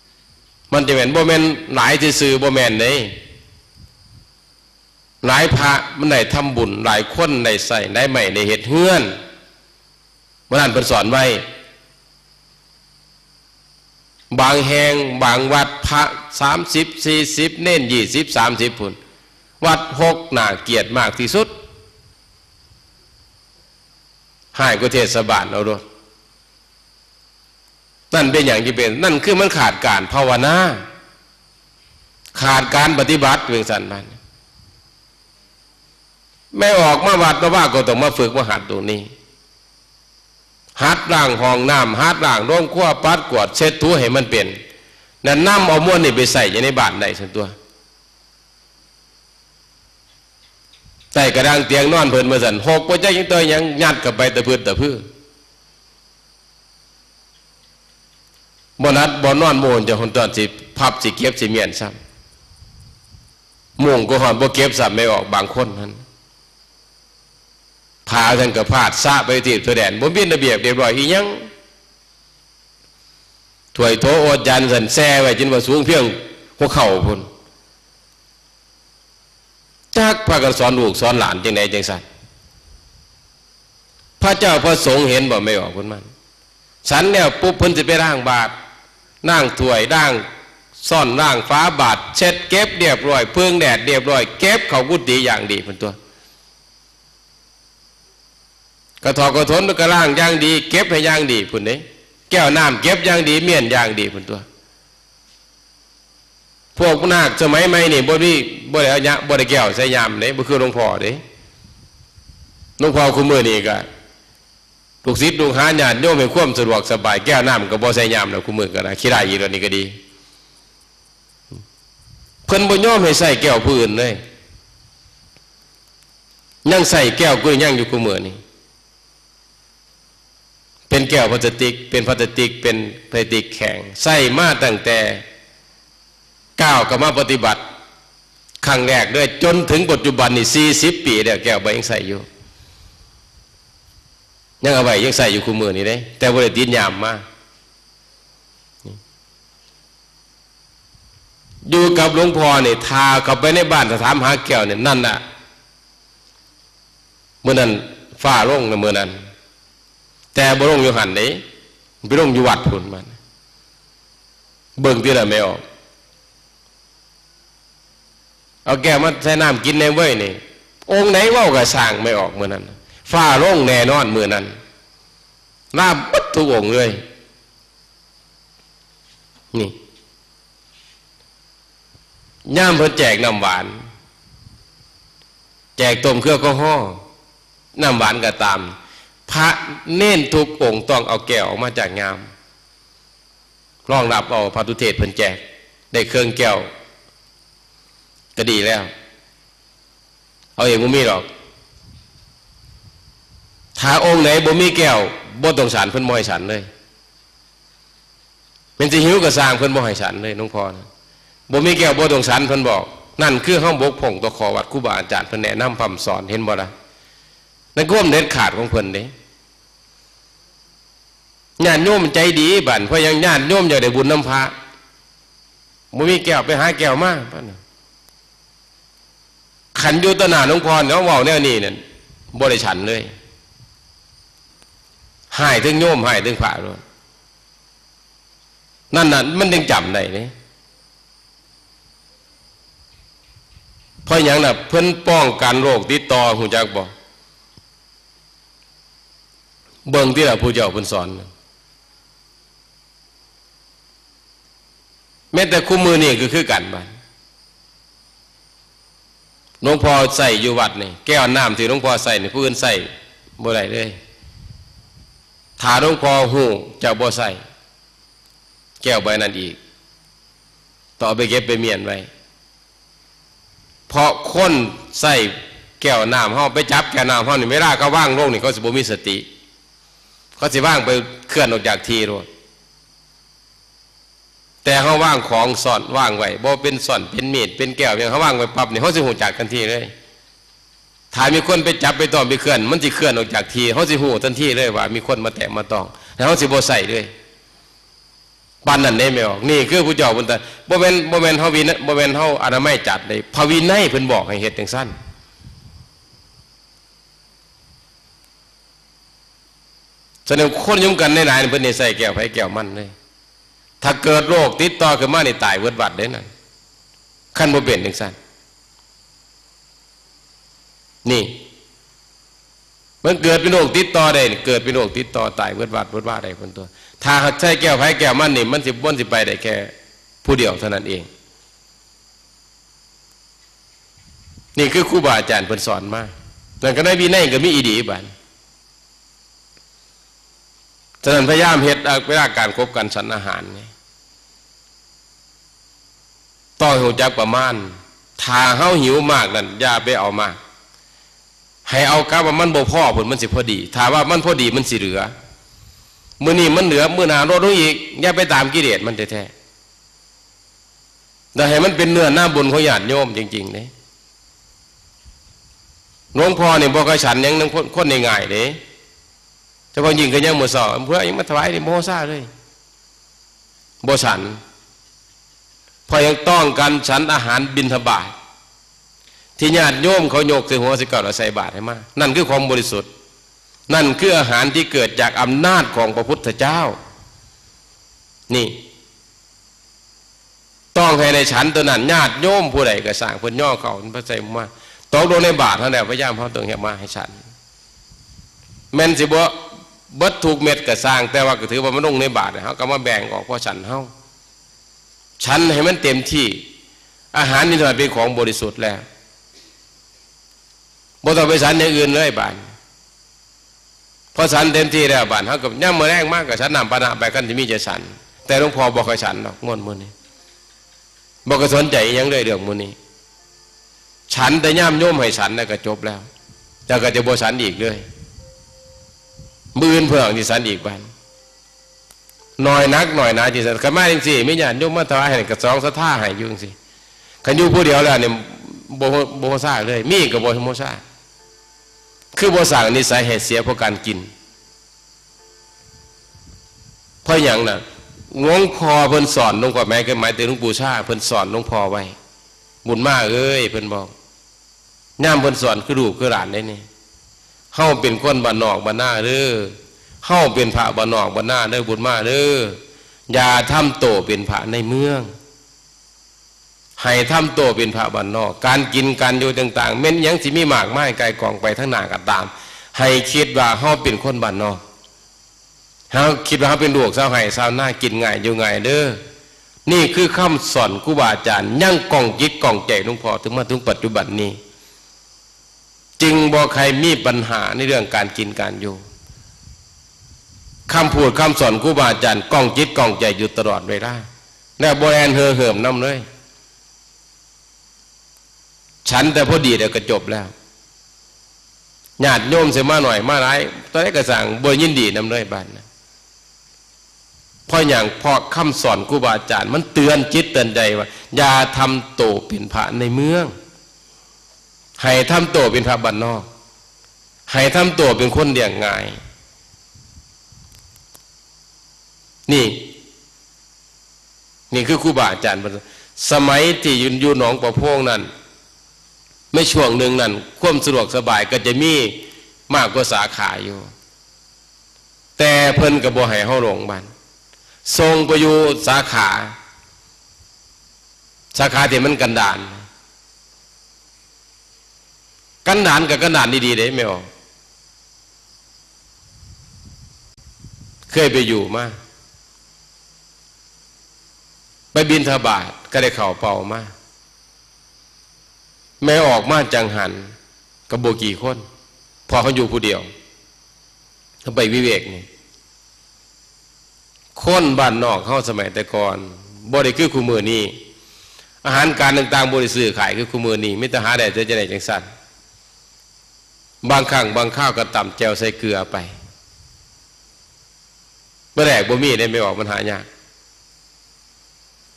ำ มันจะแม่น บ่แม่นหลายซื่อๆ บ่แม่นเด้ หลายพระมันได้ทำบุญ หลายคนได้ใช้ ได้ไม้ได้เฮ็ดเฮือน มื้อนั้นเพิ่นสอนไว้ บางแห่ง บางวัด พระสามสิบ สี่สิบ เณรยี่สิบ สามสิบ พุ้น วัดฮกน่าเกลียดมากที่สุด ฮ้ายกว่าเทศบาลเอาโลด นั่นเป็นหยังที่เป็น นั่นคือมันขาดการภาวนา ขาดการปฏิบัติ เวียงสันบ้าน แม่ออกมาวัดมาว่าก็ต้องมาฝึกมาหัดตรงนี้ หัดล้างห้องน้ำ หัดล้างโรงครัว ปัดกวาดเช็ดถูให้มันเป็น นั่นนำเอามวลนี่ไปใส่อยู่ในบ้านได้ซั่นตั๊ว ใส่กระดางเตียงนอนเพิ่นมาซั่น ฮกบ่จักหยังต่อหยัง ยัดเข้าไปตะพึดตะพือ บ่หลับบ่นอน โมนจะหนตอนสิพับสิเก็บสิเมี้ยนซ้ำ มุ้งก็ฮอดบ่เก็บซ้ำ แม่ออก บางคนหั่น ผ้าซั่นก็พาดสะไปที่ทั่วแดน บ่มีระเบียบเรียบร้อยอีหยัง ถ้วยโถโอจานซั่นแช่ไว้จนว่าสูงเพียงหัวเข่าพุ้น จักพากันสอนลูกสอนหลานจั่งใดจั่งซั้น พระเจ้าพระสงฆ์เห็นบ่ แม่ออก พุ้นมัน ฉันแล้วปุ๊บเพิ่นสิไปล้างบาตร ล้างถ้วย ล้างซ้อน ล้างฝาบาตร เช็ดเก็บเรียบร้อย เพิงแดดเรียบร้อย เก็บเข้ากุฏิอย่างดีพุ้นตั๊ว กระถอกกระถนก็ล้างอย่างดี เก็บให้อย่างดีพุ้นเด้ แก้วน้ำเก็บอย่างดี เมี้ยนอย่างดีพุ้นตั๊ว พวกนาคสมัยใหม่นี่บ่มี บ่ได้เอายะ บ่ได้แก้วใส่ยามเด้ บ่คือหลวงพ่อเด้ หลวงพ่อคุมื้อนี่ก็ ลูกศิษย์ลูกหาญาติโยมให้ความสะดวกสบาย แก้วน้ำก็บ่ใส่ยามแล้ว คุมื้อก็ได้ ขี้ได้อีกแล้วนี่ก็ดี เพิ่นบ่ยอมให้ใส่แก้วผู้อื่นเลย ยังใส่แก้วกูยังอยู่คุมื้อนี่ เป็นแก้วพลาสติก เป็นพลาสติก เป็นพลาสติกแข็ง ใส่มาตั้งแต่ก้าวเข้ามาปฏิบัติครั้งแรกเลย จนถึงปัจจุบันนี่ สี่สิบ ปีแล้ว แก้วใบยังใส่อยู่ ยังเอาไว้ ยังใส่อยู่คุมื้อนี่เด้ แต่บ่ได้ติดยามมา อยู่กับหลวงพ่อนี่ ถ้าเข้าไปในบ้าน ถ้าถามหาแก้วนี่ นั่นน่ะ มื้อนั้นฟ้าลงนะมื้อนั้น แต่บ่ลงอยู่หั่นเด้ ไปลงอยู่วัดพุ้นมัน เบิ่งติล่ะ แม่ออก เอาแก้วมาใส่น้ำกินแหน่เว้ยนี่ องค์ไหนเว้าก็ซ่าง แม่ออก มื้อนั้น ฟ้าลงแน่นอนมื้อนั้น ลามเบิดทุกองค์เลย นี่ ยามเพิ่นแจกน้ำหวาน แจกต้มเครื่องแอลกอฮอล์ น้ำหวานก็ตาม พระเณรทุกองค์ต้องเอาแก้วออกมาจากยาม รองรับเอาพระอุเทศเพิ่นแจก ได้เครื่องแก้ว ก็ดีแล้ว เอาเองบ่มีดอก ถ้าองค์ไหนบ่มีแก้ว บ่ต้องฉัน เพิ่นบ่ให้ฉันเลย ม่นสิหิวก็ซ่าง เพิ่นบ่ให้ฉันเลยหลวงพ่อนะ บ่มีแก้วบ่ต้องฉัน เพิ่นบอก นั่นคือเฮาบกพร่องต่อข้อวัด ครูบาอาจารย์เพิ่นแนะนำพร่ำสอน เห็นบ่ล่ะ นั่นความเด็ดขาดของเพิ่นเด้ ญาติโยมใจดีบัด เพราะหยัง ญาติโยมอยากได้บุญนำพระ บ่มีแก้วไปหาแก้วมา คันอยู่ต่อหน้าหลวงพ่อเนี่ยเว้าแนวนี้เนี่ย บ่ได้ฉันเลย ฮ้ายถึงโยม ฮ้ายถึงพระโลด นั่นน่ะ มันจึงจำได้เด้ เพราะหยังน่ะ เพิ่นป้องกันโรคติดต่อ ฮู้จักบ่ เบิ่งติล่ะ ผู้เจ้าเพิ่นสอน แม้แต่คุมื้อนี้ก็คือกันบัด หลวงพ่อใส่อยู่วัดนี่ แก้วน้ำที่หลวงพ่อใส่นี่ ผู้อื่นใส่บ่ได้เลย ถ้าหลวงพ่อฮู้ เจ้าบ่ใส่ แก้วใบนั้นอีก ต้องเอาไปเก็บไปเมียนไว้ เพราะคนใส่แก้วน้ำเฮา ไปจับแก้วน้ำเฮานี่ เวลาเขาวางลงนี่ เขาสิบ่มีสติ เขาสิวางไป เคลื่อนออกจากที่โลด แต่เฮาวางของซ่อนวางไว้ บ่เป็นซ่อนเป็นมีดเป็นแก้วหยัง เฮาวางไว้ปั๊บนี่ เฮาสิฮู้จักทันทีเลย ถ้ามีคนไปจับไปต้องไปเคลื่อน มันสิเคลื่อนออกจากที่ เฮาสิฮู้ทันทีเลยว่ามีคนมาแตะมาต้อง แล้วเฮาสิบ่ใส่เลย ปานนั้นเด้แม่ออก นี่คือผู้เจ้าเพิ่นตรัส บ่แม่น บ่แม่นเฮาวินัย บ่แม่นเฮาอนามัยจัดเด้ พระวินัยเพิ่นบอกให้เฮ็ดจังซั่น แสดงคนอยู่นำกันหลายๆ เพิ่นนี่ใส่แก้วไผแก้วมันเลย ถ้าเกิดโรคติดต่อขึ้นมานี่ตายเบิดวัดเด้นั่น คันบ่เป็นจังซั่น นี่ มันเกิดเป็นโรคติดต่อได้ เกิดเป็นโรคติดต่อตายเบิดวัดเบิดว่าได้เพิ่นตัว ถ้าใส่แก้วไผแก้วมันนี่ มันสิ มันสิไปได้แค่ผู้เดียวเท่านั้นเอง นี่คือครูบาอาจารย์เพิ่นสอนมา นั่นก็ในวินัยก็มีอีหลีบัด ฉะนั้นพยายามเฮ็ด เวลาการคบกันฉันอาหารนี่ ต้องรู้จักประมาณ ถ้าเฮาหิวมากนั่น อย่าไปเอามาก ให้เอากะว่ามันบ่พอพุ้น มันสิพอดี ถ้าว่ามันพอดีมันสิเหลือ มื้อนี้มันเหลือ มื้อหน้าลดลงอีก อย่าไปตามกิเลสมันแท้ๆ แต่ให้มันเป็นเนื้อนาบุญของญาติโยมจริงๆ เด้ หลวงพ่อนี่บ่ค่อยฉันหยังนำคน คนง่ายๆ เด้ เฉพาะยิ่งก็ยังมื้อเช้า เพื่อหยังมาถวายนี่บ่ซาเลย บ่ฉัน เพราะหยัง ต้องการฉันอาหารบิณฑบาต ที่ญาติโยมเขายกใส่หัวใส่แก้วแล้วใส่บาตรให้มา นั่นคือของบริสุทธิ์ นั่นคืออาหารที่เกิดจากอำนาจของพระพุทธเจ้า นี่ ต้องให้ได้ฉันตัวนั้น ญาติโยมผู้ใดก็ซ่าง เพิ่นย่อเข้า เพิ่นใส่มา ตกลงในบาตรเท่านั้น พยายามเฮาต้องเฮ็ดมาให้ฉัน แม่นสิบ่เบิดทุกเม็ดก็ซ่าง แต่ว่าก็ถือว่ามันลงในบาตร เฮาก็มาแบ่งออกพอฉันเฮา ฉันให้มันเต็มที่ อาหารนี่เท่านั้นเป็นของบริสุทธิ์แล้ว บ่ต้องไปฉันอย่างอื่นเลยบาดนี้ พอฉันเต็มที่แล้วบาดนี้ เฮาก็ยามมื้อแลงมาก็ฉันน้ำปานะไป คันสิมีจะฉัน แต่หลวงพ่อบ่ค่อยฉันดอกม่วนมื้อนี้ บ่ก็สนใจอิหยังเลยเรื่องหมู่นี้ ฉันแต่ยามโยมให้ฉันแล้วก็จบแล้ว แล้วก็จะบ่ฉันอีกเลย มื้ออื่นเพิ่นสิฉันอีกบาด น้อยนักน้อยหนาจังซั่น คันมาจังซี่ มีญาติโยมมาถวายให้ก็สองศรัทธาให้อยู่จังซี่ คันอยู่ผู้เดียวแล้วนี่ บ่ บ่ซาเลย มีก็บ่ซา คือบ่สร้างนิสัยให้เสียเพราะการกิน เพราะหยังน่ะ หลวงพ่อเพิ่นสอน หลวงพ่อหมาย คือหมายถึงหลวงปู่ชา เพิ่นสอนหลวงพ่อไว้ บุญมาเอ้ย เพิ่นบอก ยามเพิ่นสอนคือลูกคือหลานเด้นี่ เฮาเป็นคนบ้านนอกบ้านนาเด้อ เฮาเป็นพระบ้านนอกบ้านนาเด้อ บุญมาเด้อ อย่าทำโตเป็นพระในเมือง ให้ทำโตเป็นพระบ้านนอก การกินการอยู่ต่างๆ แม่นหยังสิมีมากมายก่ายกองไปทางหน้าก็ตาม ให้คิดว่าเฮาเป็นคนบ้านนอก เฮาคิดว่าเฮาเป็นลูกชาวไร่ชาวนา กินง่ายอยู่ง่ายเด้อ นี่คือคำสอนครูบาอาจารย์ ยังก้องจิตก้องใจหลวงพ่อถึงมาถึงปัจจุบันนี้ จึงบ่ใครมีปัญหาในเรื่องการกินการอยู่ คำพูดคำสอนครูบาอาจารย์ก้องจิตก้องใจอยู่ตลอดเวลา และบ่แล่นเห่อเหิมนำเลย ฉันแต่พอดีแล้วก็จบแล้ว ญาติโยมสิมาหน่อยมาหลาย ตอนนี้ก็สั่งบ่ยินดีนำเลยบาดนะ เพราะหยัง เพราะคำสอนครูบาอาจารย์มันเตือนจิตเตือนใจว่า อย่าทำโตเป็นพระในเมือง ให้ทำโตเป็นพระบ้านนอก ให้ทำโตเป็นคนเลี้ยงง่าย นี่ นี่คือครูบาอาจารย์เพิ่น สมัยที่อยู่ อยู่หนองประโพงนั่น ในช่วงหนึ่งนั่น ความสะดวกสบายก็จะมีมากกว่าสาขาอยู่ แต่เพิ่นก็บ่ให้เฮาลงบ้าน ส่งไปอยู่สาขา สาขาที่มันกันดาร กันดารกับกันดารดีๆ เด้ แม่ออก เคยไปอยู่มา ไปบิณฑบาตก็ได้ข้าวเปล่ามา แม่ออกมาจังหัน ก็บ่กี่คน เพราะเขาอยู่ผู้เดียว เขาไปวิเวกนี่ คนบ้านนอกเฮาสมัยแต่ก่อน บ่ได้คือคุมื้อนี้ อาหารการต่างๆ บ่ได้ซื้อขายคือคุมื้อนี้ มีแต่หาได้แต่จั่งใดจั่งซั้น บางครั้งบางคราวก็ตำแจ่วใส่เกลือไป ปลาแดกบ่มีเด้ แม่ออก มันหายาก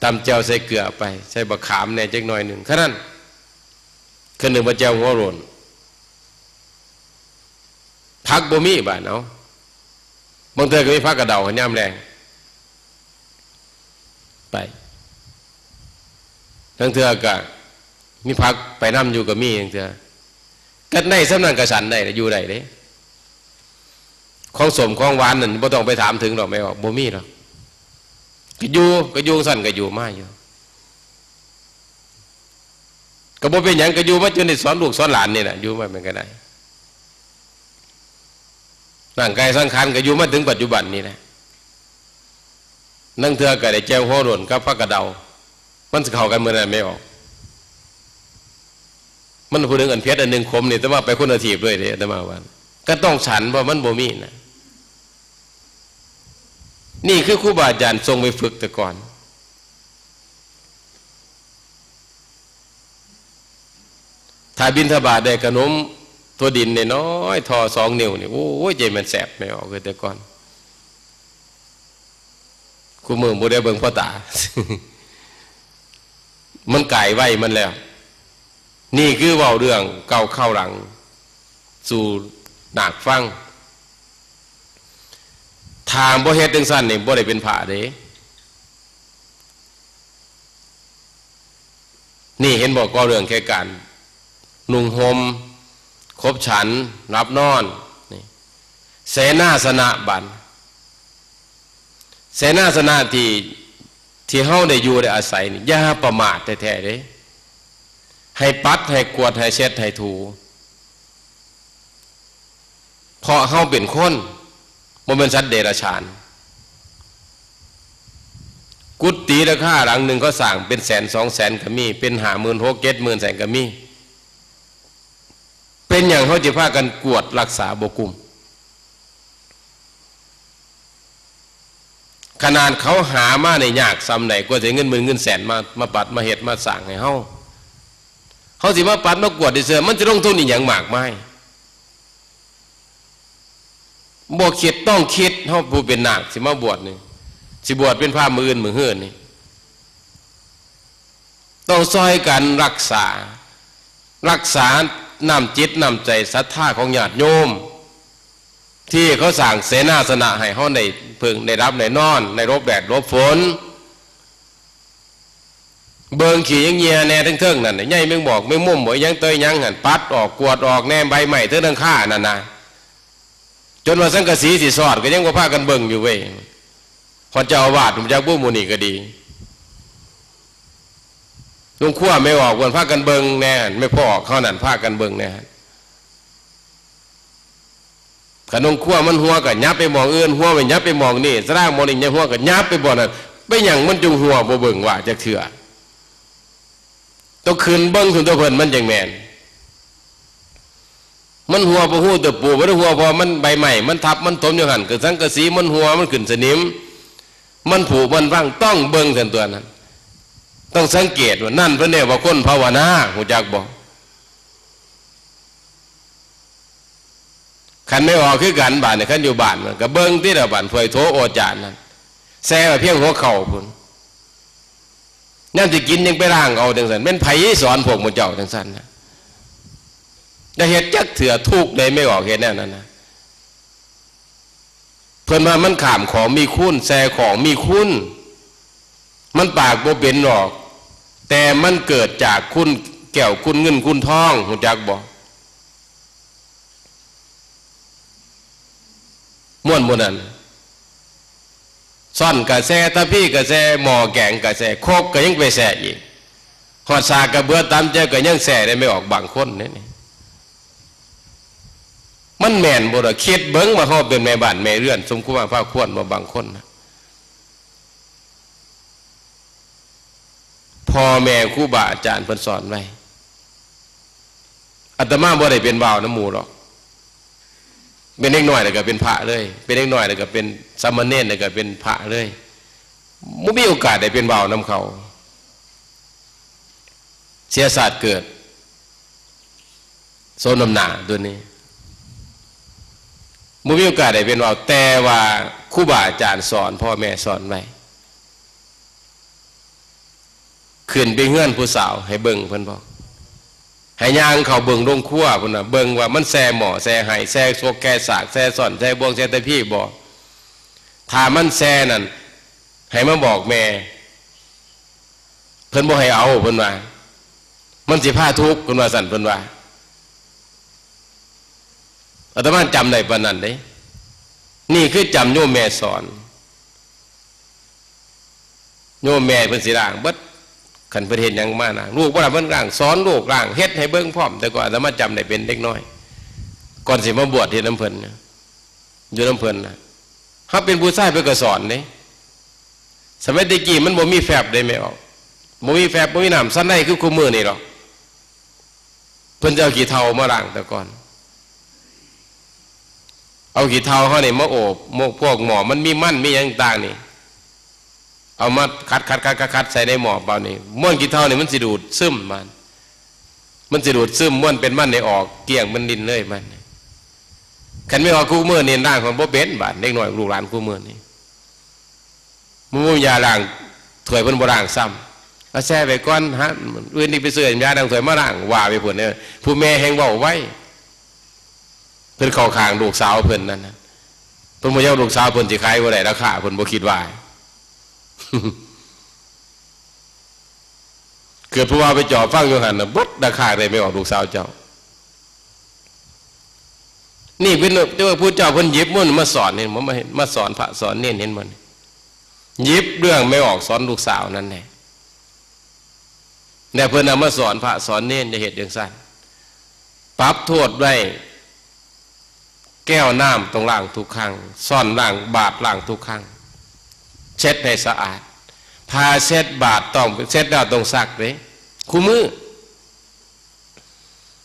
ตำแจ่วใส่เกลือไป ใส่บักขามแหน่จักหน่อยหนึ่ง แค่นั้น คือนึ่งว่าแจ่วหัวโล้น ผักบ่มีบาด เอ้า บางเทื่อก็มีผักกะเดากันยามแลง ไป ลางเทื่อก็มีผักไปนำอยู่ก็มี ลางเทื่อ ก็ได้ส่ำนั้นก็ฉันได้ อยู่ได้เด้ ของส้มของหวานนั่นบ่ต้องไปถามถึงดอก แม่ออก บ่มีดอก ก็อยู่ ก็อยู่จั่งซั้น ก็อยู่มาอยู่ ก็บ่เป็นหยัง ก็อยู่มาจนได้สอนลูกสอนหลานนี่แหละ อยู่มามันก็ได้ ร่างกายสังขารก็อยู่มาถึงปัจจุบันนี่แหละ ลางเทื่อก็ได้แจ่วหัวโล้นกับผักกะเดา มันสิเข้ากันมื้อนั้น แม่ออก มันผู้หนึ่งอันเผ็ดอันหนึ่งขมนี่ แต่ว่าไปคนละทีบเลยเด้ แต่มาว่า ก็ต้องฉัน เพราะมันบ่มีนะ นี่คือครูบาอาจารย์ส่งไปฝึกแต่ก่อน ถ้าบิณฑบาตได้ขนมถั่วดินน้อยๆ ท่อสองนิ้วนี่ โอ้ย ใจมันแสบ แม่ออก คือแต่ก่อน คุมื้อบ่ได้เบิ่งพ่อตา มันกายไวมันแล้ว นี่คือเว้าเรื่องเก่าเข้าหลัง สู่นาคฟัง ถ้าบ่เฮ็ดจั่งซั้นนี่ บ่ได้เป็นพระเด้ นี่เห็นบ่ ก็เรื่องแค่การนุ่งห่ม ขบฉัน หลับนอน นี่ เสนาสนะบัด เสนาสนะที่ ที่เฮาได้อยู่ได้อาศัยนี่ อย่าประมาทแท้ๆ เด้ ให้ปัด ให้กวาด ให้เช็ด ให้ถู เพราะเฮาเป็นคน บ่แม่นสัตว์เดรัจฉาน กุฏิราคาหลังหนึ่งเขาสร้างเป็นแสนสองแสนก็มี เป็นห้าหมื่นหกเจ็ดหมื่นแสนก็มี เป็นหยังเฮาสิพากันกวาดรักษาบ่กุม ขนาดเขาหามาได้ยากส่ำใด กว่าสิเงินหมื่นเงินแสนมา มาปัดมาเฮ็ดมาสร้างให้เฮา เฮาสิมาปัดมากวาดซื่อๆ มันสิลงทุนอีหยังมากมาย บ่คิด ต้องคิด เฮาผู้เป็นนาคสิมาบวชนี่ สิบวชเป็นพระมื้ออื่นมื้อฮื้อนี่ ต้องซ่อยกันรักษา รักษาน้ำจิตน้ำใจศรัทธาของญาติโยม ที่เขาสร้างเสนาสนะให้เฮาได้เพิ่งได้รับได้นอน ได้หลบแดดหลบฝน เบิ่งขี้ยังเหี่ยแหน่เทิงๆ นั่นน่ะ ใยแมงมอกแมงมุมบ่ อิหยังเตยหยังหั่น ปัดออกกวาดออกแหน่ ใบไม้เทิงหลังคานั่นน่ะ จนว่าสังกะสีสิซอดก็ยังบ่พากันเบิ่งอยู่เว้ย ฮอดเจ้าอาวาส ฮู้จักบ่ หมู่นี้ก็ดี โรงครัวแม่ออก เพิ่นพากันเบิ่งแหน่ แม่พ่อเขานั่นพากันเบิ่งแหน่ คันโรงครัวมันหัวก็ยับไปหม่องอื่น หัวไปยับไปหม่องนี่ สร้างหม่องนี่ หัวก็ยับไปบ่อนนั่น เป็นหยังมันจึงหัวบ่เบิ่งว่าจักเทื่อ ต้องขึ้นเบิ่งขึ้นตัวเพิ่น มันจังแม่น มันหัวบ่ฮู้ตะปู บ่ได้หัวเพราะมันใบไม้มันทับมันถมอยู่หั่น ก็สังกะสีมันหัว มันขึ้นสนิม มันผุมันพัง ต้องเบิ่งซั่นตัวนั้น ต้องสังเกตว่า นั่นเพิ่นเรียกว่าคนภาวนา ฮู้จักบ่ คันแม่ออกคือกันบาดนี่ คันอยู่บ้านมันก็เบิ่งติล่ะ บ้านถ้วยโถโอจานนั่น แซ่ไว้เพียงหัวเข่าพุ้น ยามสิกินยังไปล้างเอาจั่งซั้น แม่นไผสอนพวกหมู่เจ้าจั่งซั้นนะ อย่าเฮ็ดจักเทื่อ ทุกข์ได้ไม่ออก เฮ็ดแนวนั้นนะ เพิ่นว่ามันข้ามของมีคุณ แซ่ของมีคุณ มันปากบ่เป็นดอก แต่มันเกิดจากคุณแก้วคุณเงินคุณทอง ฮู้จักบ่ ม่วนหมู่นั้น ซ้อนกะแซ่ ตะพี้กะแซ่ หม้อแกงกะแซ่ ครกกะยังไปแซ่อีก ฮอดสากกะเบือตำแจ่วกะยังแซ่ได้ไม่ออกบางคนเนี่ย มันแม่นบ่ล่ะ คิดเบิ่งว่าเฮาเป็นแม่บ้านแม่เรือน สมควรพาควรบ่บางคนนะ พ่อแม่ครูบาอาจารย์เพิ่นสอนไว้ อาตมาบ่ได้เป็นบ่าวนำหมู่ดอก เป็นเด็กน้อยแล้วก็เป็นพระเลย เป็นเด็กน้อยแล้วก็เป็นสามเณรแล้วก็เป็นพระเลย บ่มีโอกาสได้เป็นบ่าวนำเขา เสียชาติเกิด สมน้ำหน้าตัวนี้ บ่มีโอกาสได้เป็นบ่าว แต่ว่าครูบาอาจารย์สอน พ่อแม่สอนไว้ ขึ้นไปเฮือนผู้สาวให้เบิ่ง เพิ่นบอก ให้ย่างเข้าเบิ่งโรงครัว เพิ่นว่า เบิ่งว่ามันแซ่หม้อ แซ่ไห แซ่ซก แซ่สาก แซ่ซ้อน แซ่บ่วง แซ่ตะพี้บ่ ถ้ามันแซ่นั่น ให้มาบอกแม่ เพิ่นบ่ให้เอา เพิ่นว่า มันสิพาทุกข์ เพิ่นว่าซั่น เพิ่นว่า อาตมาจำได้ปานนั้นเด้ นี่คือจำโยมแม่สอน โยมแม่เพิ่นสิล้างเบิด คันเพิ่นเฮ็ดหยังมานะ ลูกบ่ล้างเพิ่นล้าง สอนลูกล้าง เฮ็ดให้เบิ่งพร้อม แต่ก่อนอาตมาจำได้เป็นเด็กน้อย ก่อนสิมาบวชเฮ็ดนำเพิ่นนะ อยู่นำเพิ่นนะ เฮาเป็นผู้ชายเพิ่นก็สอนเด้ สมัยแต่กี้มันบ่มีแฟบเด้แม่ออก บ่มีแฟบ บ่มีน้ำซันไดคือคุมื้อนี่ดอก เพิ่นจะเอาขี้เถ้ามาล้างแต่ก่อน เอาขี้เถ้าเฮานี่มาโอบ หมกพวกหม้อ มันมีมันมีหยังต่างนี่ เอามาขัดๆๆๆ ใส่ในหม้อเปล่านี่ มวลขี้เถ้านี่มันสิดูดซึมมัน มันสิดูดซึมมวลเป็นมันนี่ออกเกลี้ยงมันดินเลยมัน คันไม่ออกคุมื้อนี่ล้างของบ่เป็นบาด เด็กน้อยลูกหลานคุมื้อนี่ มันบ่มียาล้างถ้วย เพิ่นบ่ล้างซ้ำ เอาแช่ไว้ก่อน ฮะ มื้ออื่นนี่ไปซื้อยาล้างถ้วยมาล้าง ว่าไปพุ้นเด้อ ผู้แม่แฮ่งเว้าไว เพิ่นเข้าข้างลูกสาวเพิ่นนั่นนะ เพิ่นบ่ยอม ลูกสาวเพิ่นสิขายบ่ได้ราคา เพิ่นบ่คิดว่า เกิดผู้ว่าไปจ่อฟังอยู่หั่นน่ะ เบิดราคาเลย ไม่ออกลูกสาวเจ้า นี่เป็น แต่ว่าผู้เจ้าเพิ่นหยิบมันมาสอน เห็นบ่ มา มาสอนพระสอนเณร เห็นบ่นี่ หยิบเรื่องไม่ออกสอนลูกสาวนั่นแหละ แล้วเพิ่นเอามาสอนพระสอนเณร จะเฮ็ดจั่งซั้น ปรับโทษไว้ แก้วน้ำต้องล้างทุกครั้ง ซ้อนล้างบาตรล้างทุกครั้ง เช็ดให้สะอาด ผ้าเช็ดบาตรต้อง เช็ดแล้วต้องซักเด้ คู่มื้อ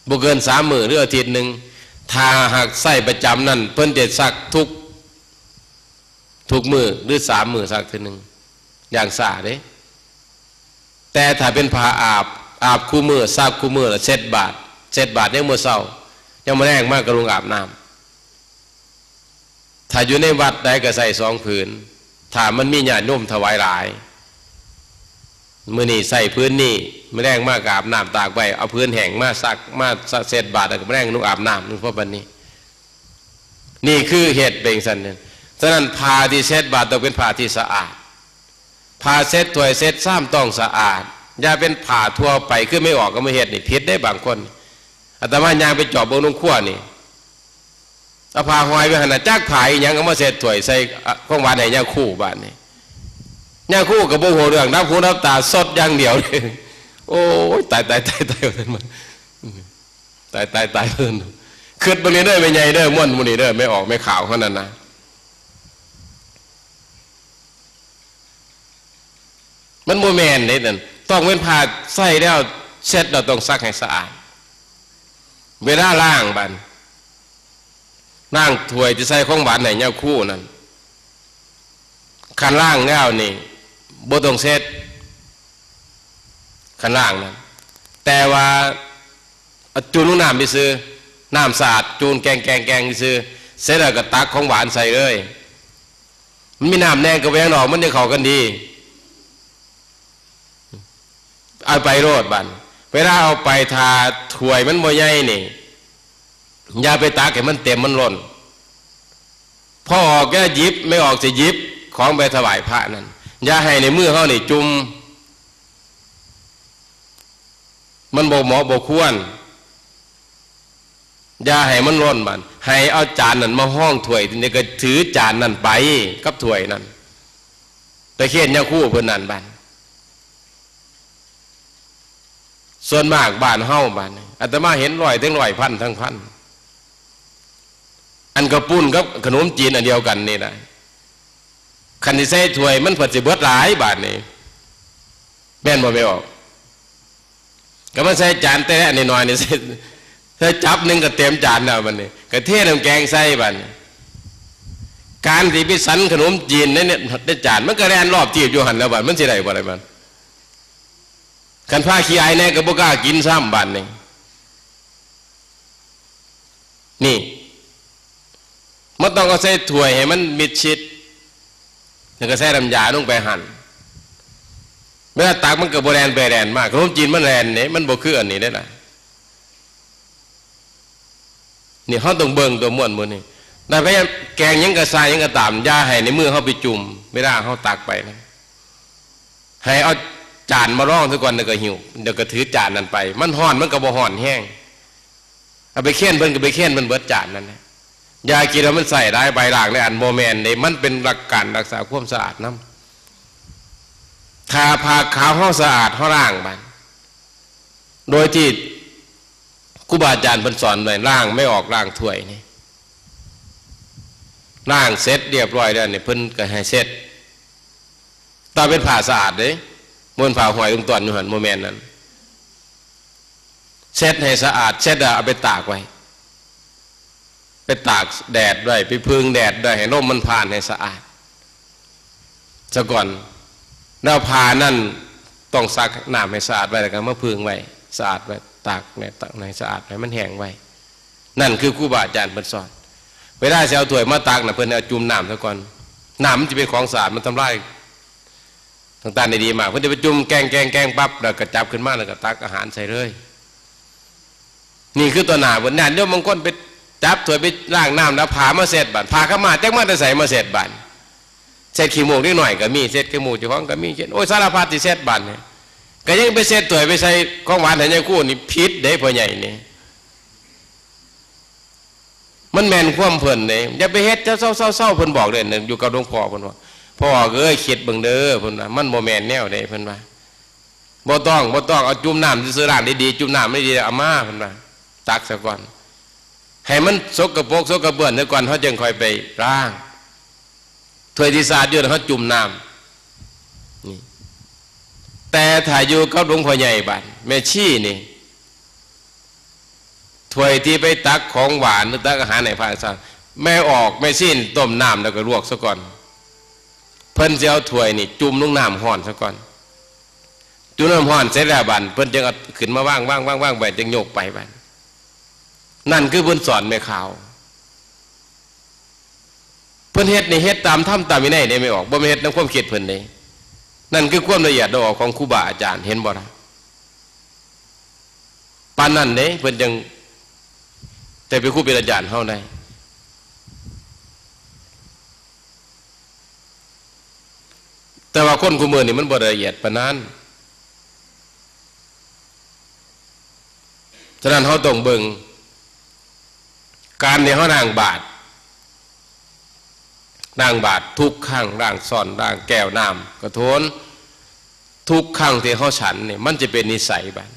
บ่เกินสามมื้อหรืออาทิตย์หนึ่ง ถ้าหากใช้ประจำนั่น เพิ่นจะซักทุก ทุกมื้อหรือสามมื้อซักเทื่อหนึ่ง อย่างซ่าเด้ แต่ถ้าเป็นผ้าอาบ อาบคู่มื้อ ซักคู่มื้อ แล้วเช็ดบาตร เช็ดบาตรยามมื้อเช้า ยามมื้อแลงมาก็ลงอาบน้ำ ถ้าอยู่ในวัดใดก็ใช้สองผืน ถ้ามันมีญาติโยมถวายหลาย มื้อนี้ใช้ผืนนี้ มื้อแลงมาก็อาบน้ำตากไว้ เอาผืนแห้งมาซัก มาเช็ดบาตร แล้วก็มื้อแลงลงอาบน้ำ นึกพอปานนี้ นี่คือเหตุเป็นซั่นเนี่ย ฉะนั้นผ้าที่เช็ดบาตรต้องเป็นผ้าที่สะอาด ผ้าเช็ดถ้วยเช็ดชามต้องสะอาด อย่าเป็นผ้าทั่วไป คือไม่ออกก็มาเฮ็ดนี่ผิดเด้บางคน อาตมาย่างไปจอบเบิ่งโรงครัวนี่ เอาผ้าห้อยไว้หั่นน่ะ จักผ้าอีหยังเอามาเช็ดถ้วยใส่ อะ ของหวานให้ย่าครูบาดนี้ ย่าครูก็บ่ฮู้เรื่อง นับหูนับตาซดอย่างเดียวเลย โอ้ย ตาย ตาย ตาย ตาย ว่าซั่น ตาย ตาย ตาย ว่าซั่น คิดเบิ่งนี่เด้อ แม่ใหญ่เด้อ ม่วนหมู่นี่เด้อ แม่ออกแม่ขาวเท่านั้นนะ มันบ่แม่นเด้นั่น ต้องเป็นผ้าใช้แล้ว เช็ดแล้วต้องซักให้สะอาด เวลาล้างบาด ล้างถ้วยที่ใส่ของหวานให้ย่าครูนั่น คันล้างแล้วนี่ บ่ต้องเช็ด คันล้างนั่น แต่ว่า เอาจูนลงน้ำซื่อๆ น้ำสะอาด จูนแกงๆๆ ซื่อๆ เสร็จแล้วก็ตักของหวานใส่เลย มันมีน้ำแน่ก็แวงดอก มันจะเข้ากันดี เอาไปโลดบัด เวลาเอาไป ถ้าถ้วยมันบ่ใหญ่นี่ อย่าไปตักให้มันเต็มมันล้น พอออกก็หยิบ ไม่ออกจะหยิบของไปถวายพระนั่น อย่าให้ในมือเฮานี่จุ่ม มันบ่เหมาะบ่ควร อย่าให้มันล้นบัด ให้เอาจานนั่นมาห้องถ้วย ทีนี้ก็ถือจานนั่นไปกับถ้วยนั่น ตะเคียนยาคูเพิ่นนั่นบัด ส่วนมากบ้านเฮาบัดนี้ อาตมาเห็นร้อยถึงร้อย พันถึงพัน อันกระปุ้นกับขนมจีนอันเดียวกันนี่นะ คันสิใส่ถ้วยมันเพิ่นสิเบิดหลายบาดนี้ แม่นบ่แม่ออก ก็มาใส่จานแต่อันน้อยๆนี่ ใส่ ใส่จับหนึ่งก็เต็มจานแล้วบัดนี้ ก็เทน้ำแกงใส่บัดนี้ การที่ไปสันขนมจีนในเนี่ย ในจาน มันก็แล่นรอบทีบอยู่หั่นแล้วบัด มันสิได้บ่ได้บัด คันพาขี้อายแน่ก็บ่กล้ากินซ้ำบัดนี้ นี่ มันต้องเอาใส่ถ้วยให้มันมิดชิด แล้วก็ใส่น้ำยาลงไปหั่น เวลาตักมันก็บ่แล่นไปแล่นมา ขนมจีนมันแล่นนี่ มันบ่คืออันนี้เด้ล่ะ นี่เฮาต้องเบิ่งตัวม่วนหมู่นี่ แล้วก็แกงหยังก็ใส่หยังก็ตาม อย่าให้ในมือเฮาไปจุ่ม เวลาเฮาตักไปนะ ให้เอาจานมารองซะก่อน แล้วก็หิ้ว แล้วก็ถือจานนั้นไป มันฮ้อนมันก็บ่ฮ้อนแฮง เอาไปเค้นเพิ่นก็ไปเค้นเพิ่นเบิดจานนั่นแหละ อย่าคิดว่ามันใส่ได้ใบล้างในอันบ่แม่นเด้ มันเป็นหลักการรักษาความสะอาดนำ ถ้าผ้าขาวเฮาสะอาด เฮาล้างบัด โดยที่ครูบาอาจารย์เพิ่นสอนไว้ ล้างไม่ออก ล้างถ้วยนี่ ล้างเสร็จเรียบร้อยแล้วนี่ เพิ่นก็ให้เช็ด แต่เป็นผ้าสะอาดเด้ บ่แม่นผ้าห้อยตรงตอนอยู่หั่น บ่แม่นนั่น เช็ดให้สะอาด เช็ดแล้วเอาไปตากไว้ ไปตากแดดไว้ ไปพึ่งแดดไว้ ให้ลมมันผ่านให้สะอาดซะก่อน แล้วผ้านั่นต้องซักน้ำให้สะอาดไว้ แล้วก็มาพึ่งไว้ สะอาดไว้ ตากแดด ตากให้สะอาด ให้มันแห้งไว้ นั่นคือครูบาอาจารย์เพิ่นสอน เวลาสิเอาถ้วยมาตักน่ะ เพิ่นเอาจุ่มน้ำซะก่อน น้ำมันสิเป็นของสะอาด มันทำลายต่างๆได้ดีมาก เพิ่นจะไปจุ่มแกง แกง แกงปั๊บ แล้วก็จับขึ้นมา แล้วก็ตักอาหารใส่เลย นี่คือต่อหน้าเพิ่น ญาติโยมบางคนไปจับถ้วยไปล้างน้ำ แล้วผ้ามาเช็ดบัด ผ้าขาวม้าจักมาแต่ไสมาเช็ดบัด เช็ดขี้มูกเด็กน้อยก็มี เช็ดขี้มูกเจ้าของก็มี เช็ด โอ้ย สารพัดสิเช็ดบัดนี่ ก็ยังไปเช็ดถ้วยไปใส่ของหวานให้ยายครูนี่ ผิดเด้พ่อใหญ่นี่ มันแม่นความเพิ่นเด้ อย่าไปเฮ็ด เซาๆๆๆ เพิ่นบอกเด้ อยู่กับหลวงพ่อเพิ่นว่า "พ่อเอ้ย คิดเบิ่งเด้อ" เพิ่นว่า "มันบ่แม่นแนวเด้" เพิ่นว่า "บ่ต้อง บ่ต้อง เอาจุ่มน้ำซื่อๆ ล้างดีๆ จุ่มน้ำดีๆ เอามา" เพิ่นว่า "ตักซะก่อน ให้มันสกปรกสกเปื้อนซะก่อน เฮาจึงค่อยไปล้าง ถ้วยที่สะอาดอยู่ เฮาจุ่มน้ำ" นี่ แต่ถ้าอยู่กับหลวงพ่อใหญ่บัด แม่ชีนี่ ถ้วยที่ไปตักของหวานหรือตักอาหารให้พระสงฆ์ แม่ออก แม่ชีนี่ต้มน้ำแล้วก็ลวกซะก่อน เพิ่นสิเอาถ้วยนี่จุ่มลงน้ำร้อนซะก่อน จุ่มน้ำร้อนเสร็จแล้วบัด เพิ่นจึงเอาขึ้นมาวาง วาง วาง วางไว้ จึงยกไปบัด นั่นคือเพิ่นสอนแม่ขาว เพิ่นเฮ็ดนี่เฮ็ดตามธรรมตามวินัยเด้ แม่ออก บ่แม่นเฮ็ดนำความคิดเพิ่นเด้ นั่นคือความละเอียดละออของครูบาอาจารย์ เห็นบ่ล่ะ ปานนั้นเด้ เพิ่นจั่งได้เป็นครูเป็นอาจารย์เฮาได้ แต่ว่าคนคุมื้อนี่มันบ่ละเอียดปานนั้น ฉะนั้นเฮาต้องเบิ่ง การที่เฮาล้างบาตร ล้างบาตรทุกครั้ง ล้างช้อน ล้างแก้วน้ำ กระโถน ทุกครั้งที่เฮาฉันนี่ มันจะเป็นนิสัยบัด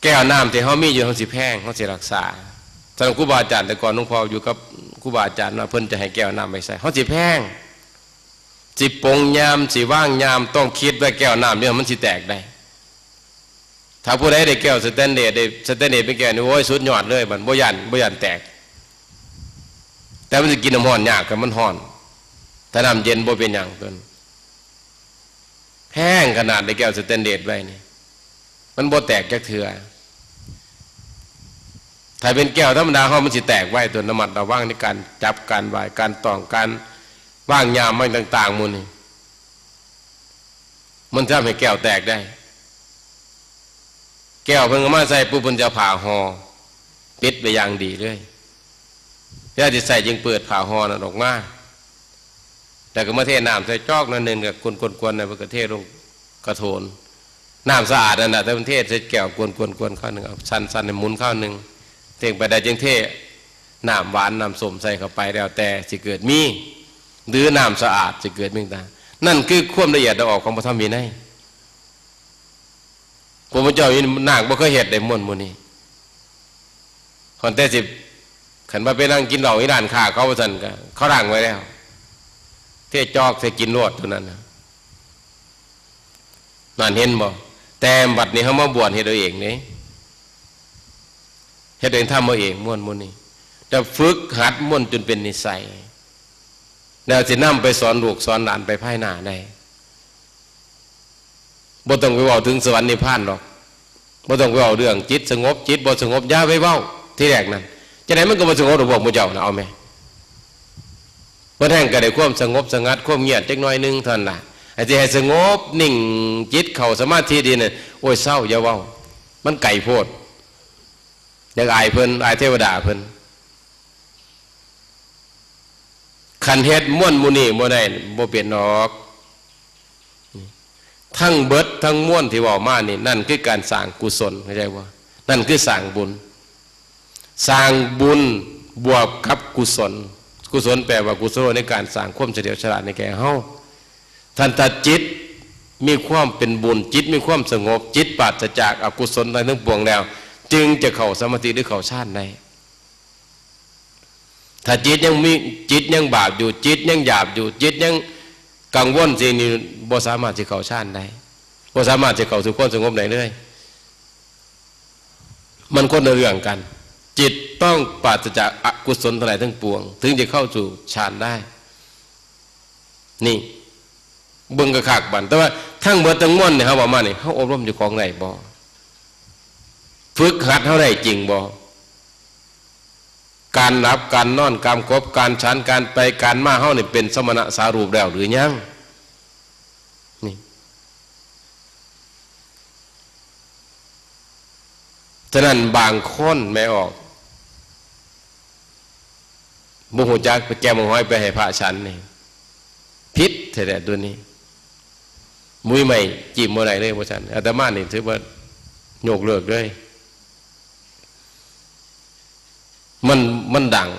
แก้วน้ำที่เฮามีอยู่ เฮาสิแพง เฮาสิรักษา ฉะนั้นครูบาอาจารย์แต่ก่อนหลวงพ่ออยู่กับครูบาอาจารย์ว่า เพิ่นจะให้แก้วน้ำไปใส่ เฮาสิแพง สิปงยาม สิวางยาม ต้องคิดไว้แก้วน้ำเนี่ยมันสิแตกได้ ถ้าผู้ใดได้แก้วสแตนเลส ได้สแตนเลสเป็นแก้วนี่ โอ้ย สุดยอดเลย มันบ่ย่าน บ่ย่านแตก แต่มันสิกินน้ำร้อนยาก คันมันร้อน ถ้าน้ำเย็นบ่เป็นหยัง ต้น แพงขนาดได้แก้วสแตนเลสไว้นี่ มันบ่แตกจักเทื่อ ถ้าเป็นแก้วธรรมดาเฮามันสิแตกไว ตัวระมัดระวังในการจับ การไหว้ การต้อง การวางยามมันต่างๆหมู่นี่ มันทำให้แก้วแตกได้ แก้วเพิ่นเอามาใส่ปุ๊บ เพิ่นจะเอาผ้าห่อปิดไว้อย่างดีเลย แล้วสิใส่จึงเปิดผ้าห่อนั้นออกมา แล้วก็มาเทน้ำใส่จอกหน่อยหนึ่ง ก็กวนๆๆ นะ เพิ่นก็เทลงกระโถน น้ำสะอาดนั่นน่ะ แต่เพิ่นเทใส่แก้ว กวนๆๆ คราวหนึ่ง เอาสั่นๆให้หมุนคราวหนึ่ง เทไปได้จึงเทน้ำหวานน้ำส้มใส่เข้าไป แล้วแต่สิเกิดมี หรือน้ำสะอาดสิเกิดมีต่าง นั่นคือความละเอียดละออของพระธรรมวินัย พระพุทธเจ้านี่นาคบ่เคยเฮ็ดได้ม่วนหมู่นี้ คันแต่สิ คันว่าไปนั่งกินเหล้าอยู่ร้านค้าเขาว่าซั่นก็ เขาล้างไว้แล้ว เทจอกใส่กินโลดเท่านั้นน่ะ นั่นเห็นบ่ แต่บัดนี้เฮามาบวชเฮ็ดเอาเองเด้ เฮ็ดเอง ทำเอาเอง ม่วนหมู่นี้ แต่ฝึกหัดม่วนจนเป็นนิสัย แล้วสินำไปสอนลูกสอนหลานไปภายหน้าได้ บ่ต้องไปเว้าถึงสวรรค์นิพพานดอก บ่ต้องไปเว้าเรื่องจิตสงบ จิตบ่สงบ อย่าไปเว้า ทีแรกนั่น จั่งใดมันก็บ่สงบดอกพวกหมู่เจ้าน่ะ เอาแม่ เพิ่นแฮงก็ได้ความสงบสงัด ความเงียบจักหน่อยหนึ่งเท่านั้นล่ะ ไอ้ที่ให้สงบนิ่ง จิตเข้าสมาธิดีนั่น โอ้ย เซา อย่าเว้า มันไกลโพด อยากอายเพิ่น อายเทวดาเพิ่น คันเฮ็ดม่วนหมู่นี้บ่ได้ บ่เป็นดอก ทั้งเบิดทั้งมวลที่เว้ามานี่ นั่นคือการสร้างกุศล เข้าใจบ่ นั่นคือสร้างบุญ สร้างบุญบวกกับกุศล กุศลแปลว่ากุศลในการสร้างความเฉลียวฉลาดในแก่เฮา ท่านถ้าจิตมีความเป็นบุญ จิตมีความสงบ จิตปราศจากอกุศลทั้งปวงแล้ว จึงจะเข้าสมาธิหรือเข้าฌานได้ ถ้าจิตยังมี จิตยังบาปอยู่ จิตยังหยาบอยู่ จิตยังกังวลสิ่งนี้ บ่สามารถสิเข้าฌานได้ บ่สามารถสิเข้าสู่ความสงบได้เลย มันคนละเรื่องกัน จิตต้องปราศจากอกุศลทั้งหลายทั้งปวง ถึงจะเข้าสู่ฌานได้ นี่ เบิ่งคักๆบัด แต่ว่าทั้งเบิดทั้งมวลนี่ เฮาเว้ามานี่ เฮาอบรมเจ้าของได้บ่ ฝึกหัดเฮาได้จริงบ่ การหลับ การนอน การขบ การฉัน การไป การมา เฮานี่เป็นสมณะสารูปแล้วหรือยัง นี่ ฉะนั้นบางคนแม่ออก บ่ฮู้จักไปแกะหมากหอยไปให้พระฉันนี่ ผิดแท้ๆ ตัวนี้ มุ้ยใหม่จิ้มบ่ได้เลย ว่าซั่น อาตมานี่ถือว่ายกเลิกเลย มัน มันดัง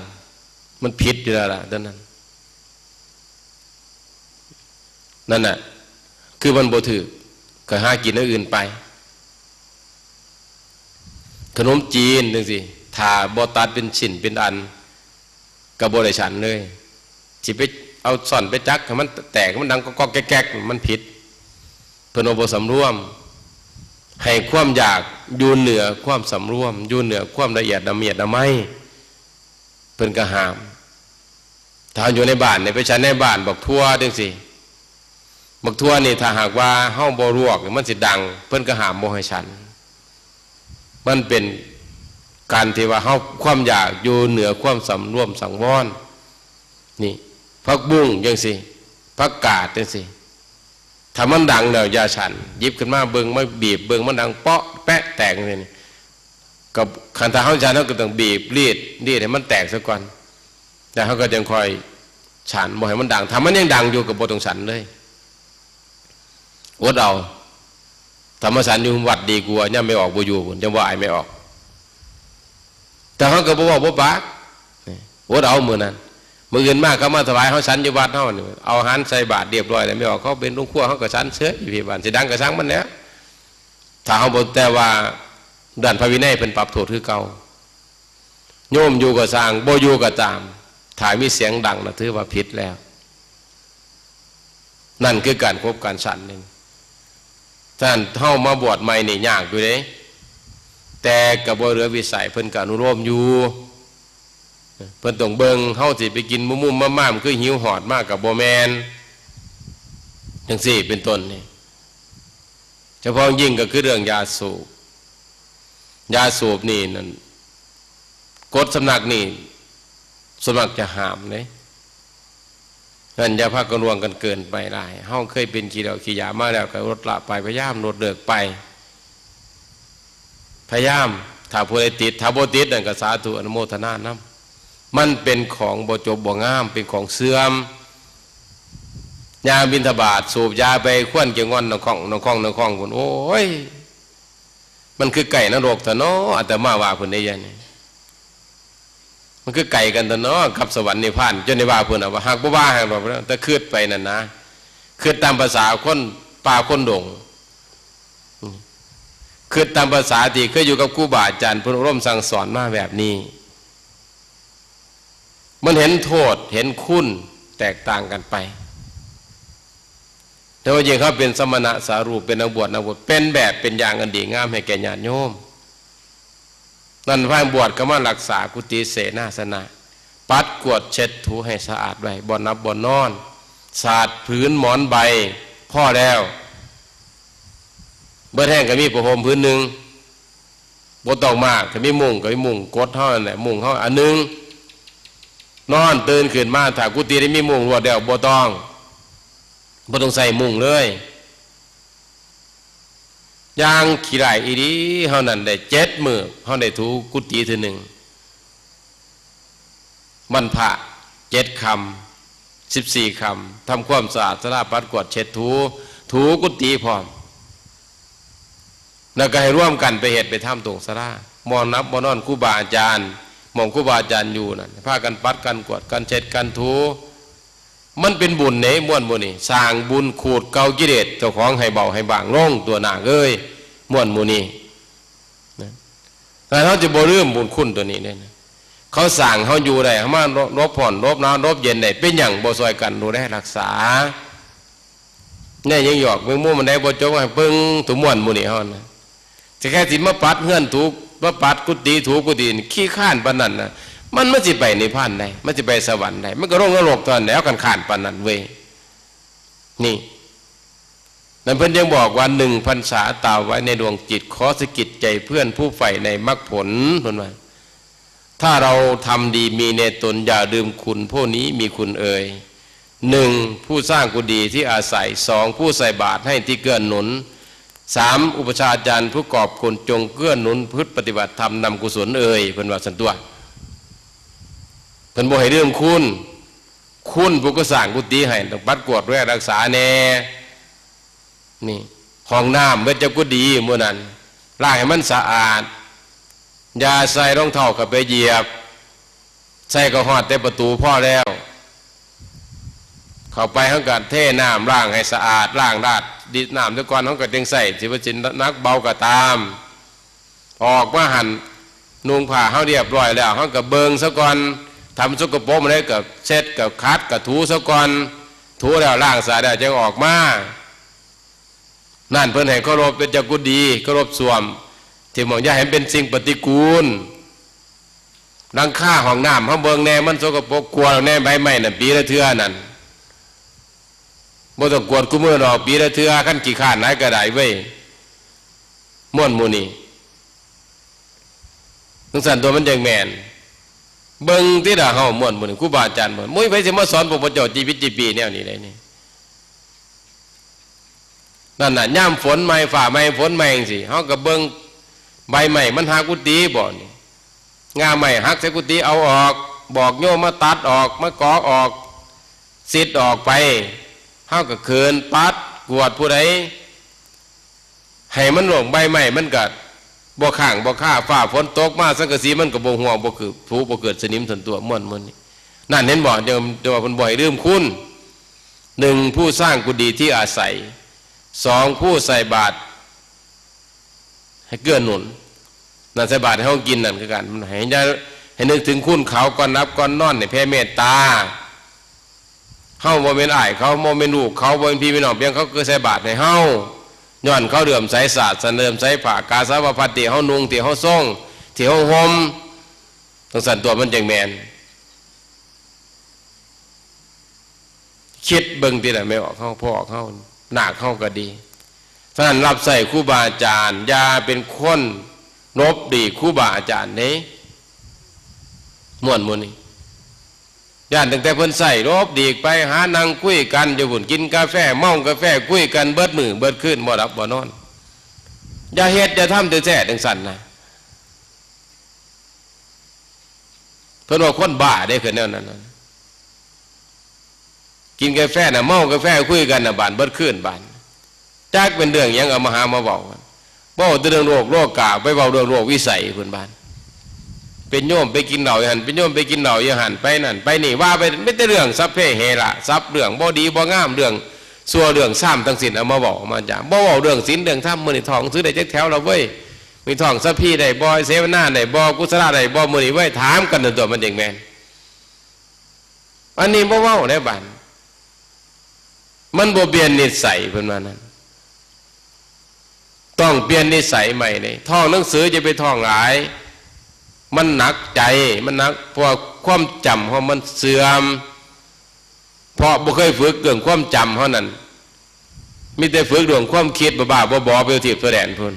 มันผิดอยู่แล้วล่ะ ตัวนั้น นั่นน่ะ คือมันบ่ถืก ก็หากินอย่างอื่นไป ขนมจีนจั่งซี้ ถ้าบ่ตัดเป็นชิ้นเป็นอัน ก็บ่ได้ฉันเลย สิไปเอาส้อนไปจักให้มันแตก มันดังก๊อกๆ แก๊กๆ มันผิด เพิ่นว่าบ่สำรวม ให้ความอยากอยู่เหนือความสำรวม อยู่เหนือความละเอียดละเมียดละไม เพิ่นก็ห้าม ถ้าอยู่ในบ้านนี่ ไปฉันในบ้าน บักถั่วจั่งซี้ บักถั่วนี่ ถ้าหากว่าเฮาบ่ลวกนี่ มันสิดัง เพิ่นก็ห้ามบ่ให้ฉัน มันเป็นการที่ว่าเฮา ความอยากอยู่เหนือความสำรวมสังวร นี่ ผักบุ้งจั่งซี้ ผักกาดจั่งซี้ ถ้ามันดังแล้วอย่าฉัน หยิบขึ้นมาเบิ่ง มาบีบเบิ่ง มันดังเปาะแปะแตกจั่งซี้นี่ ก็คันถ้าเฮาฉัน เฮาก็ต้องบีบ รีด รีดให้มันแตกซะก่อน แล้วเฮาก็จั่งค่อยฉัน บ่ให้มันดัง ถ้ามันยังดังอยู่ก็บ่ต้องฉันเลย อดเอา ถ้ามาฉันอยู่วัดดีกว่า ยามแม่ออกบ่อยู่พู้น จั่งว่าอายแม่ออก แต่เฮาก็บ่เว้าบ่ปาก นี่ อดเอามื้อนั้น มื้ออื่นมาเขามาถวาย เฮาฉันอยู่วัดเฮานี่ เอาอาหารใส่บาตรเรียบร้อยแล้ว แม่ออกเขาเป็นโรงครัว เฮาก็ฉันเฉยอยู่ที่บ้าน สิดังก็ช่างมันแหล้ว ถ้าเฮาบ่ แต่ว่าด้านพระวินัยเพิ่นปรับโทษคือเก่า โยมอยู่ก็ซ่าง บ่อยู่ก็ตาม ถ้ามีเสียงดังน่ะถือว่าผิดแล้ว นั่นคือการขบการฉันหนึ่ง ฉะนั้นเฮามาบวชใหม่นี่ยากอยู่เด้ แต่ก็บ่เหลือวิสัย เพิ่นก็อนุโลมอยู่ เพิ่นต้องเบิ่ง เฮาสิไปกินมุ่มๆม่ามๆ คือหิวฮอดมาก็บ่แม่น จั่งซี้เป็นต้นนี่ เฉพาะยิ่งก็คือเรื่องยาสูบ ยาสูบนี่นั่น กฎสำนักนี่ส่วนมากจะห้ามเด้ นั้นอย่าพากันล่วงกันเกินไปหลาย เฮาเคยเป็นขี้เหล้าขี้ยามาแล้วก็ลดละไป พยายามลดเลิกไป พยายาม ถ้าผู้ใดติด ถ้าบ่ติดนั่นก็สาธุอนุโมทนานำ มันเป็นของบ่จบบ่งาม เป็นของเสื่อม ยามบิณฑบาตสูบยาไปควนเกี่ยวงอนหนองข้องหนองข้องหนองข้องพุ้น โอ้ย มันคือใกล้นรกแท้น้อ อาตมาว่าพุ้นเด้ ยะนี่ มันคือไกลกันแท้น้อ กับสวรรค์นิพพาน จนได้ว่าพุ้นน่ะ ว่าหากบ่ว่าหากดอก แต่คิดไปนั่นนะ คิดตามภาษาคนป่าคนดง คิดตามภาษาที่เคยอยู่กับครูบาอาจารย์ เพิ่นอบรมสั่งสอนมาแบบนี้ มันเห็นโทษ เห็นคุณ แตกต่างกันไป แต่ว่ายิ่งเขาเป็นสมณะสารูป เป็นนักบวช นักบวช เป็นแบบเป็นอย่างอันดีงามให้แก่ญาติโยม นั้นพาบวชก็มารักษากุฏิเสนาสนะ ปัดกวาดเช็ดถูให้สะอาดไว้ บ่หลับบ่นอน สาดผืนหมอนใบ พอแล้ว เบิดแฮงก็มีผ้าห่มผืนหนึ่ง บ่ต้องมาก ก็มีมุ้ง ก็มีมุ้งกดเฮานั่นแหละ มุ้งเฮาอันหนึ่ง นอนตื่นขึ้นมา ถ้ากุฏิได้มีมุ้งลวดแล้ว บ่ต้อง บ่ต้องใส่มุ้งเลย อย่างขี้ร้ายอีหลี เฮานั่นได้เจ็ดมื้อ เฮาได้ถูกุฏิเทื่อหนึ่ง วันพระเจ็ดค่ำ สิบสี่ค่ำ ทำความสะอาดศาลา ปัดกวาดเช็ดถู ถูกุฏิพร้อม แล้วก็ให้ร่วมกันไปเฮ็ดไปทำตรงศาลา หม่องหลับบ่นอนครูบาอาจารย์ หม่องครูบาอาจารย์อยู่นั่น พากันปัดกันกวาดกันเช็ดกันถู มันเป็นบุญเด้ ม่วนหมู่นี้ สร้างบุญขูดเกลากิเลสเจ้าของให้เบาให้บางลง ตัวนางเอ้ย ม่วนหมู่นี้ นะ แต่เฮาจะบ่ลืมบุญคุณตัวนี้เด้นะ เขาสร้างเฮาอยู่ได้ เฮามาหลบร้อน หลบหนาว หลบเย็นได้ เป็นหยังบ่ซ่อยกันดูแลรักษา เนี่ยยังหยอกเบิ่งหมู่มันได้บ่จบ ให้เบิ่งตัวม่วนหมู่นี้เฮานะ แต่แค่สิมาปัดเฮือนถู มาปัดกุฏิถูกุฏินี่ ขี้คร้านปานนั้นนะ มัน มันสิไปนิพพานได้ มันสิไปสวรรค์ได้ มันก็ลงนรกเท่านั้นแหล้ว คันคร้านปานนั้นเว้ย นี่ นั้นเพิ่นยังบอกว่า หนึ่งพรรษาตราไว้ในดวงจิต ขอสะกิดใจเพื่อนผู้ใฝ่ในมรรคผล เพิ่นว่า ถ้าเราทำดีมีในตน อย่าลืมคุณผู้นี้มีคุณเอ่ย หนึ่ง ผู้สร้างกุฏิที่อาศัย สอง ผู้ใส่บาตรให้ที่เกื้อหนุน สาม อุปัชฌาย์อาจารย์ผู้กอบคุณ จงเกื้อหนุนพฤติปฏิบัติธรรมนำกุศลเอ่ย เพิ่นว่าซั่นตั๊ว เพิ่นบ่ให้ลืมคุณ คุณผู้ก็สร้างกุฏิให้ ต้องปัดกวาดดูแลรักษาแน่ นี่ ห้องน้ำเวชกุดีหมู่นั้น ล้างให้มันสะอาด อย่าใส่รองเท้าเข้าไปเหยียบ ใส่ก็ฮอดแต่ประตูพอแล้ว เข้าไปเฮาก็เทน้ำล้างให้สะอาด ล้างราดดิดน้ำซะก่อน เฮาก็จึงใส่ สิว่าสิหนักเบาก็ตาม ออกมาหั่น นุ่งผ้าเฮาเรียบร้อยแล้ว เฮาก็เบิ่งซะก่อน ถ้ามันสกปรกหม่องใดก็เช็ด ก็ขัด ก็ถูซะก่อน ถูแล้วล้างสะอาดแล้วจึงออกมา นั่นเพิ่นให้เคารพเวชกุดี เคารพส้วม ที่หม่องอย่าให้มันเป็นสิ่งปฏิกูล หลังคาห้องน้ำเฮาเบิ่งแน่ มันสกปรก กวาดแน่ ใบไม้นั่นปีละเทื่อนั่น บ่ต้องกวาดคู่มื้อดอก ปีละเทื่อ คันขี้คร้านหลายก็ได้เว้ย ม่วนหมู่นี้ จั่งซั้นตั๊วมันจั่งแม่น เบิ่งติล่ะเฮา ม่วนหมู่นี้ ครูบาอาจารย์ม่วน บ่มีไผสิมาสอนพวกพระเจ้าจีพิจิปีแนวนี้ได้นี่ นั่นน่ะ ยามฝนใหม่ ฟ้าใหม่ ฝนใหม่จั่งซี้ เฮาก็เบิ่งใบไม้มันหักอุติบ่นี่ ง่าไม้หักใส่กุฏิเอาออก บอกโยมมาตัดออก มากอกออก ซิดออกไป เฮาก็คืนปัดกวาดผู้ใด ให้มันโล่ง ใบไม้มันก็บ่ค้างบ่คา ฟ้าฝนตกมา สังกะสีมันก็บ่ฮั่ว บ่คือผุ บ่เกิดสนิมซั่นตั๊ว ม่วนหมู่นี้ นั่นเห็นบ่ เดี๋ยว เดี๋ยวเพิ่นบ่ให้ลืมคุณ หนึ่ง ผู้สร้างกุฏิที่อาศัย สอง ผู้ใส่บาตร ให้เกื้อหนุน นั่นใส่บาตรให้เฮากินนั่นคือกัน ให้ญาติ ให้นึกถึงคุณเขาก่อนหลับก่อนนอน ให้แผ่เมตตา เฮาบ่แม่นอ้ายเขา บ่แม่นลูกเขา บ่แม่นพี่แม่น้องเพียง เขาคือใส่บาตรให้เฮา ย้อนเขาเลื่อมใสศาสนา เลื่อมใสผ้ากาสาวพัสตร์ที่เฮานุ่ง ที่เฮาทรง ที่เฮาห่ม จั่งซั้นตั๊วมันจั่งแม่น คิดเบิ่งติล่ะ แม่ออกเฮา พ่อออกเฮา นาคเฮาก็ดี ฉะนั้นรับใช้ครูบาอาจารย์ อย่าเป็นคนลบหลีกครูบาอาจารย์เด้ ม่วนหมู่นี้ ย่านตั้งแต่เพิ่นใส่หลบดีกไปหานั่งคุยกันอยู่พุ่น กินกาแฟ เมากาแฟ คุยกันเบิดมื้อเบิดคืน บ่หลับบ่นอน อย่าเฮ็ดอย่าทำแท้ๆจั่งซั้นนะ เพิ่นว่าคนบ้าเด้ คือแนวนั้นนะ กินกาแฟน่ะ เมากาแฟ คุยกันน่ะ บาดเบิดคืนบาด จักเป็นเรื่องหยัง เอามาหามาเว้ากัน เว้าแต่เรื่องโลกโลกา ไปเว้าเรื่องโลกวิสัยพุ้นบาด เป็นโยมไปกินเหล้าอยู่หั่น เป็นโยมไปกินเหล้าอยู่หั่น ไปนั่นไปนี่ ว่าไป มีแต่เรื่องสัพเพเหระ สัพเรื่องบ่ดีบ่งาม เรื่องชั่วเรื่องซามทั้งสิ้น เอามาเว้ามาจา บ่เว้าเรื่องศีลเรื่องธรรม มื้อนี้ท่องหนังสือได้จักแถวแล้วเว้ย มีท่องสัพพีได้บ่ เสวนาได้บ่ กุศลาได้บ่ มื้อนี้เว้ย ถามกันตัว มันจั่งแม่น อันนี้บ่เว้าได้บาด มันบ่เปลี่ยนนิสัย เพิ่นว่านั้น ต้องเปลี่ยนนิสัยใหม่เด้ ท่องหนังสืออย่าไปท่องหลาย มันหนักใจ มันหนัก เพราะว่าความจำเฮามันเสื่อม เพราะบ่เคยฝึกเรื่องความจำเฮานั้น มีแต่ฝึกเรื่องความคิดบ้าๆบอๆ ไปทั่วทิพย์ทั่วแดนพุ้น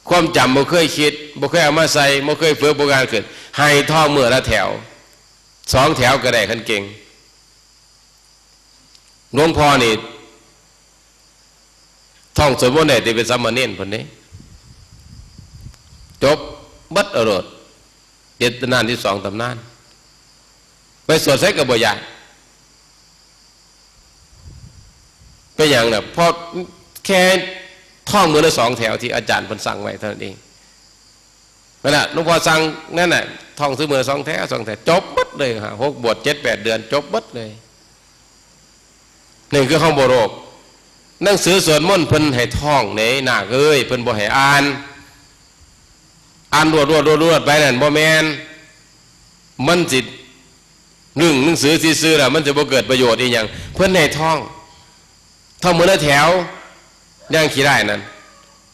ความจำบ่เคยคิด บ่เคยเอามาใส่ บ่เคยฝึก บ่เคยขึ้น ให้ท่องมื้อละแถว สองแถวก็ได้ คันเก่ง หลวงพ่อนี่ ท่องสวดมนต์ได้แต่เป็นสามเณรพุ้นเด้ จบเบิดเอาโลด เจ็ดตำนาน สิบสองตำนาน ไปสวดไสก็บ่ยาก เป็นหยังน่ะ เพราะแค่ท่องมื้อละสองแถวที่อาจารย์เพิ่นสั่งไว้เท่านั้นเอง นั่นน่ะ หลวงพ่อสั่งนั่นน่ะ ท่องซื่อมื้อละสองแถว สองแถว จบเบิดเลยฮะ หกบวช เจ็ดแปดเดือน จบเบิดเลย นี่คือเฮาบ่โลภ หนังสือสวดมนต์เพิ่นให้ท่องเด้ นาคเอ้ย เพิ่นบ่ให้อ่าน อ่านรวดๆๆๆ ไปนั่นบ่แม่น มันสิลึงหนังสือซื่อๆแล้ว มันสิบ่เกิดประโยชน์อีหยัง เพิ่นให้ท่อง ท่องมื้อละแถว อย่างขี้ร้ายนั่น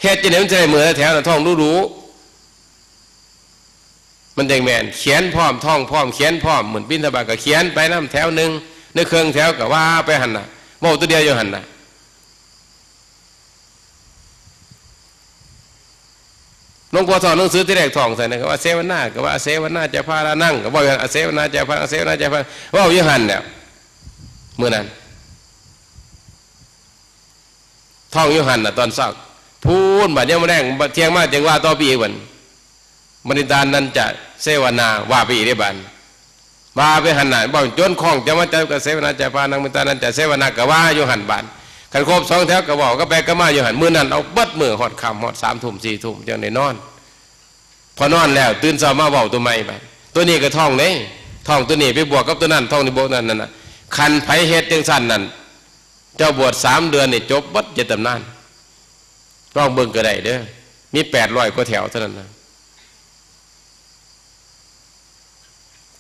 เฮ็ดจั่งใดมันสิได้มื้อละแถวน่ะ ท่องดูๆ มันจั่งแม่น เขียนพร้อม ท่องพร้อม เขียนพร้อม เหมือนบิณฑบาตก็เขียนไปนำแถวหนึ่ง ในเครื่องแถวก็ว่าไปหั่นน่ะ เว้าตัวเดียวอยู่หั่นน่ะ หลวงพ่อท่องหนังสือที่แรกท่องใส่นะ ก็ว่าเสวนา ก็ว่าเสวนาจะพารานัง ก็ว่าอย่างเสวนาจะพา เสวนาจะพา เว้าอยู่หั่นแหละ มื้อนั้น ท่องอยู่หั่นน่ะ ตอนเช้า พู้น บาดยามมื้อแลง บาดเที่ยงมาจั่งว่าต่อไปอีกบัด มนิตานันจะเสวนา ว่าไปอีกเด้บาด ว่าไปหั่นน่ะ เว้าจนคล่องจำว่าจะ ก็เสวนาจะพานัง มนิตานันจะเสวนา ก็ว่าอยู่หั่นบาด คันครบสองแถวก็เว้า ก็ไปก็มาอยู่หั่น มื้อนั้นเอาเบิดมื้อ ฮอดค่ำ ฮอดสามทุ่ม สี่ทุ่ม จั่งได้นอน พอนอนแล้ว ตื่นเช้ามาเว้าตัวใหม่บาด ตัวนี้ก็ท่องเด้ ท่องตัวนี้ไปบวกกับตัวนั้น ท่องนี่บวกนั่น นั่นน่ะ คันไผเฮ็ดจั่งซั้นนั่น เจ้าบวชสามเดือนนี่จบเบิดเจ็ดตำนาน ลองเบิ่งก็ได้เด้อ มีแปดร้อยกว่าแถวเท่านั้นนะ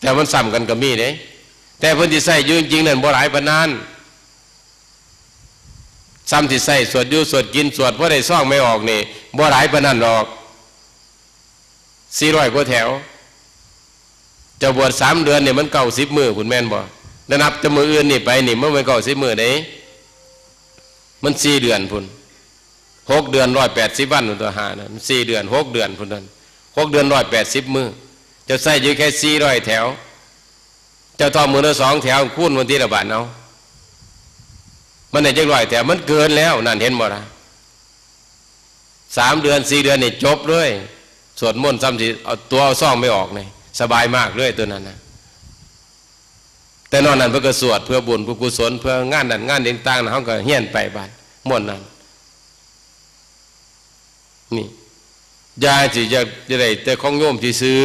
แต่มันซ้ำกันก็มีเด้ แต่เพิ่นสิใช้อยู่จริงๆนั่นบ่หลายปานนั้น ซ้ำสิใช้สวดอยู่สวดกิน สวดพอได้ซองไม่ออกนี่ บ่หลายปานนั้นดอก สี่ร้อยกว่าแถว เจ้าบวชสามเดือนนี่มันเก้าสิบมื้อพุ้นแม่นบ่ แล้วนับแต่มื้ออื่นนี่ไปนี่มันบ่แม่นเก้าสิบมื้อเด้ มันสี่เดือนพุ้น หกเดือนร้อยแปดสิบวันพุ้นตัว ห้านะ มันสี่เดือน หกเดือนพุ้นนั่น หกเดือนร้อยแปดสิบมื้อ เจ้าใช้อยู่แค่สี่ร้อยแถว เจ้าท่องมื้อละสองแถว คูณวันที่ละบาดเอา มันได้จักร้อยแถว มันเกินแล้ว นั่นเห็นบ่ล่ะ สามเดือน สี่เดือนนี่จบเลย สวดมนต์ซ้ำสิเอาตัวเอาซองไม่ออกนี่ สบายมากเลยตัวนั้นนะ แต่นอกนั้นเพิ่นก็สวดเพื่อบุญเพื่อกุศล เพื่องานนั้นงานนี้ต่างๆนะ เฮาก็เฮียนไปบาดม่วนนั้น นี่ อย่าสิอยากจะได้แต่ของโยมซื่อ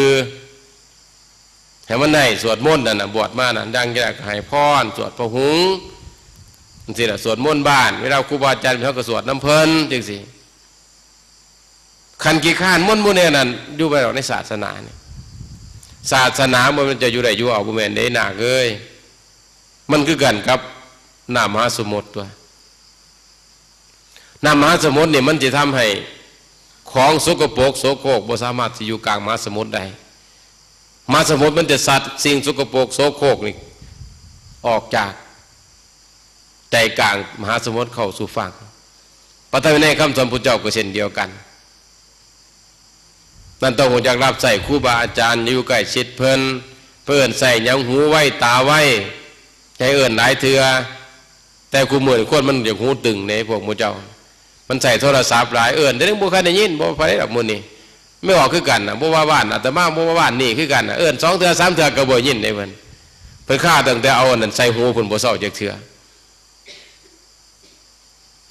ๆ ให้มันได้สวดมนต์นั่นน่ะ บวชมานั่น ดังจะได้ก็ให้พร สวดพระหุงจั่งซี้ล่ะ สวดมนต์บ้าน เวลาครูบาอาจารย์เพิ่น เฮาก็สวดนำเพิ่นจั่งซี้ คันขี้คร้านมนต์บ่แน่นั่น อยู่บ่ได้ดอกในศาสนานี่ ศาสนาบ่แม่นจะอยู่ได้อยู่เอา บ่แม่นเด้นาคเอ้ย มันคือกันกับน้ำมหาสมุทรตัว น้ำมหาสมุทรนี่มันสิทำให้ของสกปรกโสโครกบ่สามารถสิอยู่กลางมหาสมุทรได้ มหาสมุทรมันจะซัดสิ่งสกปรกโสโครกนี่ออกจากใจกลางมหาสมุทรเข้าสู่ฝั่ง พระธรรมวินัยคำสอนพุทธเจ้าก็เช่นเดียวกัน นั่นต้องฮู้จักรับใช้ครูบาอาจารย์ อยู่ใกล้ชิดเพิ่น เพิ่นใช้หยัง หูไวตาไว ให้เอิ้นหลายเทื่อ แต่คุมื้อนี้คนมันอยากหูตึงเด้ พวกหมู่เจ้า มันใช้โทรศัพท์หลาย เอิ้นแต่ยังบ่คันได้ยิน บ่ปานใดดอกมื้อนี้ แม่ออกคือกันน่ะ บ่ว่าบ้านอาตมา บ่ว่าบ้านนี่คือกันน่ะ เอิ้นสองเทื่อสามเทื่อก็บ่ได้ยินเด้เพิ่น เพิ่นคาตั้งแต่เอาอันนั้นใส่หูพุ้น บ่เซาจักเทื่อ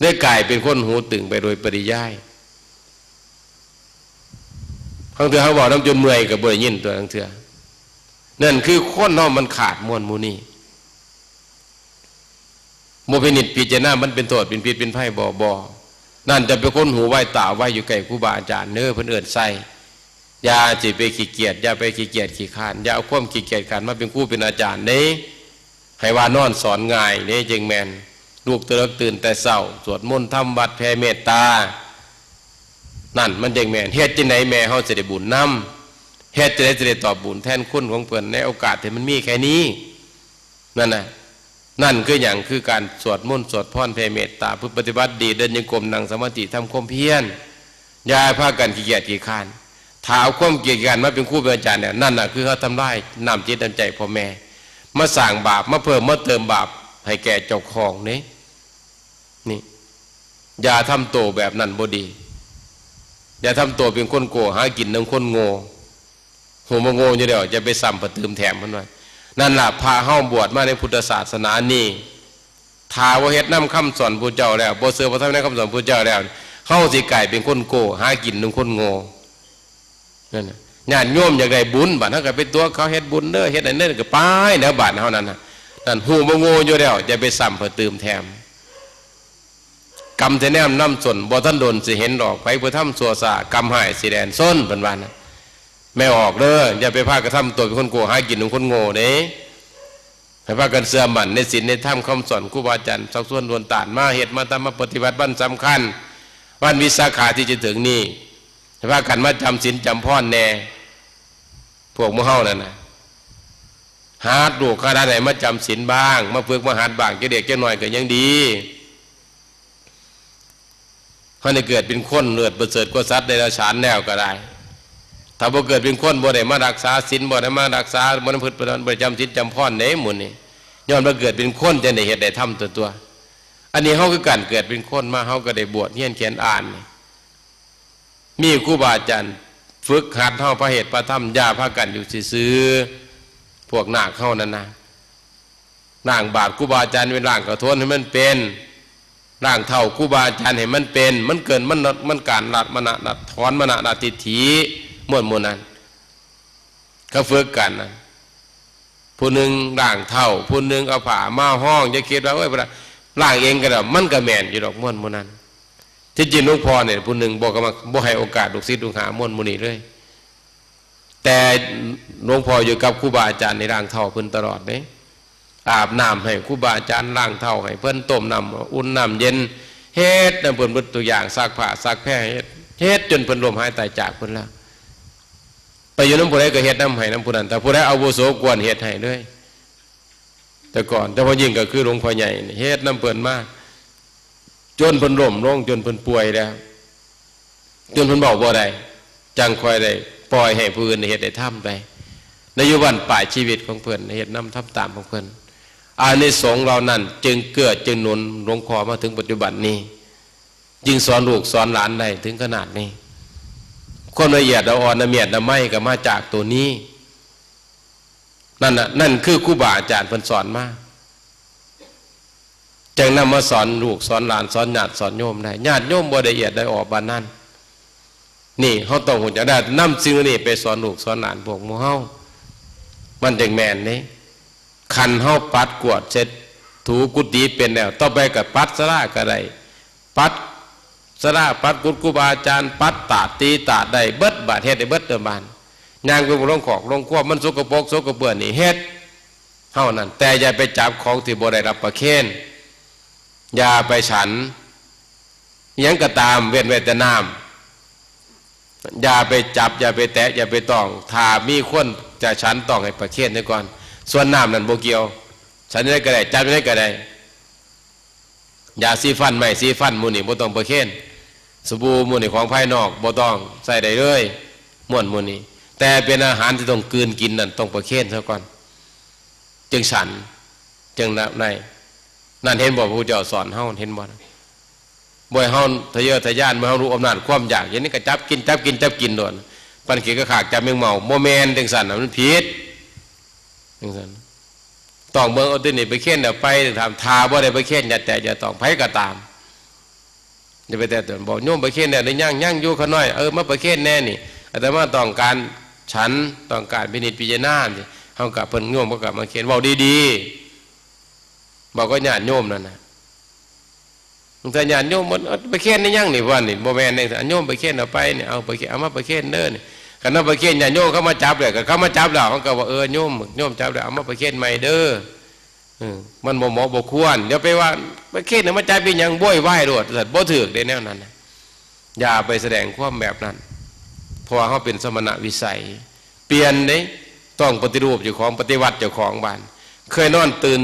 ได้กลายเป็นคนหูตึงไปโดยปริยาย บางเทื่อเฮาเว้านำจนเมื่อยก็บ่ได้ยินตั๊ว บางเทื่อ นั่นคือคนเฮามันขาดม่วนหมู่นี้ บ่พินิจพิจารณา มันเป็นโทษเป็นพิษเป็นภัยบ่ บ่ นั่นจะเป็นคนหูไวตาไว อยู่ใกล้ครูบาอาจารย์เด้อ เพิ่นเอิ้นใส่ อย่าสิไปขี้เกียจ อย่าไปขี้เกียจขี้คร้าน อย่าเอาความขี้เกียจคร้านมาเป็นครูเป็นอาจารย์เด้ ให้ว่านอนสอนง่ายเด้ จั่งแม่น ลุกแต่เลิกตื่นแต่เช้า สวดมนต์ทำวัตรแผ่เมตตา นั่นมันจั่งแม่น เฮ็ดจั่งใดแม่เฮาสิได้บุญนำ เฮ็ดจั่งใดสิได้ตอบบุญแทนคุณของเพิ่นในโอกาสที่มันมีแค่นี้ นั่นน่ะ นั่นคือหยัง คือการสวดมนต์สวดพรแผ่เมตตา ผู้ปฏิบัติดีเดินจงกรม นั่งสมาธิ ทำความเพียร อย่าพากันขี้เกียจขี้คร้าน ถ้าเอาความขี้เกียจขี้คร้านมาเป็นครูเป็นอาจารย์เนี่ย นั่นน่ะคือเฮาทำลายน้ำจิตน้ำใจพ่อแม่ มาสร้างบาป มาเพิ่มมาเติมบาปให้แก่เจ้าของนี่ นี่ อย่าทำโตแบบนั้นบ่ดี อย่าทำโตเป็นคนโง่ หากินนำคนโง่ ฮู้ว่าโง่อยู่แล้ว อย่าไปซ้ำไปเติมแถม เพิ่นว่า นั่นล่ะ พระเฮาบวชมาในพุทธศาสนานี้ ถ้าบ่เฮ็ดนำคำสอนพุทธเจ้าแล้ว บ่เชื่อพระธรรมในคำสอนพุทธเจ้าแล้ว เฮาสิกลายเป็นคนโง่ หากินนำคนโง่ นั่นน่ะ ญาติโยมอยากได้บุญ บาดเฮาก็ไปตั๋วเขาเฮ็ดบุญเด้อ เฮ็ดอันนั้นก็ไปแล้ว บาดเฮานั่นน่ะ นั่นฮู้ว่าโง่อยู่แล้ว อย่าไปซ้ำไปเติมแถม กรรมสิแนมนำส้น บ่ทันโดนสิเห็นดอก ไผผู้ทำชั่วช้า กรรมฮ้ายสิแล่นซน เพิ่นว่านะ แม่ออกเด้อ อย่าไปพากันทำตัวเป็นคนโง่ หากินของคนโง่เด้ ให้พากันเชื่อมั่นในศีลในธรรมคำสอนครูบาอาจารย์ ชักชวนโดนต้าน มาเฮ็ดมาทำมาปฏิบัติ วันสำคัญ วันวิสาขะที่จะถึงนี้ ให้พากันมาจำศีลจำพรแน่ พวกหมู่เฮานั่นน่ะ หัดลูกหัดหลานให้มาจำศีลบ้าง มาฝึกมาหัดบ้าง จักเล็กจักน้อยก็ยังดี เฮาได้เกิดเป็นคนเลิศประเสริฐกว่าสัตว์เดรัจฉานแล้วก็ได้ ถ้าบ่เกิดเป็นคน บ่ได้มารักษาศีล บ่ได้มารักษา บ่ได้ประพฤติปฏิบัติ บ่ได้จำศีลจำพรเด้ หมู่นี้ ย้อนว่าเกิดเป็นคนจั่งได้เฮ็ดได้ทำตัวตัว อันนี้เฮาคือการเกิดเป็นคนมา เฮาก็ได้บวชเรียนเขียนอ่านนี่ มีครูบาอาจารย์ฝึกหัดเฮาพระเฮ็ดพระทำ อย่าพากันอยู่ซื่อๆ พวกนาคเฮานั่นนะ ล้างบาตรครูบาอาจารย์ เว้นล้างกระโถนให้มันเป็น ล้างเท้าครูบาอาจารย์ให้มันเป็น มันเกิน มัน มันการละมณะ ละถอนมณะ ละทิฏฐิ ม่วนหมู่นั้น เขาฝึกกันนะ ผู้หนึ่งล้างเท้า ผู้หนึ่งเอาผ้ามาห้อง อย่าคิดว่า โอ้ย ล้างเองก็ได้ มันก็แม่นอยู่ดอก ม่วนหมู่นั้น ที่จริงหลวงพ่อเนี่ย ผู้หนึ่งบอกกันมา บ่ให้โอกาสลูกศิษย์ลูกหาม่วนหมู่นี้เลย แต่หลวงพ่ออยู่กับครูบาอาจารย์ในล้างเท้าเพิ่นตลอดเด้ อาบน้ำให้ครูบาอาจารย์ ล้างเท้าให้เพิ่น ต้มน้ำอุ่นน้ำเย็น เฮ็ดนำเพิ่นเบิดทุกอย่าง ซักผ้าซักแพร เฮ็ด เฮ็ดจนเพิ่นล้มหายตายจากเพิ่นแล้ว ไปอยู่นำผู้ใดก็เฮ็ดนำให้นำผู้นั้น แต่ผู้ใดอาวุโสกว่าเฮ็ดให้เลย แต่ก่อน แต่พอยิ่งก็คือหลวงพ่อใหญ่นี่ เฮ็ดนำเพิ่นมา จนเพิ่นล้มลง จนเพิ่นป่วยแล้ว จนเพิ่นเว้าบ่ได้ จั่งค่อยได้ปล่อยให้ผู้อื่นได้เฮ็ดได้ทำไป ในอยู่บั้นปลายชีวิตของเพิ่น เฮ็ดนำทำตามของเพิ่น อานิสงส์เหล่านั้นจึงเกื้อจึงหนุนหลวงพ่อมาถึงปัจจุบันนี้ จึงสอนลูกสอนหลานได้ถึงขนาดนี้ ความละเอียดละอ่อนละเมียดละไมก็มาจากตัวนี้ นั่นน่ะ นั่นคือครูบาอาจารย์เพิ่นสอนมา จั่งนำมาสอนลูกสอนหลาน สอนญาติสอนโยมได้ ญาติโยมบ่ได้เอียดได้ออกปานนั้น นี่เฮาต้องฮู้จักได้นำสิ่งเหล่านี้ไปสอนลูกสอนหลานพวกหมู่เฮา มันจั่งแม่นเด้ คันเฮาปัดกวาดเช็ดถูกุฏิเป็นแล้ว ต่อไปก็ปัดศาลาก็ได้ ปัดศาลา ปัดกุฏิครูบาอาจารย์ ปัดตาดตีตาดได้เบิด บาดเฮ็ดได้เบิดเด้อบาด ย่างไปบ่ลงคอกลงครัว มันสกปรกสกปรกนี่เฮ็ด เท่านั้น แต่อย่าไปจับของที่บ่ได้รับประเคน อย่าไปฉัน อิหยังก็ตาม เว้นไว้แต่น้ำ อย่าไปจับ อย่าไปแตะ อย่าไปต้อง ถ้ามีคนจะฉันต้องให้ประเคนเสียก่อน ส่วนน้ำนั่นบ่เกี่ยว ฉันจั่งใดก็ได้ จับจั่งใดก็ได้ ยาสีฟัน ไม้สีฟัน หมู่นี้บ่ต้องประเคน สบู่ หมู่นี้ของภายนอกบ่ต้องใช้ได้เลย ม่วนหมู่นี้ แต่เป็นอาหารที่ต้องกลืนกินนั่น ต้องประเคนซะก่อน จึงฉัน จึงใน นั่นเห็นบ่ พระพุทธเจ้าสอนเฮา เห็นบ่ บ่ให้เฮาทะเยอทะยาน บ่ให้เฮารู้อำนาจความอยาก อย่างนี้ก็จับกิน จับกิน จับกินโดน ปันขี้กะขากจับแมงเม่า บ่แม่นจังซั่นน่ะ มันผิด จังซั่น ต้องเบิ่งเอาตัวนี้ไปเคนเอาไป ถาม ถ้าบ่ได้ไปเคน อย่าแตะอย่าต้อง ไผก็ตาม อย่าไปแตะต้อง บอกโยมไปเคนแล้วหรือยัง ยังอยู่ ข้าน้อย เออ มาไปเคนแน่นี่ อาตมาต้องการฉัน ต้องการพินิจพิจารณานี่ เฮาก็ เพิ่น โยมก็กลับมาเคน เว้าดีๆ บอกกับญาติโยมนั่นน่ะ บางทีญาติโยมมัน "เอาไปเคนได้ยังนี่" ว่านี่ "บ่แม่นนี่ โยมไปเคนเอาไปนี่ เอาไปเคน เอามาไปเคนเด้อ" นี่ คันเอาไปเคน ญาติโยมเขามาจับเลย ก็เขามาจับแล้ว เขาก็ว่า "เออ โยม โยมจับแล้ว เอามาไปเคนใหม่เด้อ" เออ มันบ่เหมาะบ่ควร อย่าไปว่า "ไปเคนน่ะมาจับเป็นหยัง โวยวายโลด" บ่ถืกเด้แนวนั้นน่ะ อย่าไปแสดงความแบบนั้น เพราะว่าเขาเป็นสมณวิสัย เปลี่ยนเด้ ต้องปฏิรูปเจ้าของ ปฏิวัติเจ้าของบ้าน เคยนอนตื่น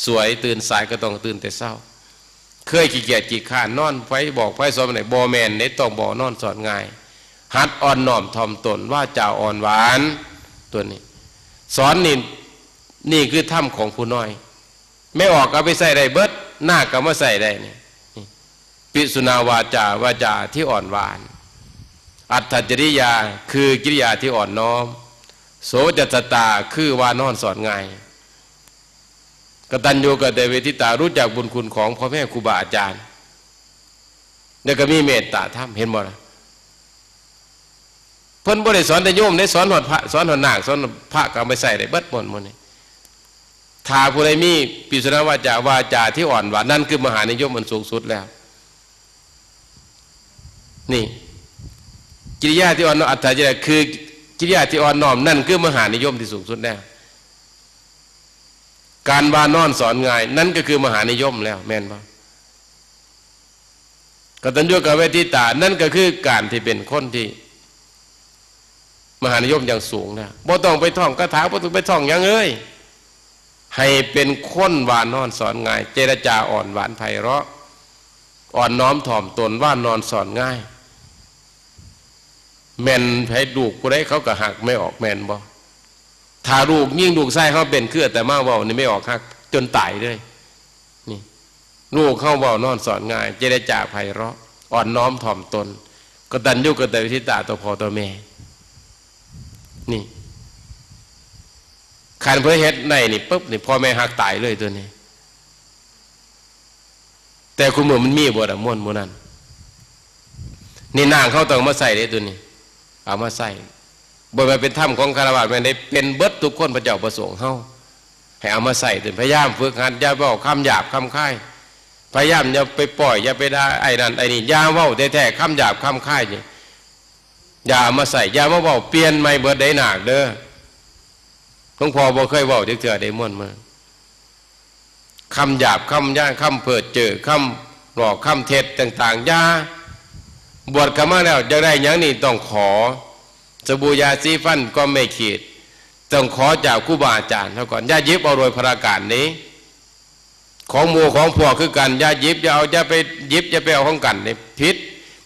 สวย ตื่นสาย ก็ต้องตื่นแต่เช้า เคยขี้เกียจขี้คร้าน นอนไผบอกไผสอนไหน บ่แม่นเด้ ต้องบอกนอนสอนง่าย หัดอ่อนน้อมถ่อมตน วาจาอ่อนหวาน ตัวนี้ สอนนี่ นี่คือธรรมของผู้น้อย แม่ออกเอาไปใส่ได้เบิด นาคก็มาใส่ได้นี่ นี่ ปิสุนาวาจา วาจาที่อ่อนหวาน อัตถจริยา คือกิริยาที่อ่อนน้อม โสจัสสตา คือว่านอนสอนง่าย กตัญญูกตเวทิตา รู้จักบุญคุณของพ่อแม่ครูบาอาจารย์ แล้วก็มีเมตตาธรรม เห็นบ่ล่ะ เพิ่นบ่ได้สอนแต่โยมเด้ สอนฮอดพระ สอนฮอดนาค สอนพระก็เอาไปใส่ได้เบิดหมดหมดนี่ ถ้าผู้ใดมีปิสุนาวาจา วาจาที่อ่อนหวาน นั่นคือมหานิยมอันสูงสุดแล้ว นี่ กิริยาที่อ่อนน้อม อัตถจริยา คือกิริยาที่อ่อนน้อม นั่นคือมหานิยมที่สูงสุดแล้ว การว่านอนสอนง่าย นั่นก็คือมหานิยมแล้ว แม่นบ่ กตัญญูกตเวทิตา นั่นก็คือการที่เป็นคนที่มหานิยมอย่างสูงนะ บ่ต้องไปท่องคาถา บ่ต้องไปท่องหยังเอ้ย ให้เป็นคนว่านอนสอนง่าย เจรจาอ่อนหวานไพเราะ อ่อนน้อมถ่อมตน ว่านอนสอนง่าย แม่นไผ ลูกผู้ใดเขาก็ฮักแม่ออก แม่นบ่ ถ้าลูกยิ่งลูกชายเขาเป็นคืออาตมาเว้านี่ แม่ออกฮักจนตายเลย นี่ ลูกเขาเว้านอนสอนง่าย เจรจาไพเราะ อ่อนน้อมถ่อมตน กตัญญูกตเวทิตาต่อพ่อต่อแม่ นี่ คันเพิ่นเฮ็ดได้นี่ปุ๊บนี่ พ่อแม่ฮักตายเลยตัวนี้ แต่คุมื้อมันมีบ่ล่ะ ม่วนหมู่นั้น นี่นางเขาต้องมาใส่เด้ตัวนี้ เอามาใส่ บ่แม่นเป็นธรรมของฆราวาสแม่นได้ เป็นเบิดทุกคน พระเจ้าประสงค์เฮา ให้เอามาใส่ตัว พยายามฝึกหัด อย่าเว้าคำหยาบคำคาย พยายามอย่าไปป้อย อย่าไปด่าไอ้นั่นไอ้นี่ อย่าเว้าแท้ๆ คำหยาบคำคายนี่ อย่าเอามาใส่ อย่ามาเว้า เปลี่ยนใหม่เบิดได้นาคเด้อ หลวงพ่อบ่เคยเว้าจักเทื่อได้ม่วนมา คำหยาบคำย่าง คำเพ้อเจ้อ คำหลอก คำเท็จต่างๆ อย่า บวชเข้ามาแล้วอยากได้หยังนี่ต้องขอ สบู่ยาสีฟันก็ไม่ขีด ต้องขอจากครูบาอาจารย์เฮาก่อน อย่าหยิบเอาโดยพลการนี้ ของหมู่ของพวกคือกัน อย่าหยิบ อย่าเอา อย่าไปหยิบ อย่าไปเอาของกันนี่ ผิด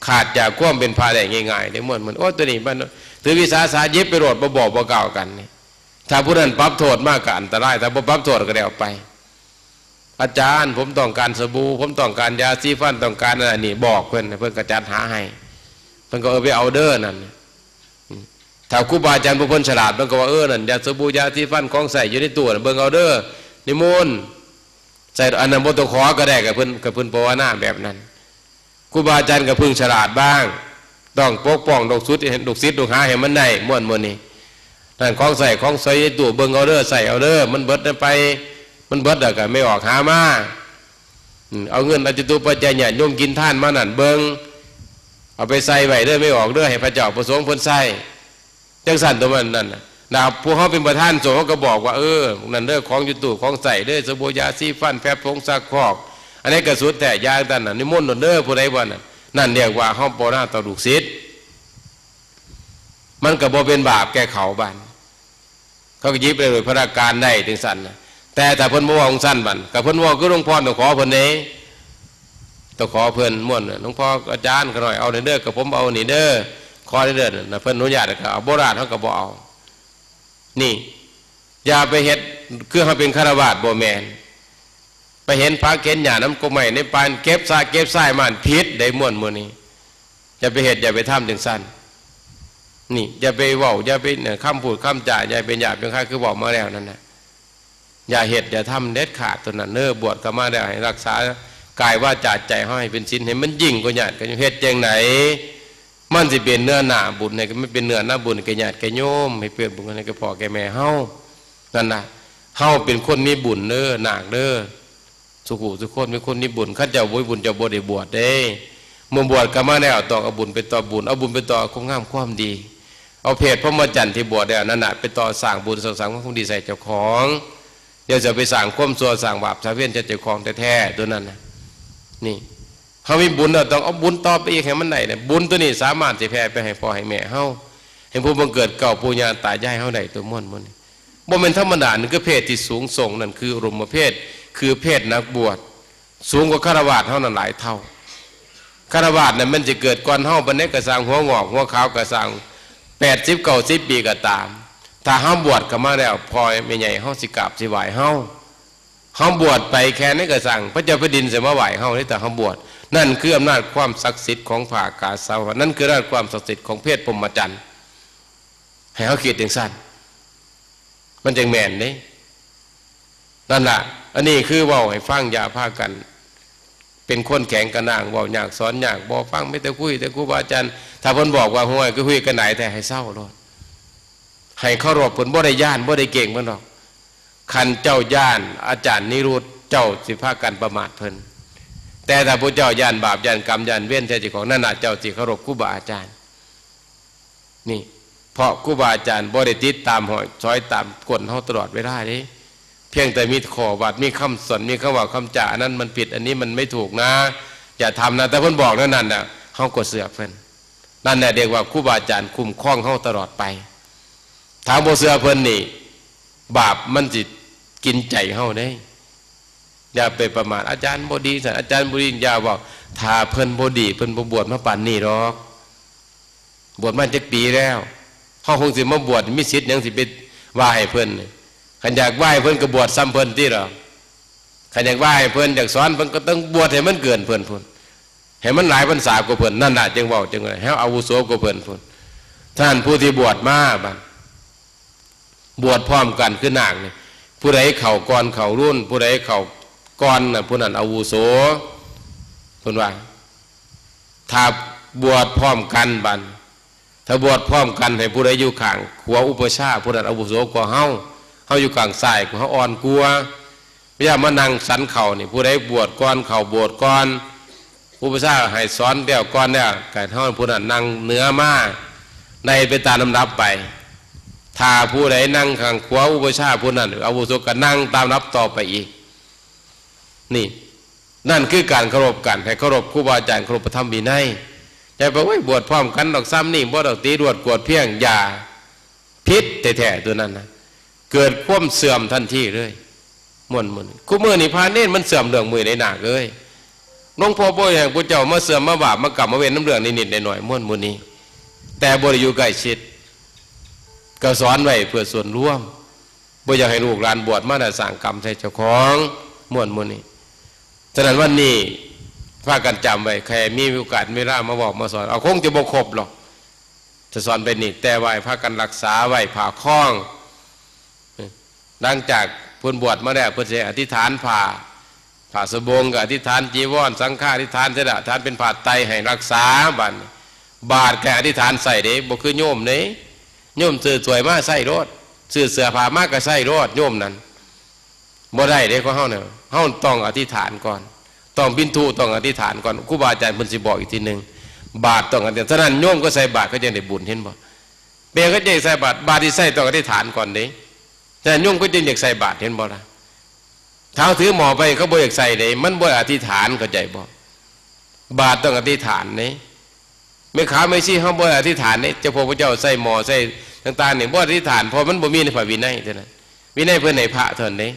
ขาดจากความเป็นพระได้ง่ายๆ ได้ม่วนมัน โอ้ ตัวนี้มันถือวิสาสะ หยิบไปโลด บ่บอกบ่กล่าวกันนี่ ถ้าผู้นั้นปรับโทษมากก็อันตราย ถ้าบ่ปรับโทษก็ได้เอาไป "อาจารย์ ผมต้องการสบู่ ผมต้องการยาสีฟัน ต้องการอันนี้" บอกเพิ่น เพิ่นก็จัดหาให้ เพิ่นก็ "เออ ไปเอาเด้อ" นั่น ถ้าครูบาอาจารย์ผู้เพิ่นฉลาด เพิ่นก็ว่า "เออ นั่น ยาสบู่ ยาสีฟัน ของใช้อยู่ในตู้น่ะ เบิ่งเอาเด้อ นิมนต์" ใส่อันนั้นบ่ต้องขอก็ได้ กับเพิ่น กับเพิ่นภาวนาแบบนั้น ครูบาอาจารย์ก็เพิ่งฉลาดบ้าง ต้องปกป้องลูกศิษย์ ลูกศิษย์ลูกหาให้มันได้ ม่วนหมู่นี้ นั่นของใช้ของสอยในตู้ เบิ่งเอาเด้อ ใช้เอาเด้อ มันเบิดไป มันเบิดแล้วก็แม่ออกหามา อืม เอาเงินเอาจตุปัจจัยญาติโยมกินทานมานั่น เบิ่ง เอาไปใส่ไว้เด้อ แม่ออกเด้อ ให้พระเจ้าประสงค์เพิ่นใช้ จังซั่นตัวมันนั่นน่ะ นะครับ พวกเขาเป็นประธานสงฆ์เขาก็บอกว่า "เออ นั่นเด้อ ของอยู่ตู้ ของใช้เด้อ สบู่ ยาสีฟัน แฟบ ผงซักฟอก อันนี้ก็สุดแท้ อย่างนั้นน่ะ นิมนต์โลดเด้อ ผู้ใดว่านั่น" นั่นเรียกว่าเขาภาวนาต่อลูกศิษย์ มันก็บ่เป็นบาปแก่เขา บาด เขาก็หยิบได้โดยพลการได้จังซั่นน่ะ แต่ถ้าเพิ่นบ่เว้าจังซั่น บาด ก็เพิ่นเว้าคือหลวงพ่อต้องขอเพิ่นเด้ ต้องขอเพิ่นม่วนน่ะ "หลวงพ่อ อาจารย์ ข้าน้อยเอานี่เด้อ กับผมเอานี่เด้อ ขอเด้อนะ เพิ่นอนุญาตก็เอา บ่อนุญาตเฮาก็บ่เอา นี่ อย่าไปเฮ็ด คือเฮาเป็นฆราวาส บ่แม่น ไปเห็นผักเห็นหญ้านำกกไม้ในป่า เก็บซากเก็บซายมา ผิดเด้ม่วนหมู่นี้ อย่าไปเฮ็ด อย่าไปทำจั่งซั้น นี่ อย่าไปเว้า อย่าไปเนี่ย คำพูดคำจา อย่าเป็นหยาบเป็นคาย คือเว้ามาแล้วนั่นน่ะ อย่าเฮ็ด อย่าทำเด็ดขาดตัวนั้นเด้อ บวชเข้ามาแล้ว ให้รักษากายวาจาใจเฮาให้เป็นศีล ให้มันยิ่งกว่าญาติกันอยู่ เฮ็ดจั่งใด มันสิเป็นเนื้อหน้าบุญ ให้มันเป็นเนื้อหน้าบุญแก่ญาติแก่โยม ให้เปื้อนบุญให้แก่พ่อแก่แม่เฮา นั่นน่ะ เฮาเป็นคนมีบุญเด้อ นาคเด้อ สุขุสุคนเป็นคนมีบุญ คันเจ้าบ่มีบุญ เจ้าบ่ได้บวชเด้ เมื่อบวชเข้ามาแล้ว ต้องเอาบุญไปต่อบุญ เอาบุญไปต่อคุณงามความดี เอาเพศพรหมจรรย์ที่บวชแล้วนั่นน่ะ ไปต่อสร้างบุญสร้างสรรค์ความดีใส่เจ้าของ อย่าจะไปสร้างความชั่วสร้างบาปสร้างเวรใส่เจ้าของแท้ๆ ตัวนั้นน่ะ นี่ เฮามีบุญแล้วต้องเอาบุญต่อไปอีกให้มันได้เนี่ย บุญตัวนี้สามารถสิแผ่ไปให้พ่อให้แม่เฮา ให้ผู้บังเกิดเกล้าปู่ย่าตายายเฮาได้ตัวม่วนหมู่นี้ บ่แม่นธรรมดา นั่นคือเพศที่สูงส่ง นั่นคืออุดมเพศ คือเพศนักบวช สูงกว่าฆราวาสเฮานั่นหลายเท่า ฆราวาสน่ะมันสิเกิดก่อนเฮาปานใดก็ซ่าง หัวงอกหัวขาวก็ซ่าง แปดสิบเก้าสิบปีก็ตาม ถ้าเฮาบวชเข้ามาแล้ว พ่อแม่ใหญ่เฮาสิกราบสิไหว้เฮา เฮาบวชไปแค่นั้นก็ซ่าง พระเจ้าแผ่นดินสิมาไหว้เฮาเด้ ถ้าเฮาบวช นั่นคืออำนาจความศักดิ์สิทธิ์ของผ้ากาสาวพัสต์ นั่นคืออำนาจความศักดิ์สิทธิ์ของเพศพรหมจรรย์ ให้เฮาคิดจั่งซั้น มันจั่งแม่นเด้ นั่นล่ะ อันนี้คือเว้าให้ฟัง อย่าพากัน เป็นคนแข็งกระด้าง เว้ายากสอนยาก บ่ฟัง มีแต่คุยแต่ครูบาอาจารย์ ถ้าเพิ่นบอกว่า "ห้วย คือคุยกันหลายแท้" ให้เซาโลด ให้เคารพเพิ่น บ่ได้ย้าน บ่ได้เกรงเพิ่นดอก คันเจ้าย้านอาจารย์นิรุต เจ้าสิพากันประมาทเพิ่น แต่ถ้าผู้เจ้าย้านบาป ย้านกรรม ย้านเวรใส่เจ้าของ นั่นน่ะ เจ้าสิเคารพครูบาอาจารย์ นี่ เพราะครูบาอาจารย์บ่ได้ติดตามห้อยสอยตามก้นเฮาตลอดเวลาเด้ เพียงแต่มีข้อวัด มีคำสอน มีคำเว้าคำจา อันนั้นมันผิด อันนี้มันไม่ถูกนะ อย่าทำนะ แต่เพิ่นบอกแนวนั้นน่ะ เฮาก็เชื่อเพิ่น นั่นแหละเรียกว่าครูบาอาจารย์คุ้มครองเฮาตลอดไป ถ้าบ่เชื่อเพิ่นนี่ บาปมันสิกินใจเฮาเด้ อย่าไปประมาท "อาจารย์บ่ดี" ซั่น "อาจารย์บ่ดี" อย่าเว้า ถ้าเพิ่นบ่ดี เพิ่นบ่บวชมาปานนี้ดอก บวชมาจักปีแล้ว เฮาคงสิมาบวช มีสิทธิ์หยังสิไปว่าให้เพิ่น คันอยากว่าให้เพิ่นก็บวชส่ำเพิ่นติดอก คันอยากว่าให้เพิ่น อยากสอนเพิ่น ก็ต้องบวชให้มันเกินเพิ่นพุ้น ให้มันหลายพรรษากว่าเพิ่น นั่นน่ะ จึงเว้า จึงว่า ให้เฮาอาวุโสกว่าเพิ่นพุ้น ท่านผู้ที่บวชมาบัด บวชพร้อมกันคือนาคนี่ ผู้ใดเข้าก่อนเข้ารุ่น ผู้ใดเข้าก่อนน่ะ ผู้นั้นอาวุโส เพิ่นว่า ถ้าบวชพร้อมกันบัด ถ้าบวชพร้อมกัน ให้ผู้ใดอยู่ข้างขวาอุปัชฌาย์ ผู้นั้นอาวุโสกว่าเฮา เฮาอยู่ข้างซ้าย เฮาอ่อนกว่า อย่ามานั่งสันเข้านี่ ผู้ใดบวชก่อน เข้าโบสถ์ก่อน อุปัชฌาย์ให้สอนแล้วก่อนแล้ว ก็เฮาผู้นั้นนั่งเหนือมา ได้ไปตามลำดับไป ถ้าผู้ใดนั่งข้างขวาอุปัชฌาย์ ผู้นั้นอาวุโสก็นั่งตามลำดับต่อไปอีก นี่ นั่นคือการเคารพกัน ให้เคารพครูบาอาจารย์ เคารพพระธรรมวินัย อย่าไป "โอ้ย บวชพร้อมกันดอก ส่ำนี่บ่ดอก ตีรวดกวดเพี้ยง" อย่า ผิดแท้ๆ ตัวนั้นนะ เกิดความเสื่อมทันทีเลย ม่วนๆ คู่มื้อนี้พระเณรมันเสื่อมเรื่องมื้อใดนาคเอ้ย หลวงพ่อบ่อยากให้ผู้เจ้ามาเสื่อมมาบาปมากรรมมาเวรนำเรื่องนิดๆ หน่อยๆ ม่วนๆ นี้ แต่บ่ได้อยู่ใกล้ชิด ก็สอนไว้เพื่อส่วนรวม บ่อยากให้ลูกหลานบวชมาแล้วสร้างกรรมใส่เจ้าของ ม่วนๆ นี้ ฉะนั้นวันนี้พากันจำไว้ แค่มีโอกาสเวลามาบอกมาสอน เอาคงจะบ่ครบหรอก จะสอนไปนี่ แต่ว่าให้พากันรักษาไว้ ผ้าคล้อง หลังจากเพิ่นบวชมาแล้ว เพิ่นสิอธิษฐานผ้า ผ้าสบงก็อธิษฐาน จีวร สังฆาอธิษฐานเสร็จแล้ว อธิษฐานเป็นผ้าไตรให้รักษา บัดนี้ บาตรก็อธิษฐานใส่เด้ บ่คือโยมเด้ โยมซื้อถ้วยมาใส่โลด ซื้อเสื้อผ้ามาก็ใส่โลด โยมนั่น บ่ได้เด้ ของเฮาเนี่ย เฮาต้องอธิษฐานก่อน ต้องบิณฑุต้องอธิษฐานก่อน ครูบาอาจารย์เพิ่นสิบอกอีกทีหนึ่ง บาตรต้องอธิษฐาน ฉะนั้นโยมก็ใส่บาตรก็จั่งได้บุญ เห็นบ่ แม่ก็จั่งใส่บาตร บาตรที่ใส่ต้องอธิษฐานก่อนเด้ ฉะนั้นโยมก็จึงอยากใส่บาตร เห็นบ่ล่ะ ถ้าถือหม้อไปเขาบ่อยากใส่เด้ มันบ่อธิษฐาน เข้าใจบ่ บาตรต้องอธิษฐานเด้ แม่ขาวแม่ชีเฮาบ่ได้อธิษฐานเด้ เจ้าพระพุทธเจ้าใส่หม้อใส่ต่างๆ นี่บ่อธิษฐาน เพราะมันบ่มีในพระวินัยเท่านั้น วินัยเพิ่นให้พระเท่านั้นเด้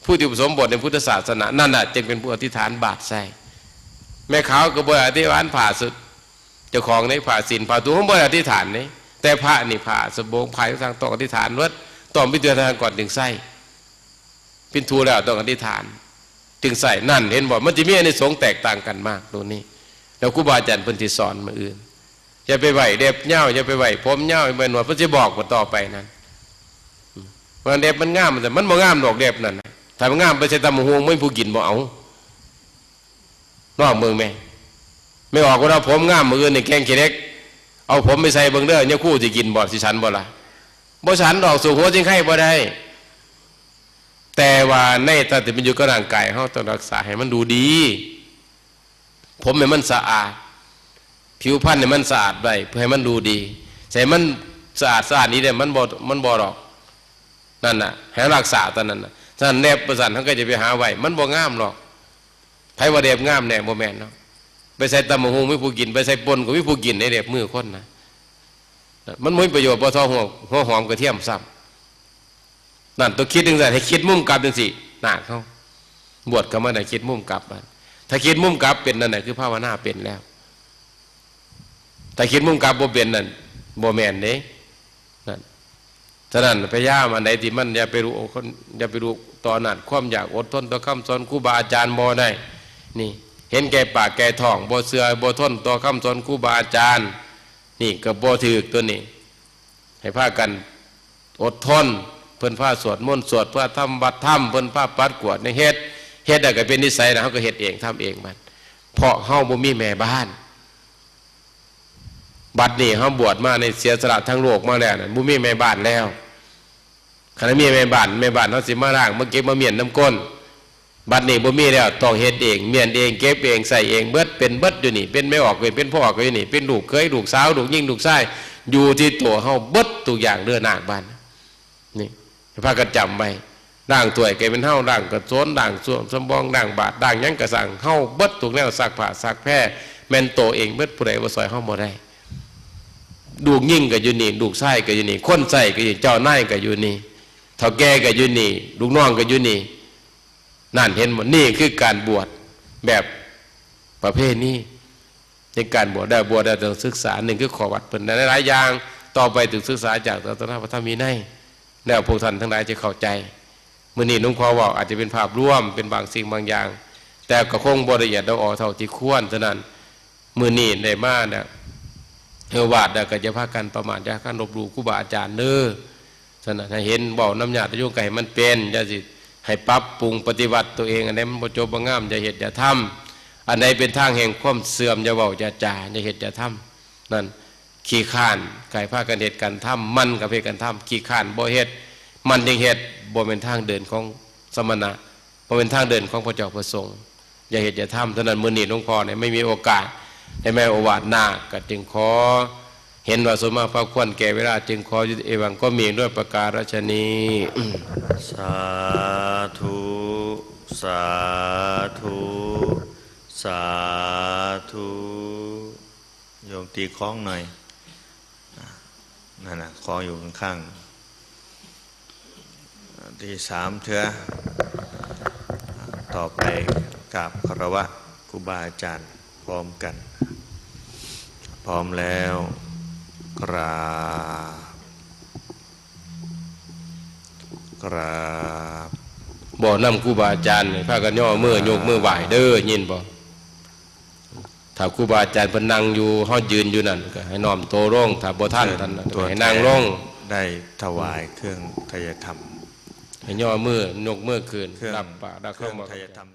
ผู้ที่อุปสมบทในพุทธศาสนา นั่นน่ะจึงเป็นผู้อธิษฐานบาตรใส่ แม่ขาวก็บ่ได้อธิษฐานผ้าสุด เจ้าของในผ้าศีลผ้าถุงมันบ่ได้อธิษฐานเด้ แต่พระนี่ผ้าสบงผ้าต่างๆต้องอธิษฐานเบิด ต้องมีตัวทางก่อนจึงใส่ เป็นทูแล้วต้องอธิษฐาน จึงใส่ นั่นเห็นบ่ มันจะมีอานิสงส์แตกต่างกันมากตรงนี้ แล้วครูบาอาจารย์เพิ่นสิสอนมื้ออื่น อย่าไปไว้เล็บยาว อย่าไปไว้ผมยาว อย่าไปหนวด เพิ่นสิบอกว่าต่อไปนั้น ว่าเล็บมันงาม แต่มันบ่งามดอกเล็บนั่นน่ะ ถ้ามันงามไปใส่ตำบักหุ่ง มันผู้กินบ่เอา ลองเบิ่งแม่ ไม่ออกว่าผมงาม มื้ออื่นนี่แกงขี้เหล็ก เอาผมไปใส่เบิ่งเด้อ เนี่ยครูสิกินบ่ สิฉันบ่ล่ะ บ่ฉันดอก สูบหัวสิงไคบ่ได้ แต่ว่าในตอนที่มันอยู่กับร่างกาย เฮาต้องรักษาให้มันดูดี ผมให้มันสะอาด ผิวพรรณให้มันสะอาดไว้ เพื่อให้มันดูดี ใส่มันสะอาดสะอาดนี้เนี่ย มันบ่ มันบ่ดอก นั่นน่ะ ให้รักษาตอนนั้นน่ะ ฉะนั้นเล็บประสาน เฮาก็จะไปหาไว้ มันบ่งามหรอก ไผว่าเล็บงามแน่ บ่แม่นเนาะ ไปใส่ตำบักหุ่งมีผู้กิน ไปใส่ป่นก็มีผู้กิน ในเล็บมือคนนะ มันบ่มีประโยชน์ บ่เท่าหัว หัวหอมกระเทียมซ้ำ นั่น ต้องคิดจังซั่น ให้คิดมุมกลับจังซี่ นาคเฮา บวชเข้ามาได้คิดมุมกลับมัน ถ้าคิดมุมกลับเป็นนั่นน่ะ คือภาวนาเป็นแล้ว ถ้าคิดมุมกลับบ่เป็นนั่น บ่แม่นเด้ นั่น ฉะนั้นพยายามอันใดที่มันอย่าไปรู้คน อย่าไปรู้ต่ออำนาจความอยาก อดทนต่อคำสอนครูบาอาจารย์บ่ได้ นี่ เห็นแก่ปากแก่ท้อง บ่เชื่อ บ่ทนต่อคำสอนครูบาอาจารย์ นี่ก็บ่ถืกตัวนี้ ให้พากันอดทน เพิ่นพาสวดมนต์สวด พาทำวัดทำ เพิ่นพาปัดกวาด นี่เฮ็ด เฮ็ดได้ก็เป็นนิสัยแล้ว เฮาก็เฮ็ดเองทำเองมัน เพราะเฮาบ่มีแม่บ้าน บัดนี้เฮาบวชมาในเสียสละทั้งโลกมาแล้วนั่น บ่มีแม่บ้านแล้ว คันมีแม่บ้าน แม่บ้านเฮาสิมาล้าง มาเก็บมาเมียนนำก้น บัดนี้บ่มีแล้ว ต้องเฮ็ดเอง เมียนเอง เก็บเอง ใส่เอง เบิด เป็นเบิดอยู่นี่ เป็นแม่ออกก็เป็นพ่อออกก็อยู่นี่ เป็นลูกเขย ลูกสาว ลูกหญิง ลูกชาย อยู่ที่ตัวเฮาเบิดทุกอย่างเด้อ นาคบ้าน นี่ ให้พากันจำไว้ ล้างถ้วยก็เป็นเฮา ล้างกระโสน ล้างส้วมสำบอง ล้างบาตร ล้างหยังก็ซ่าง เฮาเบิดทุกแนว ซักผ้าซักแพร แม่นโตเองเบิด ผู้ใดบ่ซ่อยเฮาบ่ได้ ลูกหญิงก็อยู่นี่ ลูกชายก็อยู่นี่ คนใช้ก็อยู่ เจ้านายก็อยู่นี่ เฒ่าแก่ก็อยู่นี่ ลูกน้องก็อยู่นี่ นั่น เห็นบ่ นี่คือการบวชแบบประเพณี ในการบวชได้ บวชได้ต้องศึกษา หนึ่งคือข้อวัดเพิ่นหลายๆอย่าง ต่อไปต้องศึกษาจากศาสนาพระธรรมวินัย แล้วพวกท่านทั้งหลายจะเข้าใจ มื้อนี้หลวงพ่อเว้าอาจจะเป็นภาพรวม เป็นบางสิ่งบางอย่าง แต่ก็คงบ่ละเอียดละออเท่าที่ควร ฉะนั้น มื้อนี้ได้มาเนี่ย เออ วาดแล้วก็จะพากันประมาท อย่ากันลบหลู่ครูบาอาจารย์เด้อ ฉะนั้นให้เห็นเว้านำญาติโยมก็ให้มันเป็น อย่าสิให้ปรับปรุงปฏิบัติตัวเอง อันใดมันบ่จบบ่งาม อย่าเฮ็ดอย่าทำ อันใดเป็นทางแห่งความเสื่อม อย่าเว้าอย่าจา อย่าเฮ็ดอย่าทำ นั่น ขี้คร้าน ก็ให้พากันเฮ็ดกันทำ หมั่นกับเฮ็ดกันทำ ขี้คร้านบ่เฮ็ด หมั่นจึงเฮ็ด บ่แม่นทางเดินของสมณะ บ่แม่นทางเดินของพระเจ้าพระสงฆ์ อย่าเฮ็ดอย่าทำ เท่านั้น มื้อนี้หลวงพ่อเนี่ยไม่มีโอกาสได้มาโอวาทนาค ก็จึงขอ เห็นว่าสมมาพระควรแก่เวลา จึงขอยุติ เอวังก็มีด้วยประการฉะนี้ สาธุ สาธุ สาธุ โยมตีค้องหน่อย อ่ะ นั่นน่ะ ค้องอยู่ข้างๆ ตีสามเทื่อ ต่อไปกราบคารวะครูบาอาจารย์พร้อมกัน พร้อมแล้ว กราบ กราบ บอกนำครูบาอาจารย์นี่ พากันย่อมือ ยกมือไหว้เด้อ ยินบ่ ถ้าครูบาอาจารย์เพิ่นนั่งอยู่ เฮายืนอยู่นั่น ก็ให้น้อมโตลง ถ้าบ่ทัน เชิญ ท่าน ตัว ให้นั่งลง แทน ได้ถวายเครื่องไทยธรรม ให้ย่อมือ ยกมือขึ้น เครื่อง รับปาก รับ เครื่อง คำว่า ไทยธรรม